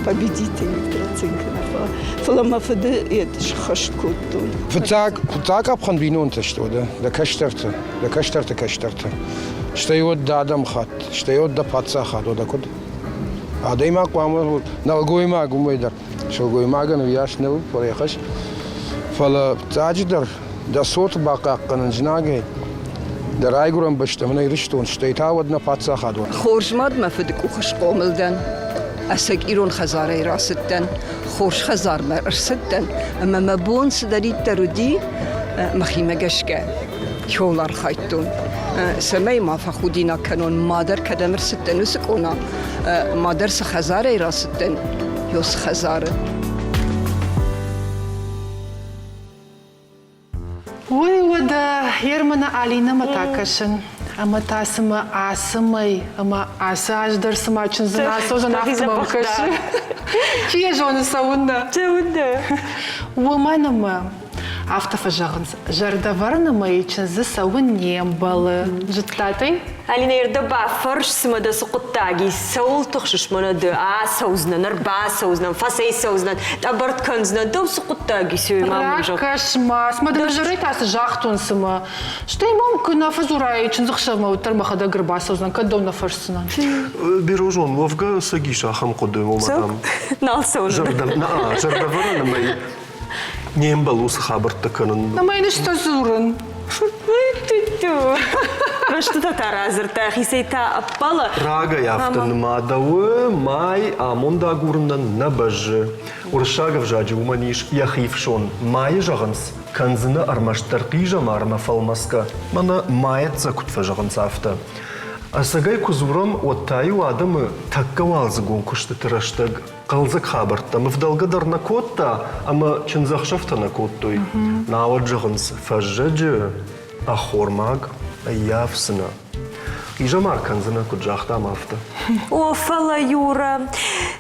победитель электроцинкы нӕ фӕлӕ, фӕлӕ мӕ фыды йед схӕст кодтон. Фыццаг, фыццаг къӕпхӕн бинонтӕ сты уӕдӕ, дӕ кӕстӕртӕ, дӕ кӕстӕрты кӕстӕртӕ. Стӕй уӕд дӕ адӕмыхатт, стӕй уӕд дӕ паддзахад, уӕдӕ куыд? Адӕймаг хъуамӕ нӕлгоймаг уымӕй дӕр сылгоймагӕн уыйас нӕу, фӕлӕ йӕ хӕс. Фӕлӕ фыццаджыдӕр дӕ цоты бахъахъхъӕнын знагӕй, дӕ райгуырӕн бӕстӕ мӕнӕ Ирыстон, стӕй та уӕд нӕ паддзахад уа. Хорз мад мӕ фыды къухы схъомыл дӕн. Ӕцӕг ирон хӕдзарӕй рацыдтӕн, хорз хӕдзармӕ ӕрцыдтӕн ӕмӕ мӕ бон цыдӕриддӕр уыди, мӕхимӕ гӕсгӕ хиуыл архайдтон, цӕмӕй ма фӕхудинаг кӕнон, ма дӕр кӕдӕм ӕрцыдтӕн, уыцы къона, ма дӕр цы хӕдзарӕй рацыдтӕн, уыцы хӕдзары. Уый уӕдӕ Ермана Алинӕмӕ та кӕсын. Ӕмӕ та цымӕ ацы мӕй ӕмӕ ацы аз дӕр цыма чындзы ацӕудзӕн, афтӕ мӕм кӕсы. Чи йӕ зоны, цӕуыннӕ? Цӕуыннӕ? Уымӕн ӕмӕ афтӕ фӕзӕгъынц, зӕрдӕвӕрыны мӕйы чындзы цӕуын не мбӕлы. Зыдтат ӕй? Алинӕ, ирдӕ бафӕрс, цымӕ дӕ цы хъуыддаг ис, цӕуыл тыхсыс мӕнӕ ды? Ацӕудзынӕн, ӕрбацӕудзынӕн, фӕцӕйцӕудзынӕн, тъӕбӕртт кӕндзынӕн, дӕу цы хъуыддаг ис, уый ма мын зӕгъ. Ракӕс-ма, цымӕ дын ӕвзӕрӕй та цы загътон, цымӕ? Стӕй мӕм куы нӕ фӕдзурай чындзыхсӕвмӕ, уӕддӕр мӕхӕдӕг ӕрбацӕудзынӕн, кӕд дӕу нӕ фӕрсдзынӕн. Берозон, уӕвгӕ цӕг ис ахӕм хъуыды, ома дам. Нал цӕудзынӕн. Зӕрдӕвӕрӕны мӕй не мбӕлы уыцы хабӕрттӕ кӕнын. Ӕмӕ йын ӕз дзурын. Рӕстытӕ та радзырдта, хицӕй та ӕппӕлы. Рагӕй афтӕ нымадӕуы, мӕй амонд агурынӕн нӕ бӕззы. Уырыссаг ӕвзаджы уымӕн ис йӕхи фсон. Майы зӕгъынц, кӕндзынӕ ӕрмӕстдӕр хъизӕмармӕ фӕлмӕцгӕ, мӕнӕ маеддзӕ куыд фӕзӕгъынц, афтӕ. Ӕцӕгӕй куы дзурӕм, уӕд та-иу адӕмы тӕккӕ уалдзыгон куыстыты рӕстӕг хъӕлдзӕг хабӕрттӕм ӕвдӕлгӕ дӕр нӕ кодта ӕмӕ чындзӕхсӕвтӕ нӕ кодтой. Науӕд зӕгъынц, фӕззӕджы ӕххормаг ӕййафдзынӕ. Хъизӕмар кӕндзынӕ, куыд загътам, афтӕ. О, фӕлӕ, Юра,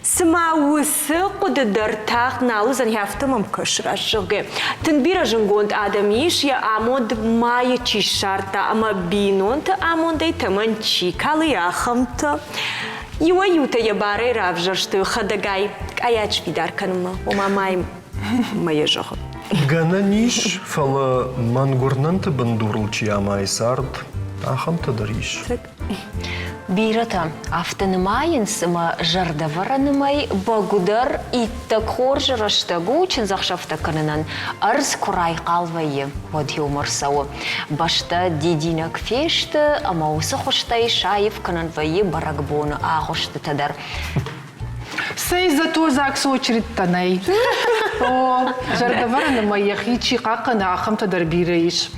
цыма уыцы хъуыды дӕр тагъд нал уыдзӕн, афтӕ мӕм кӕсы рӕсугъд. Тынг бирӕ зынгонд адӕм ис, йӕ амонд майы чи ссардта ӕмӕ бинонты амондӕй тӕмӕн чи калы, ахӕмтӕ. Иуӕй-иутӕ йӕ барӕй равзӕрстой хӕдӕгай къайад сфидар кӕнынмӕ, ома ма мӕ йӕ зӕгъы. Гӕнӕн ис, фӕлӕ мӕнгуырнӕнты бындурыл чи амайы цард, ахӕмтӕ дӕр ис. Бирӕтӕ афтӕ нымайынц, ӕмӕ зӕрдӕвӕрӕны мӕй бӕгуыдӕр иттӕг хорз рӕстӕг у чындзӕхсӕвтӕ кӕнынӕн. Ӕрдз куы райхъал вӕййы, уӕд иумӕ рцӕуы. Бӕстӕ дидинӕг фесты ӕмӕ уыцы хуызтӕй саив кӕнӕн вӕййы бӕрӕгбоны агъуыстытӕ дӕр. Цӕй, зато ЗАГС-ы очередтӕ нӕй. О, зӕрдӕвӕрӕны мӕ йӕхи чи хъахъхъӕны, ахӕмтӕ дӕр бирӕ ис.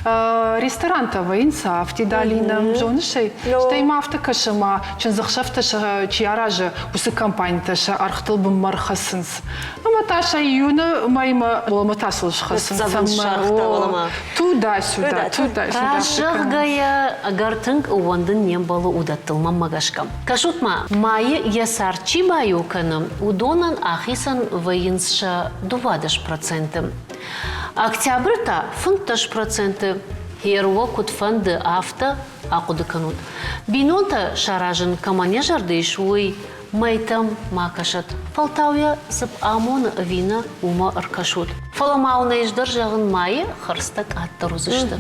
Ресторантӕ вӕййынц афтид, Алинӕ, зоныс ӕй? Стӕй ма афтӕ кӕсы, ма чындзӕхсӕвтӕ чи аразы, уыцы компанитӕ сӕ ӕргътыл бынмӕ рхӕцынц. Ӕмӕ та сӕ июны мӕймӕ уӕлӕмӕ та сыл схӕцынц. Туда-сюда, туда-сюда. Зӕгъгӕйӕ, ӕгӕр тынг ӕууӕндын не мбӕлы уыдӕттыл, мӕнмӕ гӕсгӕ. Кӕсут-ма, майы йӕ цард чи баиу кӕны, уыдонӕн ахицӕн вӕййынц сӕ 12%. Октябры та 15%. Йе куыд фӕнды, афтӕ ахъуыды кӕнут. Бинонтӕ саразын кӕмӕн йӕ зӕрды ис, уый мӕйтӕм ма кӕсӕд. Фӕлтау йӕ цып амоны ӕви нӕ, уымӕ ӕркӕсут. Фӕлӕ ма уын ӕз дӕр зӕгъын, майы хӕрдзтӕ къаддӕр уыдзысты.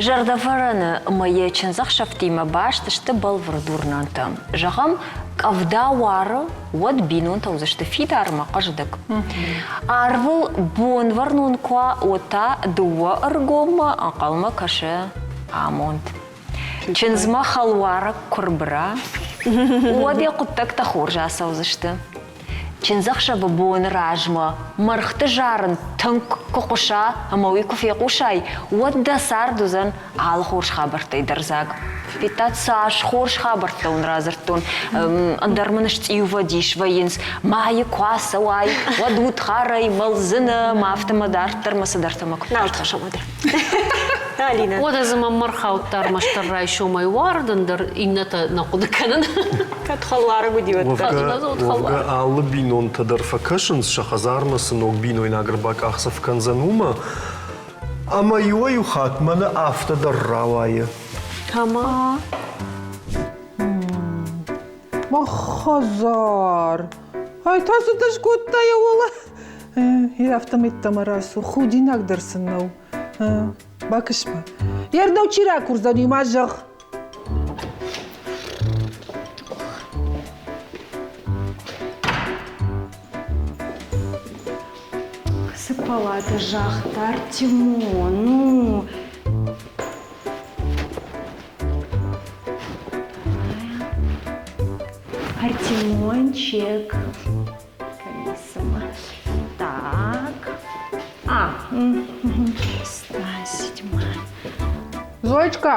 Зӕрдӕвӕрӕны мӕйы чындзӕхсӕвтимӕ баст сты бӕлвырд уырнӕнтӕ. Зӕгъӕм, къӕвда уары, уӕд бинонтӕ уыдзысты фидар ӕмӕ хъӕздыг. Арвыл бонвӕрнон куы уа, уӕд та дыууӕ ӕргоммӕ ӕнхъӕлмӕ кӕсы амонд. Чындзмӕ хӕлуарӕг куы рбыра, уӕд йӕ хъуыддӕгтӕ хорз ацӕудзысты. Чындзӕхсӕвы боны размӕ мӕргъты зарын тынг куы хъуыса ӕмӕ уый куы фехъусай, уӕд дӕ цард уыдзӕн алы хорз хабӕрттӕй дӕр дзаг. Федтат, цас хорз хабӕрттӕ уын радзырдтон. Ӕндӕр мын сцъиувӕдис вӕййынц. Майы куы ацӕуай, уӕд удхарӕй мӕлдзынӕ, ма афтӕ мӕ дарддӕр мӕ цыдӕртӕ мӕ куы Нал тыхсӕм уӕдӕ. Алинӕ. Уӕдӕ дзы мӕм ӕрхаудта ӕрмӕстдӕр райсомӕй уард, ӕндӕр иннӕтӕ нӕ хъуыды кӕнын. Кӕд хӕлуарӕг уыди, уӕддӕр. Уӕвгӕ алы бинонтӕ дӕр фӕкӕсынц, сӕ хӕдзармӕ цы ног бинойнаг ӕрбакъахдзӕф кӕндзӕн, уымӕ. Ӕмӕ иуӕй-иу хатт мӕнӕ афтӕ дӕр рауайы. Кӕмӕ? Мӕ хӕдзар! Ай та цыдӕр скодта йӕ уӕлӕ. Афтӕмӕй мӕ рацу, худинаг дӕр сын нӕу. Бакӕс-ма. Йе рдӕу чи ракурдзӕни, ма зӕгъ. Цы палата загъта Артемон, ну... Артемончик. Колесово. Так. А, 107. Зоечка,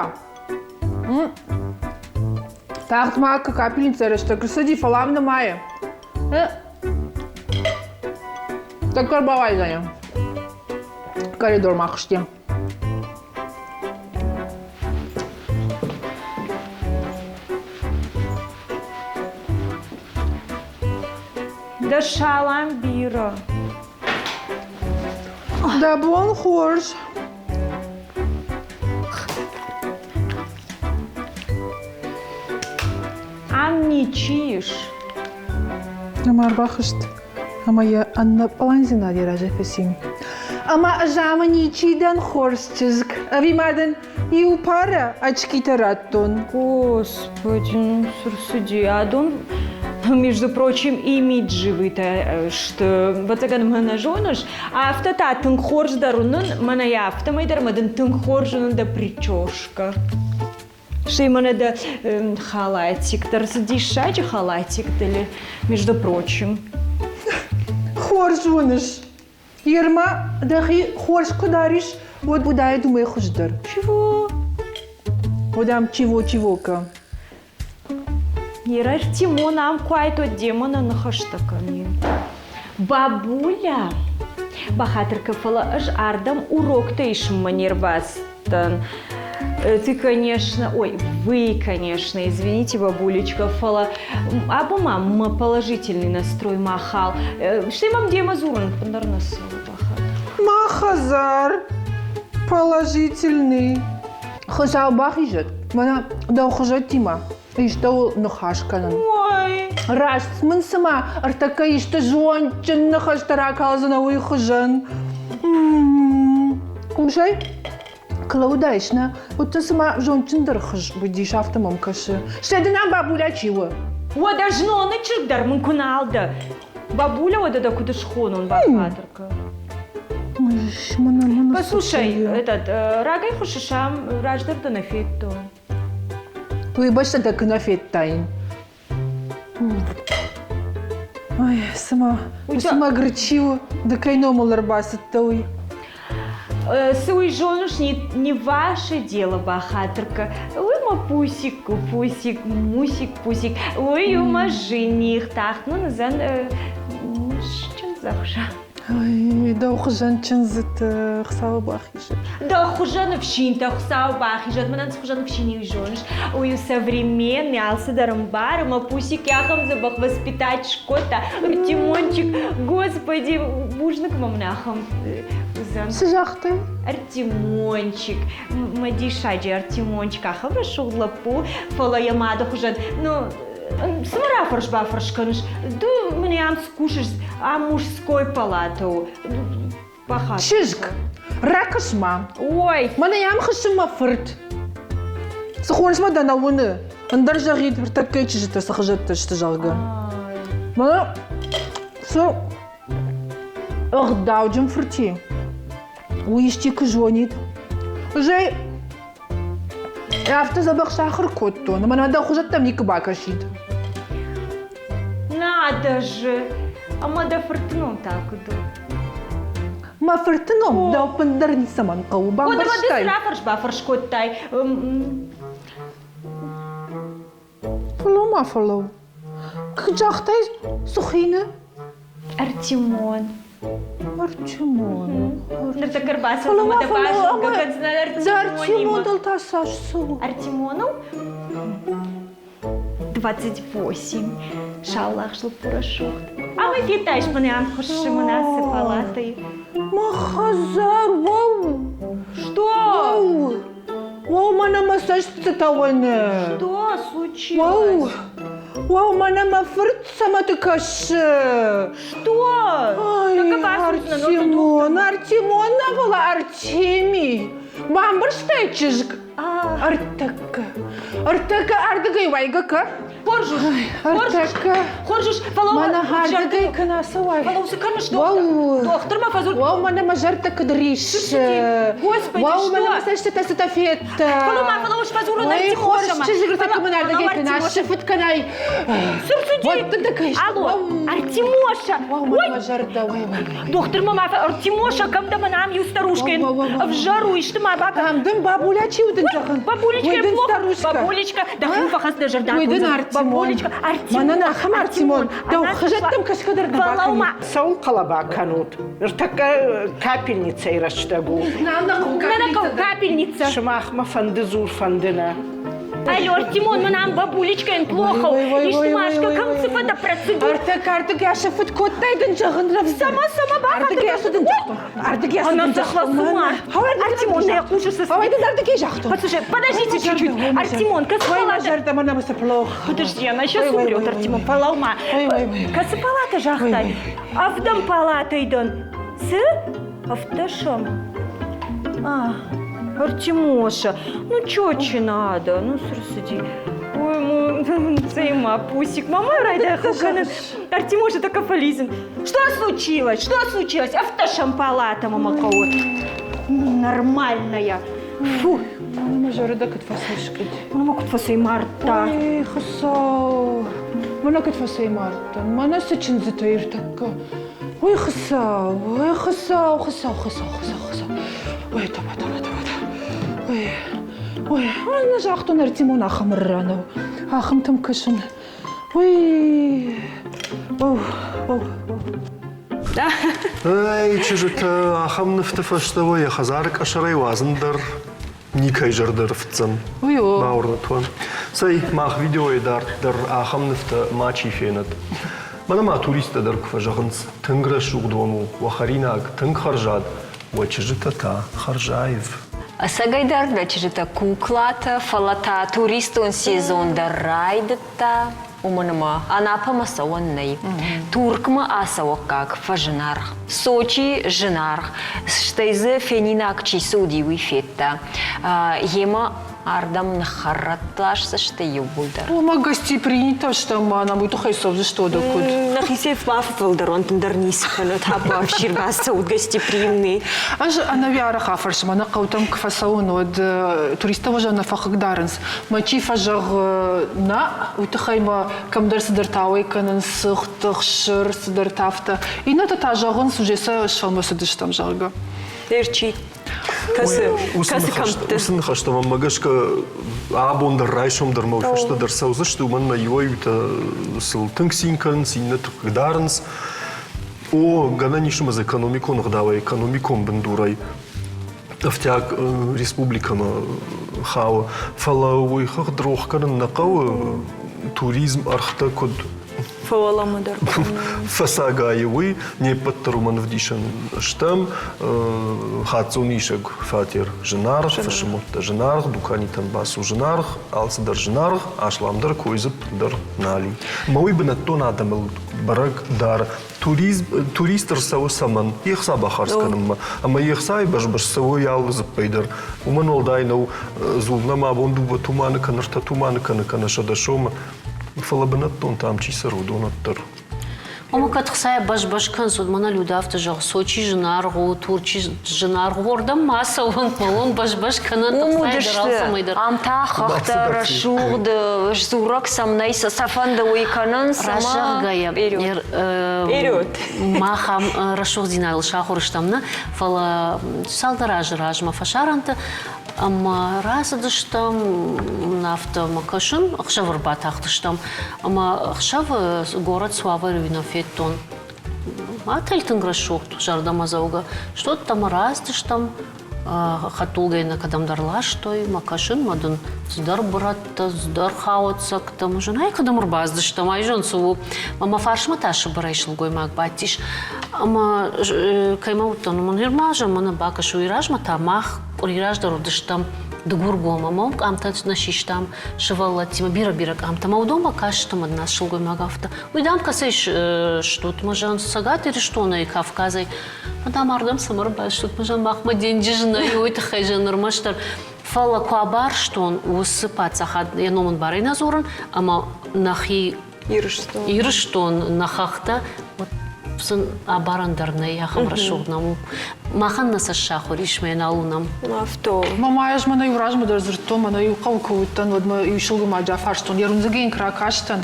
Тагъд ма капельницӕ рӕстӕг рцыди, фӕлӕ ам нымайы. Тӕккӕ ӕрбауайдзӕни. Коридормӕ ахызти. Дӕ салам бирӕ. Дӕ бон хорз. Ам ничи ис. Ӕмӕ ӕрбахызт ӕмӕ йӕ аннӕ пъландзинад йӕ разӕй фӕци. Ӕмӕ ӕз ам ничи дӕн, хорз чызг. Ӕви ма дын иу парӕ очкитӕ радтон? Господи, ну цы рцыди? Адон, между прочим, имиджевый-тӕ сты. Ӕвӕццӕгӕн мӕ нӕ зоныс. Афтӕ та тынг хорз дӕр уынын, мӕнӕ йӕ афтӕмӕй дӕр мӕ дын тынг хорз уынын дӕ прическа. Стӕй мӕнӕ дӕ халатик дӕр цы диссаджы халатик дӕле, между прочим. Хорз уыныс. Ерма, дӕхи хорз куы дарис, уӕд уыдаид уымӕй хуыздӕр. Чего? Уӕд чего-чего-ка. Ертимон ам куайто демона ныхӕстӕ кӕнин. Бабуля, бахатыр кӕ, фӕлӕ ӕз ардӕм уроктӕ исынмӕ не рбацыдтӕн. Ты, конечно, ой, вы, конечно, извините, бабулечка, фӕлӕ абон ма мӕ положительный настрой махал. Стӕй мӕм демӕ дзурын ӕппындӕр нӕ цӕуы, бахатыр. Мӕ хӕдзар положительный. Хуыцау бахизӕд, мӕнӕ дӕу хуызӕттимӕ истӕуыл ныхас кӕнын. Ой! Раст мын цыма ӕртӕккӕ исты зондджын ныхӕстӕ ракалдзынӕ уый хуызӕн. Хъусай, куы нӕ, уӕд дын цыма зондджындӕр хуыз уыдис, афтӕ мӕм кӕсы. Стӕй дын ам бабуля чи у? Уӕдӕ зноны чызг дӕр мын куы нал дӕ. Бабуля уӕдӕ дӕ куыд схонон, бахатыр кӕн. Послушай, этот, рагӕй хуыссыс ам, раздӕр дӕ нӕ федтон. Уый бӕстӕ дӕ куы нӕ федтаин. Ой, цыма, цыма грычи у, ды кӕй номыл ӕрбацыдтӕ, уый. Цы уый зоныс, не ваше дело бахатырка. Уый мӕ пусик, пусик, мусик, пусик. Уый у мӕ жених, тагъд мын уыдзӕн чындзӕхсӕв. Ай, дӕу хуызӕн чындзыты Хуыцауы бахизӕд. Дӕу хуызӕн ӕфсинтӕ Хуыцауы бахизӕд. Мӕнӕн цы хуызӕн ӕфсин уый зоныс. Уый у современный, алцыдӕр ӕмбары. Мӕ пусик ахӕм дзӕбӕх воспитать скодта. Артемончик, господи, бузныг мӕм нӕ ахӕм уыдзӕн. Цы загътай? Артемончик, мӕ диссаджы Артемончик, ахӕм рӕсугъд лӕппу, фӕлӕ йӕ мады хуызӕн, ну, цы мӕ рафӕрс-бафӕрс кӕныс? Ды мын ам цы кусыс? Ам мужской палата у. Чызг, ракӕс-ма. Ой! Мӕнӕ йӕм хӕссы мӕ фырт. Цы хорз мӕ дӕ нӕ уыны? Ӕндӕр зӕгъид, ӕртӕккӕйы чызджытӕ цы хызӕттӕ сты, зӕгъгӕ. Мӕнӕ цы ӕгъдауджын фырти, уый исчи куы зонид. Зӕй, Афтӕ дзӕбӕх сахуыр кодтон, ӕмӕ нӕ дӕ хуызӕттӕм никуы бакӕсид. Надо же! Ӕмӕ дӕ фырты ном та куыд у? Мӕ фырты ном дӕ ӕппындӕр ницӕмӕн хъӕуы, бамбӕрстай? Ды рафӕрс-бафӕрс кодтай. Фӕлӕуу ма, фӕлӕуу. Куыд загътай, Сухины? Артемон. Артемон. Ныртӕккӕ ӕрбацӕуӕм ӕмӕ дӕ базонгӕ кӕндзынӕн Артемонимӕ. Артемоныл та цас цӕуы? Артемоныл? 28. Саулагъз лӕппу рӕсугъд. Ӕмӕ федтаис мӕнӕ ам хуыссы мын ацы палатӕйы. Мӕ хӕдзар, уӕу! Что? Уӕу! Уӕу, мӕнӕ мӕ цӕстытӕ уыны. Что случилось? Уӕу! Уӕу, мӕнӕ мӕ фырт цӕмӕты кӕсы. Что? Ай, Артемон, Артемон нӕ, фӕлӕ Артемий. Бамбӕрстай чызг? Ӕртӕккӕ. Ӕртӕккӕ ардыгӕй уайгӕ кӕ. Хорз ус, Ӕртӕккӕ. Хорз ус, фӕлӕ Мӕнӕ ардыгӕй кӕнӕ ацӕуай. Фӕлӕ цы кӕныс, дохтыр? Дохтырмӕ фӕдзур. Уӕу, мӕнӕ мӕ зӕрдӕ куыд риссы. Господи, Уӕу, мӕнӕ что? мӕ цӕстытӕ цытӕ федта. Фӕлӕ ма, фӕлӕ ус фӕдзурын Ой, хорз Артемошамӕ. чызг ӕртӕккӕ мын ардыгӕй кӕнӕ, сыфыт кӕнай. Цы рцыди? Алло, Артемоша! Ой, мӕ зӕрдӕ, ой, ой, ой. Дохтырмӕ ма Артемоша, кӕм дӕ мӕн ам иу старушка ӕвзӕр у, исты ма бакӕн. Ам дын бабуля чи у дын зӕгъын? Бабулечка, плохо. Бабулечка, да ху фӕхӕц дӕ зӕрдӕ. Уый дын Артемон. Бабулечка, Артемон. Мӕнӕн ахӕм Артемон. Дӕу хызӕттӕм кӕсгӕ дӕр нӕ бакӕнин. Цӕуыл хъӕлӕба кӕнут? Ныртӕккӕ капельницӕйы рӕстӕг у. Нӕ хъӕуы капельница. Сымахмӕ фӕнды дзур, фӕнды нӕ. Алло, Тимон, мы нам бабулечка плохо. Ишь ты, Машка, кӕм цы фӕдӕ процедур? Ӕртӕ картыг ӕсы фыд кодтай дын зӕгъын рӕвдз. Сама, сама Ардыг ӕсы дын загътон. Ардыг ӕсы дын загътон. Артемон, нӕ хъусыс. Ой, дын ардыгӕй загътон. Послушай, подождите чуть-чуть. Артемон, кӕцы палата? зӕрдӕ мӕ намысы плохо. Подожди, она сейчас умрет, Артемон, фӕлӕуу-ма. Кӕцы палата загътай? Ӕвдӕм палатӕй дӕн. Цы? Автошам. А, Артемоша, ну чё надо? Ну, сиди. Ой, мой, цей пусик, мама райдай хуканы. Артемоша так фализин. Что случилось? Что случилось? Автошам палата, мама кого? Нормальная. Фу. Мӕ зӕрдӕ куыд фӕцӕйскъуыд. Мӕнӕ куыд фӕцӕймардта. Ой, Хуыцау, мӕнӕ куыд фӕцӕймардтӕн. Мӕнӕ цы чындзытӕ ӕртӕккӕ. Ой, Хуыцау, ой, Хуыцау, Хуыцау, Хуыцау, Хуыцау, Хуыцау. Ой, тоба, тоба, тоба. Ой, ой, нӕ загътон Артемон ахӕм ӕрра нӕу. Ахӕмтӕм кӕсын. Ой, оу, оу, оу. Эй, чызджытӕ, ахӕм нывты фӕстӕ уӕ йӕ хӕдзары къӕсӕрӕй уадзын дӕр никӕй зӕрдӕ рфтдзӕн. Бауырнӕт уӕ. Цӕй, мах видеойы дарддӕр ахӕм нывтӕ мачи фенӕд. Мӕнӕ ма туристтӕ дӕр куы фӕзӕгъынц, тынг рӕсугъд уӕм у, уӕ хӕринаг тынг хӕрзад, уӕ чызджытӕ та хӕрзаив. Ӕцӕгӕйдӕр нӕ чызджытӕ куклатӕ, фӕлӕ та туристон сезон дӕр райдыдта. Уымӕн ӕмӕ Анапӕмӕ цӕуӕн нӕй. Туркмӕ ацӕуӕггаг фӕзынаргъ. Сочи зынаргъ. Стӕй дзы фенинаг чи цы уыди, уый федта. Йемӕ ардӕм ныххӕррӕтт ласдзысты иууылдӕр. Уымӕ гостеприимство стӕм ма нӕм уый тыххӕй цӕудзысты уӕдӕ куыд? Нӕхицӕй фӕфылдӕр ӕндӕр ницы кӕны, табуафсир бацӕут гостеприимный. Ӕз ӕнӕуи арӕх афӕрсын, мӕнӕ хъӕутӕм куы фӕцӕуын, уӕд туристтӕ уӕзӕн нӕ фӕхъыгдарынц. Мӕ чи фӕзӕгъы, нӕ, уый тыххӕй мӕ кӕмдӕр цыдӕртӕ ауӕй кӕнынц, цыхт, ӕхсыр, цыдӕртӕ афтӕ. Иннӕтӕ та зӕгъынц, уже сӕ сфӕлмӕцыдыстӕм, зӕгъгӕ. Чи кӕцы, кӕцы кӕмтты? Уыцы ныхӕстӕ мӕнмӕ гӕсгӕ абон дӕр, райсом дӕр мӕ фӕстӕ дӕр цӕудзысты, уымӕн мӕ иуӕй-иутӕ сыл тынг цин кӕнынц, иннӕты хъыгдарынц. О, гӕнӕн ис ӕмӕ дзы экономикон ӕгъдауӕй, экономикон бындурӕй ӕфтиаг республикӕмӕ хауы. Фӕлӕ уый хыгъд рох кӕнын нӕ хъӕуы, туризм ӕргътӕ куыд фӕуӕлӕмӕ дӕр фӕцагайы, уый не ппӕт дӕр уымӕн ӕвдисӕн стӕм. Хаццон исӕг фатер зынаргъ, фысымуӕттӕ зынаргъ, дуканитӕм бацу зынаргъ, алцыдӕр зынаргъ, асламдӕр койдзыпп дӕр нал и. Мӕ уый бынӕттон адӕмыл бӕрӕг дӕр туризм, турист ӕрцӕуы цӕмӕн? Йе хца бахардз кӕнынмӕ. Ӕмӕ йе хцайы бӕзбӕз цӕуы алы дзыппӕй дӕр. Уымӕн уӕлдай нӕу, дзул нӕм абон дыууӕ туманы кӕнӕ ӕртӕ туманы кӕны, кӕнӕ 100 сомы. Фӕлӕ бынӕттонтӕ ам чи цӕры, уыдон уӕддӕр. Ома кӕд хцайӕ бӕз-бӕз кӕнынц, уӕд мӕнӕ Люда афтӕ зӕгъы, Сочи зынаргъ у, Турчи зынаргъ у, уырдӕм ма цӕуӕнт, ма уым бӕз-бӕз кӕнӕнт, Уым ӕхцайӕ дӕр уыдысты, алцӕмӕй дӕр. ам та хӕхтӕ рӕсугъд, сдзурӕг сӕм нӕй, сӕ фӕнды уый кӕнынц Раст зӕгъгӕйӕ, Вперед! мах ам рӕсугъддзинадыл сахуыр стӕм, нӕ, фӕлӕ цалдӕр азы размӕ фӕсарӕнты Ӕмӕ рацыдыстӕм, афтӕ мӕ кӕсын, ӕхсӕвы ӕрбатахтыстӕм. Ӕмӕ ӕхсӕвы город Суавӕры нӕ федтон. Отель тынг рӕсугъд, зӕрдӕмӕдзӕугӕ. Стодтам рацыдыстӕм, хӕдтулгӕйы нӕ кӕдӕмдӕр ластой, мӕ кӕсын, мӕ дын цыдӕр бырӕттӕ, цыдӕр хауӕццӕгтӕ. Мӕ зын, ай кӕдӕм ӕрбацыдыстӕм, ай зон цы у. Ӕмӕ мӕ фарсмӕ та сыбырӕй сылгоймаг бадтис. Ӕмӕ кӕй ма уыдтӕн, уымӕн Ермазы ӕмӕ нӕ бакӕс, уый размӕ та мах къуыри раздӕр уыдыстӕм Дыгургом ӕмӕ уым къамтӕ нӕ систам сывӕллӕттимӕ, бирӕ-бирӕ къамтӕ. Ӕмӕ уыдонмӕ кастыстӕм ӕмӕ нӕ сылгоймаг афтӕ. Уый, дам, кӕцӕй стут? Мӕ зӕгъын, Цӕгат Ирыстонӕй, Кавказӕй. Мӕ, дам, ардӕм цӕмӕ ӕрбацыдтут? Мӕ зӕгъын, махмӕ денджыз нӕй, уый тыххӕй зӕгъын, ӕрмӕстдӕр. Фӕлӕ куы абарстон уыцы паддзахад, йӕ ном ын барӕй нӕ дзурын, ӕмӕ нӕхи Ирыстон. Ирыстон, нӕ хӕхтӕ, сын абарӕн дӕр нӕй, ахӕм рӕсугъд нӕм у. Махӕн нӕ цӕст сахуыр ис, мӕ нал уынӕм. Афтӕ. Мамӕ, ӕз мӕнӕ иу размӕ дӕр дзырдтон, мӕнӕ иу хъӕуы куы уыдтӕн, уӕд мӕ иу сылгоймаджы афарстон, йӕ рундзыгӕй йын куы ракастӕн,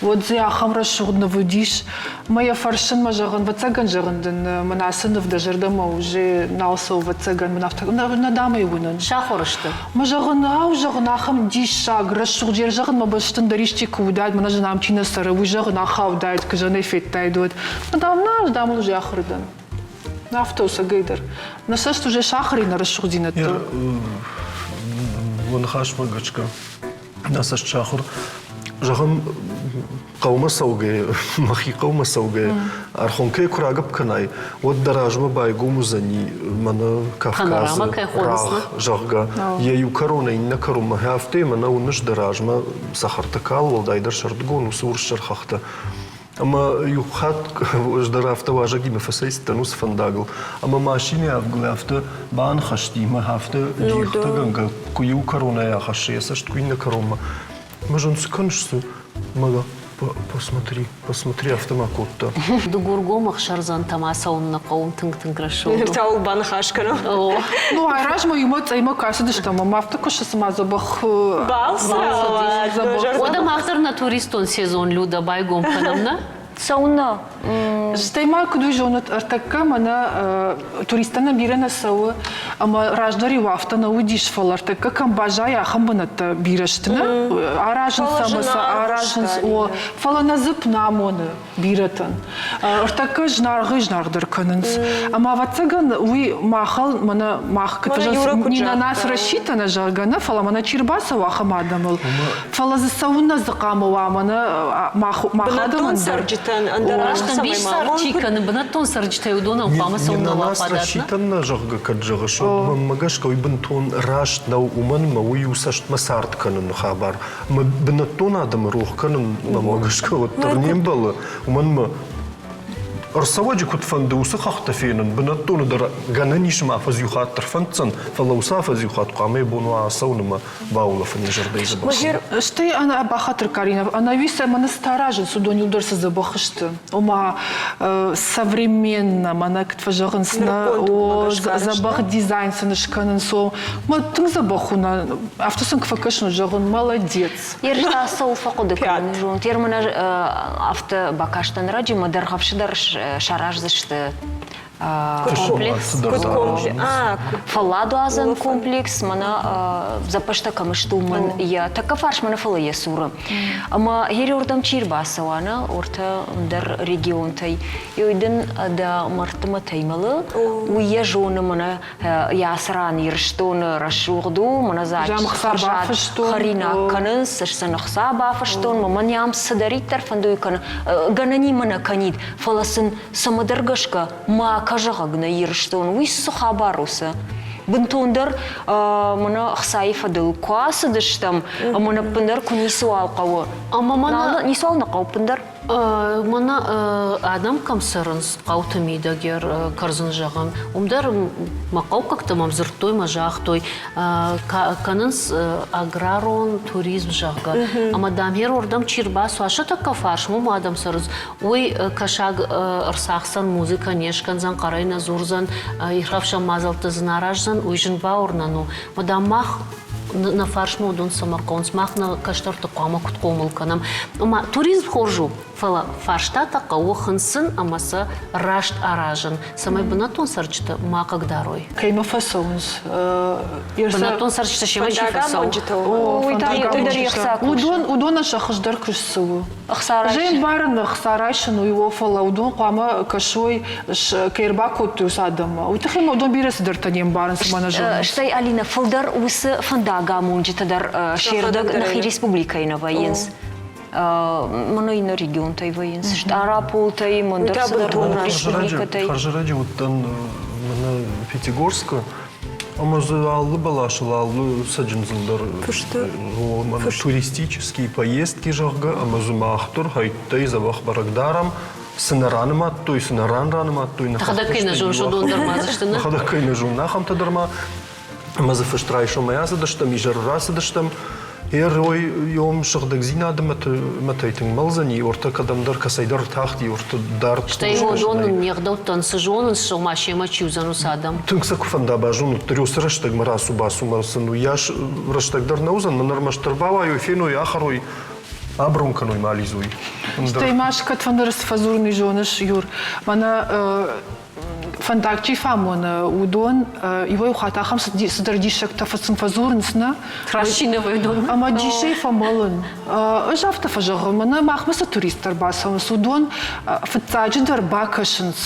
уӕд дзы ахӕм рӕсугъд ныв уыдис. Мӕ йӕ фӕрсын, мӕ зӕгъын, ӕвӕццӕгӕн, зӕгъын дын, мӕн ацы ныв дӕ зӕрдӕмӕ уже нал цӕуы, ӕвӕццӕгӕн, мын афтӕ, нӕ дам ӕй уынын. Сахуыр сты. Мӕ зӕгъын, ау, зӕгъын, ахӕм диссаг, рӕсугъд йе зӕгъын мӕ бӕстын дӕр исчи куы уыдаид, мӕнӕ зын ам чи нӕ цӕры, уый зӕгъын ахаудаид, куы зӕнӕй федтаид, уӕд. Дам, нӕ, ӕз дам ыл уже ахуыр дӕн. Афтӕ у цӕгӕйдӕр. Нӕ цӕст уже сахар и нӕ рӕсугъддзинӕдтыл. Уӕ ныхасмӕ гӕсгӕ нӕ цӕст сахуыр. Зӕгъӕм, хъӕумӕ цӕугӕ, мӕхи хъӕумӕ цӕугӕ, Архонкӕйы куы рагӕпп кӕнай, уӕд дӕ размӕ байгом уыдзӕни мӕнӕ Кавказы рагъ, зӕгъгӕ. Йӕ иу кӕронӕй иннӕ кӕронмӕ афтӕ мӕнӕ уыныс дӕ размӕ цӕхӕртӕ кал, уӕлдайдӕр сӕрдыгон уыцы урссӕр хӕхтӕ. Ӕмӕ иу хатт ӕз дӕр афтӕ уазӕгимӕ фӕцӕйцыдтӕн уыцы фӕндагыл, ӕмӕ машинӕ авгыл афтӕ баныхӕсти мӕ афтӕ дихтӕгӕнгӕ куы иу кӕронӕй ахӕссы йӕ цӕст, куы иннӕ кӕронмӕ. Мӕ зын цы кӕныс, цы? Мӕ посмотри, посмотри, афтӕ ма кодта. Дыгургом ӕхсӕрдзӕнтӕм ацӕуын нӕ хъӕуы тынг-тынг рӕсугъд. Цӕуыл баныхас кӕнӕм? Ну, айразмӕ иумӕ цъӕймӕ кӕсыдыстӕм, ӕмӕ афтӕ куы цыма дзӕбӕх Балц Уӕдӕ мах дӕр нӕ туристон сезон Люда байгом кӕнӕм, нӕ? Цӕуыннӕ? Стӕй ма куыд уый зонут, ӕртӕккӕ мӕнӕ туристтӕн нӕ бирӕ нӕ цӕуы, ӕмӕ раздӕр-иу афтӕ нӕ уыдис, фӕлӕ ӕртӕккӕ кӕм баззайы, ахӕм бынӕттӕ бирӕ сты, нӕ? Аразынц ӕмӕ сӕ аразынц, о, фӕлӕ нӕ дзыпп нӕ амоны бирӕтӕн. Ӕртӕккӕ зынаргъӕй-зынаргъдӕр кӕнынц. Ӕмӕ, ӕвӕццӕгӕн, уый махыл, мӕнӕ мах не на нас рассчитано, зӕгъгӕ, нӕ, фӕлӕ мӕнӕ чи рбацӕуы ахӕм адӕмыл, Фӕлӕ дзы цӕуыннӕ дзы хъуамӕ уа мӕнӕ мах Бынӕттон адӕмӕн дӕр? цӕрджытӕн ӕндӕр Ӕмбис цард чи кӕны, бынӕттон цӕрджытӕй уыдонӕн хъуамӕ цӕуыннӕ уа фадат, нӕ? Расситӕн нӕ, зӕгъгӕ, кӕд зӕгъыс, уӕд мӕнмӕ гӕсгӕ уый бынтон раст нӕу, уымӕн ӕмӕ уый у цӕстмӕ цард кӕныны хабар. Мӕ бынӕттон адӕмы рох кӕнын мӕнмӕ гӕсгӕ уӕддӕр не мбӕлы, уымӕн ӕмӕ ӕрцӕуӕджы куыд фӕнды уыцы хӕхтӕ фенын, бынӕттоны дӕр гӕнӕн ис ӕмӕ афӕдз иу хатт дӕр фӕнддзӕн, фӕлӕ уыцы афӕдз иу хатт хъуамӕ йӕ бон уа ацӕуын ӕмӕ баулӕфын йӕ зӕрдӕйы дзӕбӕх. Стӕй ӕнӕ бахатыр Карина, ӕнӕуи сӕ мӕнӕ цы аразынц, уыдон иу дӕр цы дзӕбӕх сты. Ома современно, мӕнӕ куыд фӕзӕгъынц, нӕ о, дзӕбӕх дизайн сын скӕнынц, о, мӕ тынг дзӕбӕх у, нӕ, афтӕ сын куы фӕкӕсын, зӕгъын, молодец. Ерыстӕ цӕуыл фӕхъуыды кӕнын зон. Термин афтӕ бакастӕн раджы, мӕ дӕргъӕвсы дӕр сараздзысты. Комплекс. Фӕлладуадзӕн комплекс, мӕнӕ запӕстӕ кӕм сты, уымӕн йӕ тӕккӕ фарсмӕ нӕ, фӕлӕ йӕ цуры. Ӕмӕ ерордӕм чи рбацӕуа, нӕ, ортӕ ӕндӕр регионтӕй, ой дын дӕ мӕрдты мӕтӕй мӕлы, уый йӕ зоны, мӕнӕ йӕ ацы ран Ирыстоны рӕсугъд у, мӕнӕ дзы хӕринаг кӕнынц, ӕз сын ӕхца бафыстон, мӕн ам цыдӕриддӕр фӕнды, уый кӕны, гӕнӕнимӕ нӕ кӕнид, фӕлӕ сын цӕмӕдӕр гӕсгӕ ма зӕгъӕг нӕ Ирыстон, уый цы хабар у, цы? Бынтондӕр мӕнӕ ӕхцайы фӕдыл куы ацыдыстӕм, ӕмӕ нӕ ӕппындӕр куы ницыуал хъӕуы. Ӕмӕ мӕнӕ ницыуал нӕ хъӕуы ӕппындӕр? Мӕнӕ адӕм кӕм цӕрынц, хъӕуты мидӕг кӕрдзын зӕгъӕм, уым дӕр мӕ хъӕуккӕгтӕ мӕм дзырдтой мӕ загътой, кӕнынц аграрон туризм, зӕгъгӕ. Ӕмӕ дам уырдӕм чи рбацуа, сӕ тӕккӕ фарсмӕ уым адӕм цӕрынц, Уый кӕсаг ӕрцахсдзӕн, музыкӕ не скӕндзӕн, хъӕрӕй нӕ дзурдзӕн, ирхӕфсӕн мадзӕлттӕ дзы нӕ араздзӕн, уый зын бауырнӕн у. Мадам мах нӕ фарсмӕ уыдон цӕмӕ хъӕуынц, мах нӕ кӕстӕрты хъуамӕ куыд хъомыл кӕнӕм. Ома туризм хорз у, фӕлӕ фарстатӕ хъӕуы хынцын ӕмӕ сӕ раст аразын, цӕмӕй бынӕттон цӕрджытӕ ма хъыгдарой. Кӕимӕ фӕцӕуынц? Бынӕттон цӕрджытӕ семӕ чи фӕцӕуы? Уыдон, уыдонӕн сӕ хуыздӕр куыст цы у? Зӕй ӕмбарын ӕхца райсын уый у, фӕлӕ уыдон хъуамӕ кӕсой, кӕй ӕрбакодтой уыцы адӕммӕ. Уый тыххӕй ма уыдон бирӕ цыдӕртӕ не мбарынц ӕмӕ нӕ зонынц. Стӕй, Алинӕ, фылдӕр уыцы фӕндагамонджытӕ дӕр се рдӕг нӕхи республикӕйы нӕ вӕййынц. Мӕнӕ иннӕ регионтӕй вӕййынц, Стъараполтӕй, мӕндӕр цыдӕр республикӕтӕй. Хӕрзӕрӕджы уыдтӕн мӕнӕ Пятигорскы, Ӕмӕ дзы алы бӕласыл, алы цӕджындзыл дӕр туристические поездки, зӕгъгӕ, ӕмӕ дзы мах дӕр хӕйттӕй дзӕбӕх бӕрӕг дарӕм. Цы нӕ ранымадтой, цы нӕ ран ранымадтой, Нӕхӕдӕг кӕй нӕ зоныс, уыдон дӕр ма дзы сты, нӕ? Нӕхӕдӕг кӕй нӕ зонын, ахӕмтӕ дӕр ма. Ӕмӕ дзы фыст райсомӕй ацыдыстӕм, изӕры рацыдыстӕм. Гъер уый сыгъдӕгдзинады мӕтӕй тынг мӕлдзӕни, ортӕ кӕдӕмдӕр кӕцӕйдӕр ртахти, ортӕ дард. Стӕй уыдон не гъдӕуттӕн цы зонынц, ома семӕ чи уыдзӕн уыцы адӕм? Тынг сӕ куы фӕнда базонут, уыцы рӕстӕгмӕ рацу-бацумӕ сын уыйас рӕстӕг дӕр нӕ уыдзӕн, мӕн ӕрмӕстдӕр бауайой, феной, ахӕрой, аброн кӕной ма алидзой. Стӕй ма кӕдфӕнды цы фӕдзурын зоныс, Юр, мӕнӕ фӕндаг чи фӕамоны, уыдон иуӕй хатт ахӕм цыдӕр диссӕгтӕ сын фӕдзурынц, нӕ? Ӕмӕ дисӕй фӕмӕлын. Ӕз афтӕ фӕзӕгъын, мӕнӕ махмӕ цы туристтӕ ӕрбацӕуынц, уыдон фыццаджыдӕр бакӕсынц,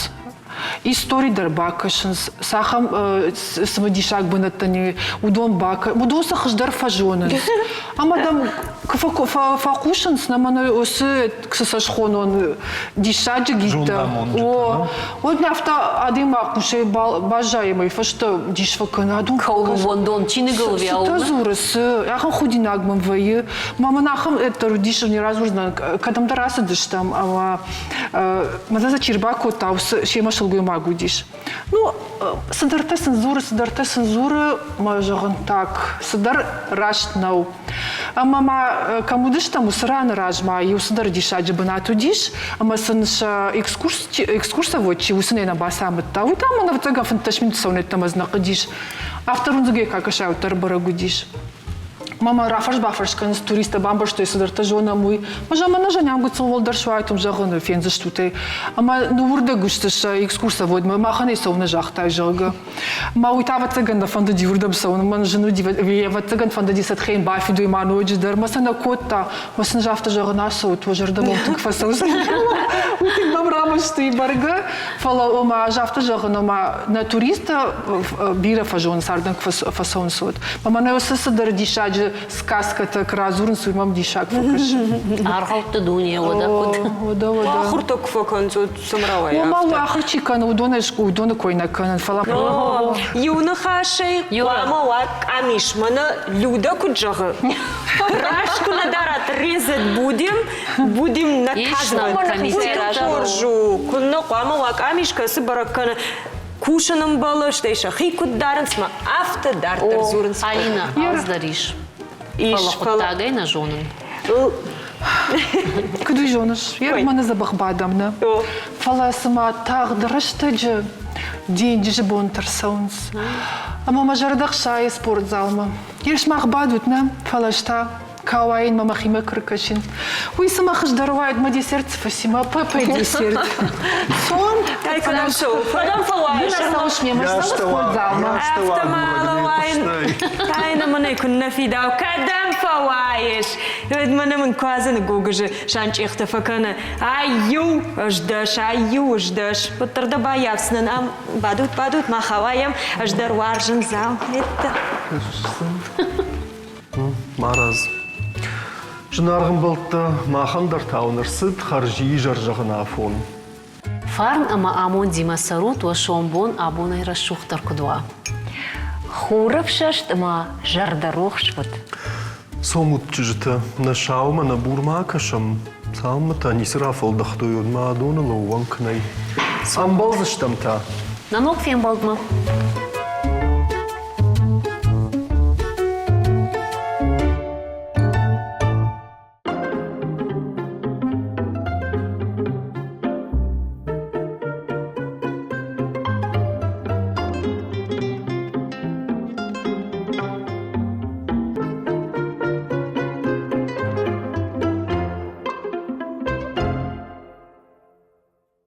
истори дӕр бакӕсынц, цахӕм цымыдисаг бынӕттӕ не уыдон бакӕ уыдон сӕ хуыздӕр фӕзонынц. Ӕмӕ дӕм куы фӕхъусынц, нӕ мӕнӕ уыцы цы сӕ схонон, диссаджы гидтӕ. О, уӕд афтӕ адӕймаг хъусӕй баззайы мӕ фӕстӕ дис фӕкӕны. Адон Кӕуылвондон чиныгыл Цытӕ дзуры, цы? Ахӕм худинаг мын вӕййы. Мӕ мын ахӕм ӕддӕр уыдис, не радзурдзынӕн, кӕдӕмдӕр ацыдыстӕм ӕмӕ мӕ зӕрдӕ чи рбакодта, уыцы семӕ сылгоймаг уыдис. Ну, цыдӕртӕ сын дзуры, цыдӕртӕ сын дзуры, мӕ зӕгъын так, цыдӕр раст нӕу. Ӕмӕ ма кӕм уыдыстӕм, уыцы раны размӕ иу цыдӕр диссаджы бынат уыдис, ӕмӕ сын сӕ экскурсовод чи уыцы нӕ бацамыдта, уый та мӕн ӕвӕццӕгӕн 15 минуты цӕуынӕттӕм ӕз нӕ хъуыдис. Афтӕ рундзыгӕй кӕкӕсай, уӕддӕр бӕрӕг уыдис. Мама рафӕрс-бафӕрс кӕнынц туристтӕ, бамбӕрстой, цыдӕртӕ зонӕм, уый. Мӕ зӕгъ, мӕнӕ зӕнӕм гыццыл уӕлдӕр суайтом, зӕгъын, фендзыстут ӕй. Ӕмӕ ныууырдӕг сты сӕ экскурсоводмӕ, махӕн ӕй цӕуыннӕ загътай, зӕгъгӕ. Мӕ уый та, ӕвӕццӕгӕн, нӕ фӕндыди уырдӕм цӕуын. Мӕн зын уыди, ӕвӕццӕгӕн, фӕндыди Сатхейӕн бафидой ма ноджы дӕр. Мӕ сӕ нӕ кодта. Мӕ сын афтӕ зӕгъын, ацӕут, уӕ зӕрдӕ мӕм тынг фӕцӕудзӕн. Уый тынг мӕм рамӕсты бӕргӕ. Фӕлӕ, ома, ӕз афтӕ зӕгъын, ома, нӕ туристтӕ бирӕ фӕзоны цардӕн куы фӕцӕуынц, уӕд. Ӕмӕ нӕ уыцы цыдӕр диссаджы сказкӕтӕ куы радзурынц, уый мӕм диссаг фӕкӕсы. Аргъӕутты дуне, уӕдӕ куыд? Уӕдӕ, уӕдӕ. Ахуыртӕ куы фӕкӕнынц, уӕд цӕм рауайы Ома, ахуыр чи кӕны, уыдонӕй уыдоны кой нӕ кӕнын, фӕлӕ... Иу ныхасӕй хъуамӕ уа къамис. Мӕнӕ Людӕ куыд зӕгъы, раст куы нӕ дарат, резать будем, будем наказывать. Уый хорз у, куыннӕ хъуамӕ уа къамис, кӕцы бӕрӕг кӕны, кусын ӕмбӕлы, стӕй сӕхи куыд дарынц, мӕ афтӕ дарддӕр дзурынц. Алина, алцыдӕр ис. Фӕлӕ хъуыддагӕй нӕ зонын. Куыд уый зоныс? Йе рмӕны дзӕбӕх бадӕм, нӕ? Фӕлӕ цыма тагъд рӕстӕджы денджызы бонтӕ рцӕуынц. Ӕмӕ мӕ зӕрдӕ хсайы спортзалмӕ. Ир сымах бадут, нӕ? Фӕлӕ ӕз та кӕм? Кауайын мӕ мӕхимӕ куы ркӕсин. Уый цыма хуыздӕр уаид мӕ десерт цы фӕци, мӕ папӕйы десерт. Цом, Кӕдӕм цӕуы? Кӕдӕм фӕуайыс? Ды нӕ цӕуыс мемӕ, цӕуы спортзалмӕ. Афтӕ ма алауайын. Тайна мӕнӕй куыннӕ фидау. Кӕдӕм фӕуайыс? Мӕнӕ мын куадзӕны гогызы санчъехтӕ фӕкӕны. Ай иу ӕз дӕс, ай иу ӕз дӕс. Уӕддӕр дӕ баййафдзынӕн ам. Бадут, бадут, мах ауайӕм. Ӕз дӕр уарзын зал. Это. Марадз. Зынаргъ ӕмбӕлттӕ, махӕн дӕр та уын ӕрцыд хӕрзизӕр зӕгъын афон. Фарн ӕмӕ амондимӕ цӕрут, уӕ сомбон абонӕй рӕсугъддӕр куыд уа. Хуры фсӕст ӕмӕ зӕрдӕрухс уыд. Цомут, чызджытӕ, нӕ саумӕ, нӕ бурмӕ акӕсӕм. Цалынмӕ та ницы рафӕлдӕхтой, уӕдмӕ адоныл ӕууӕнк нӕй. Ӕмбӕлдзыстӕм та. Нӕ ног фембӕлдмӕ.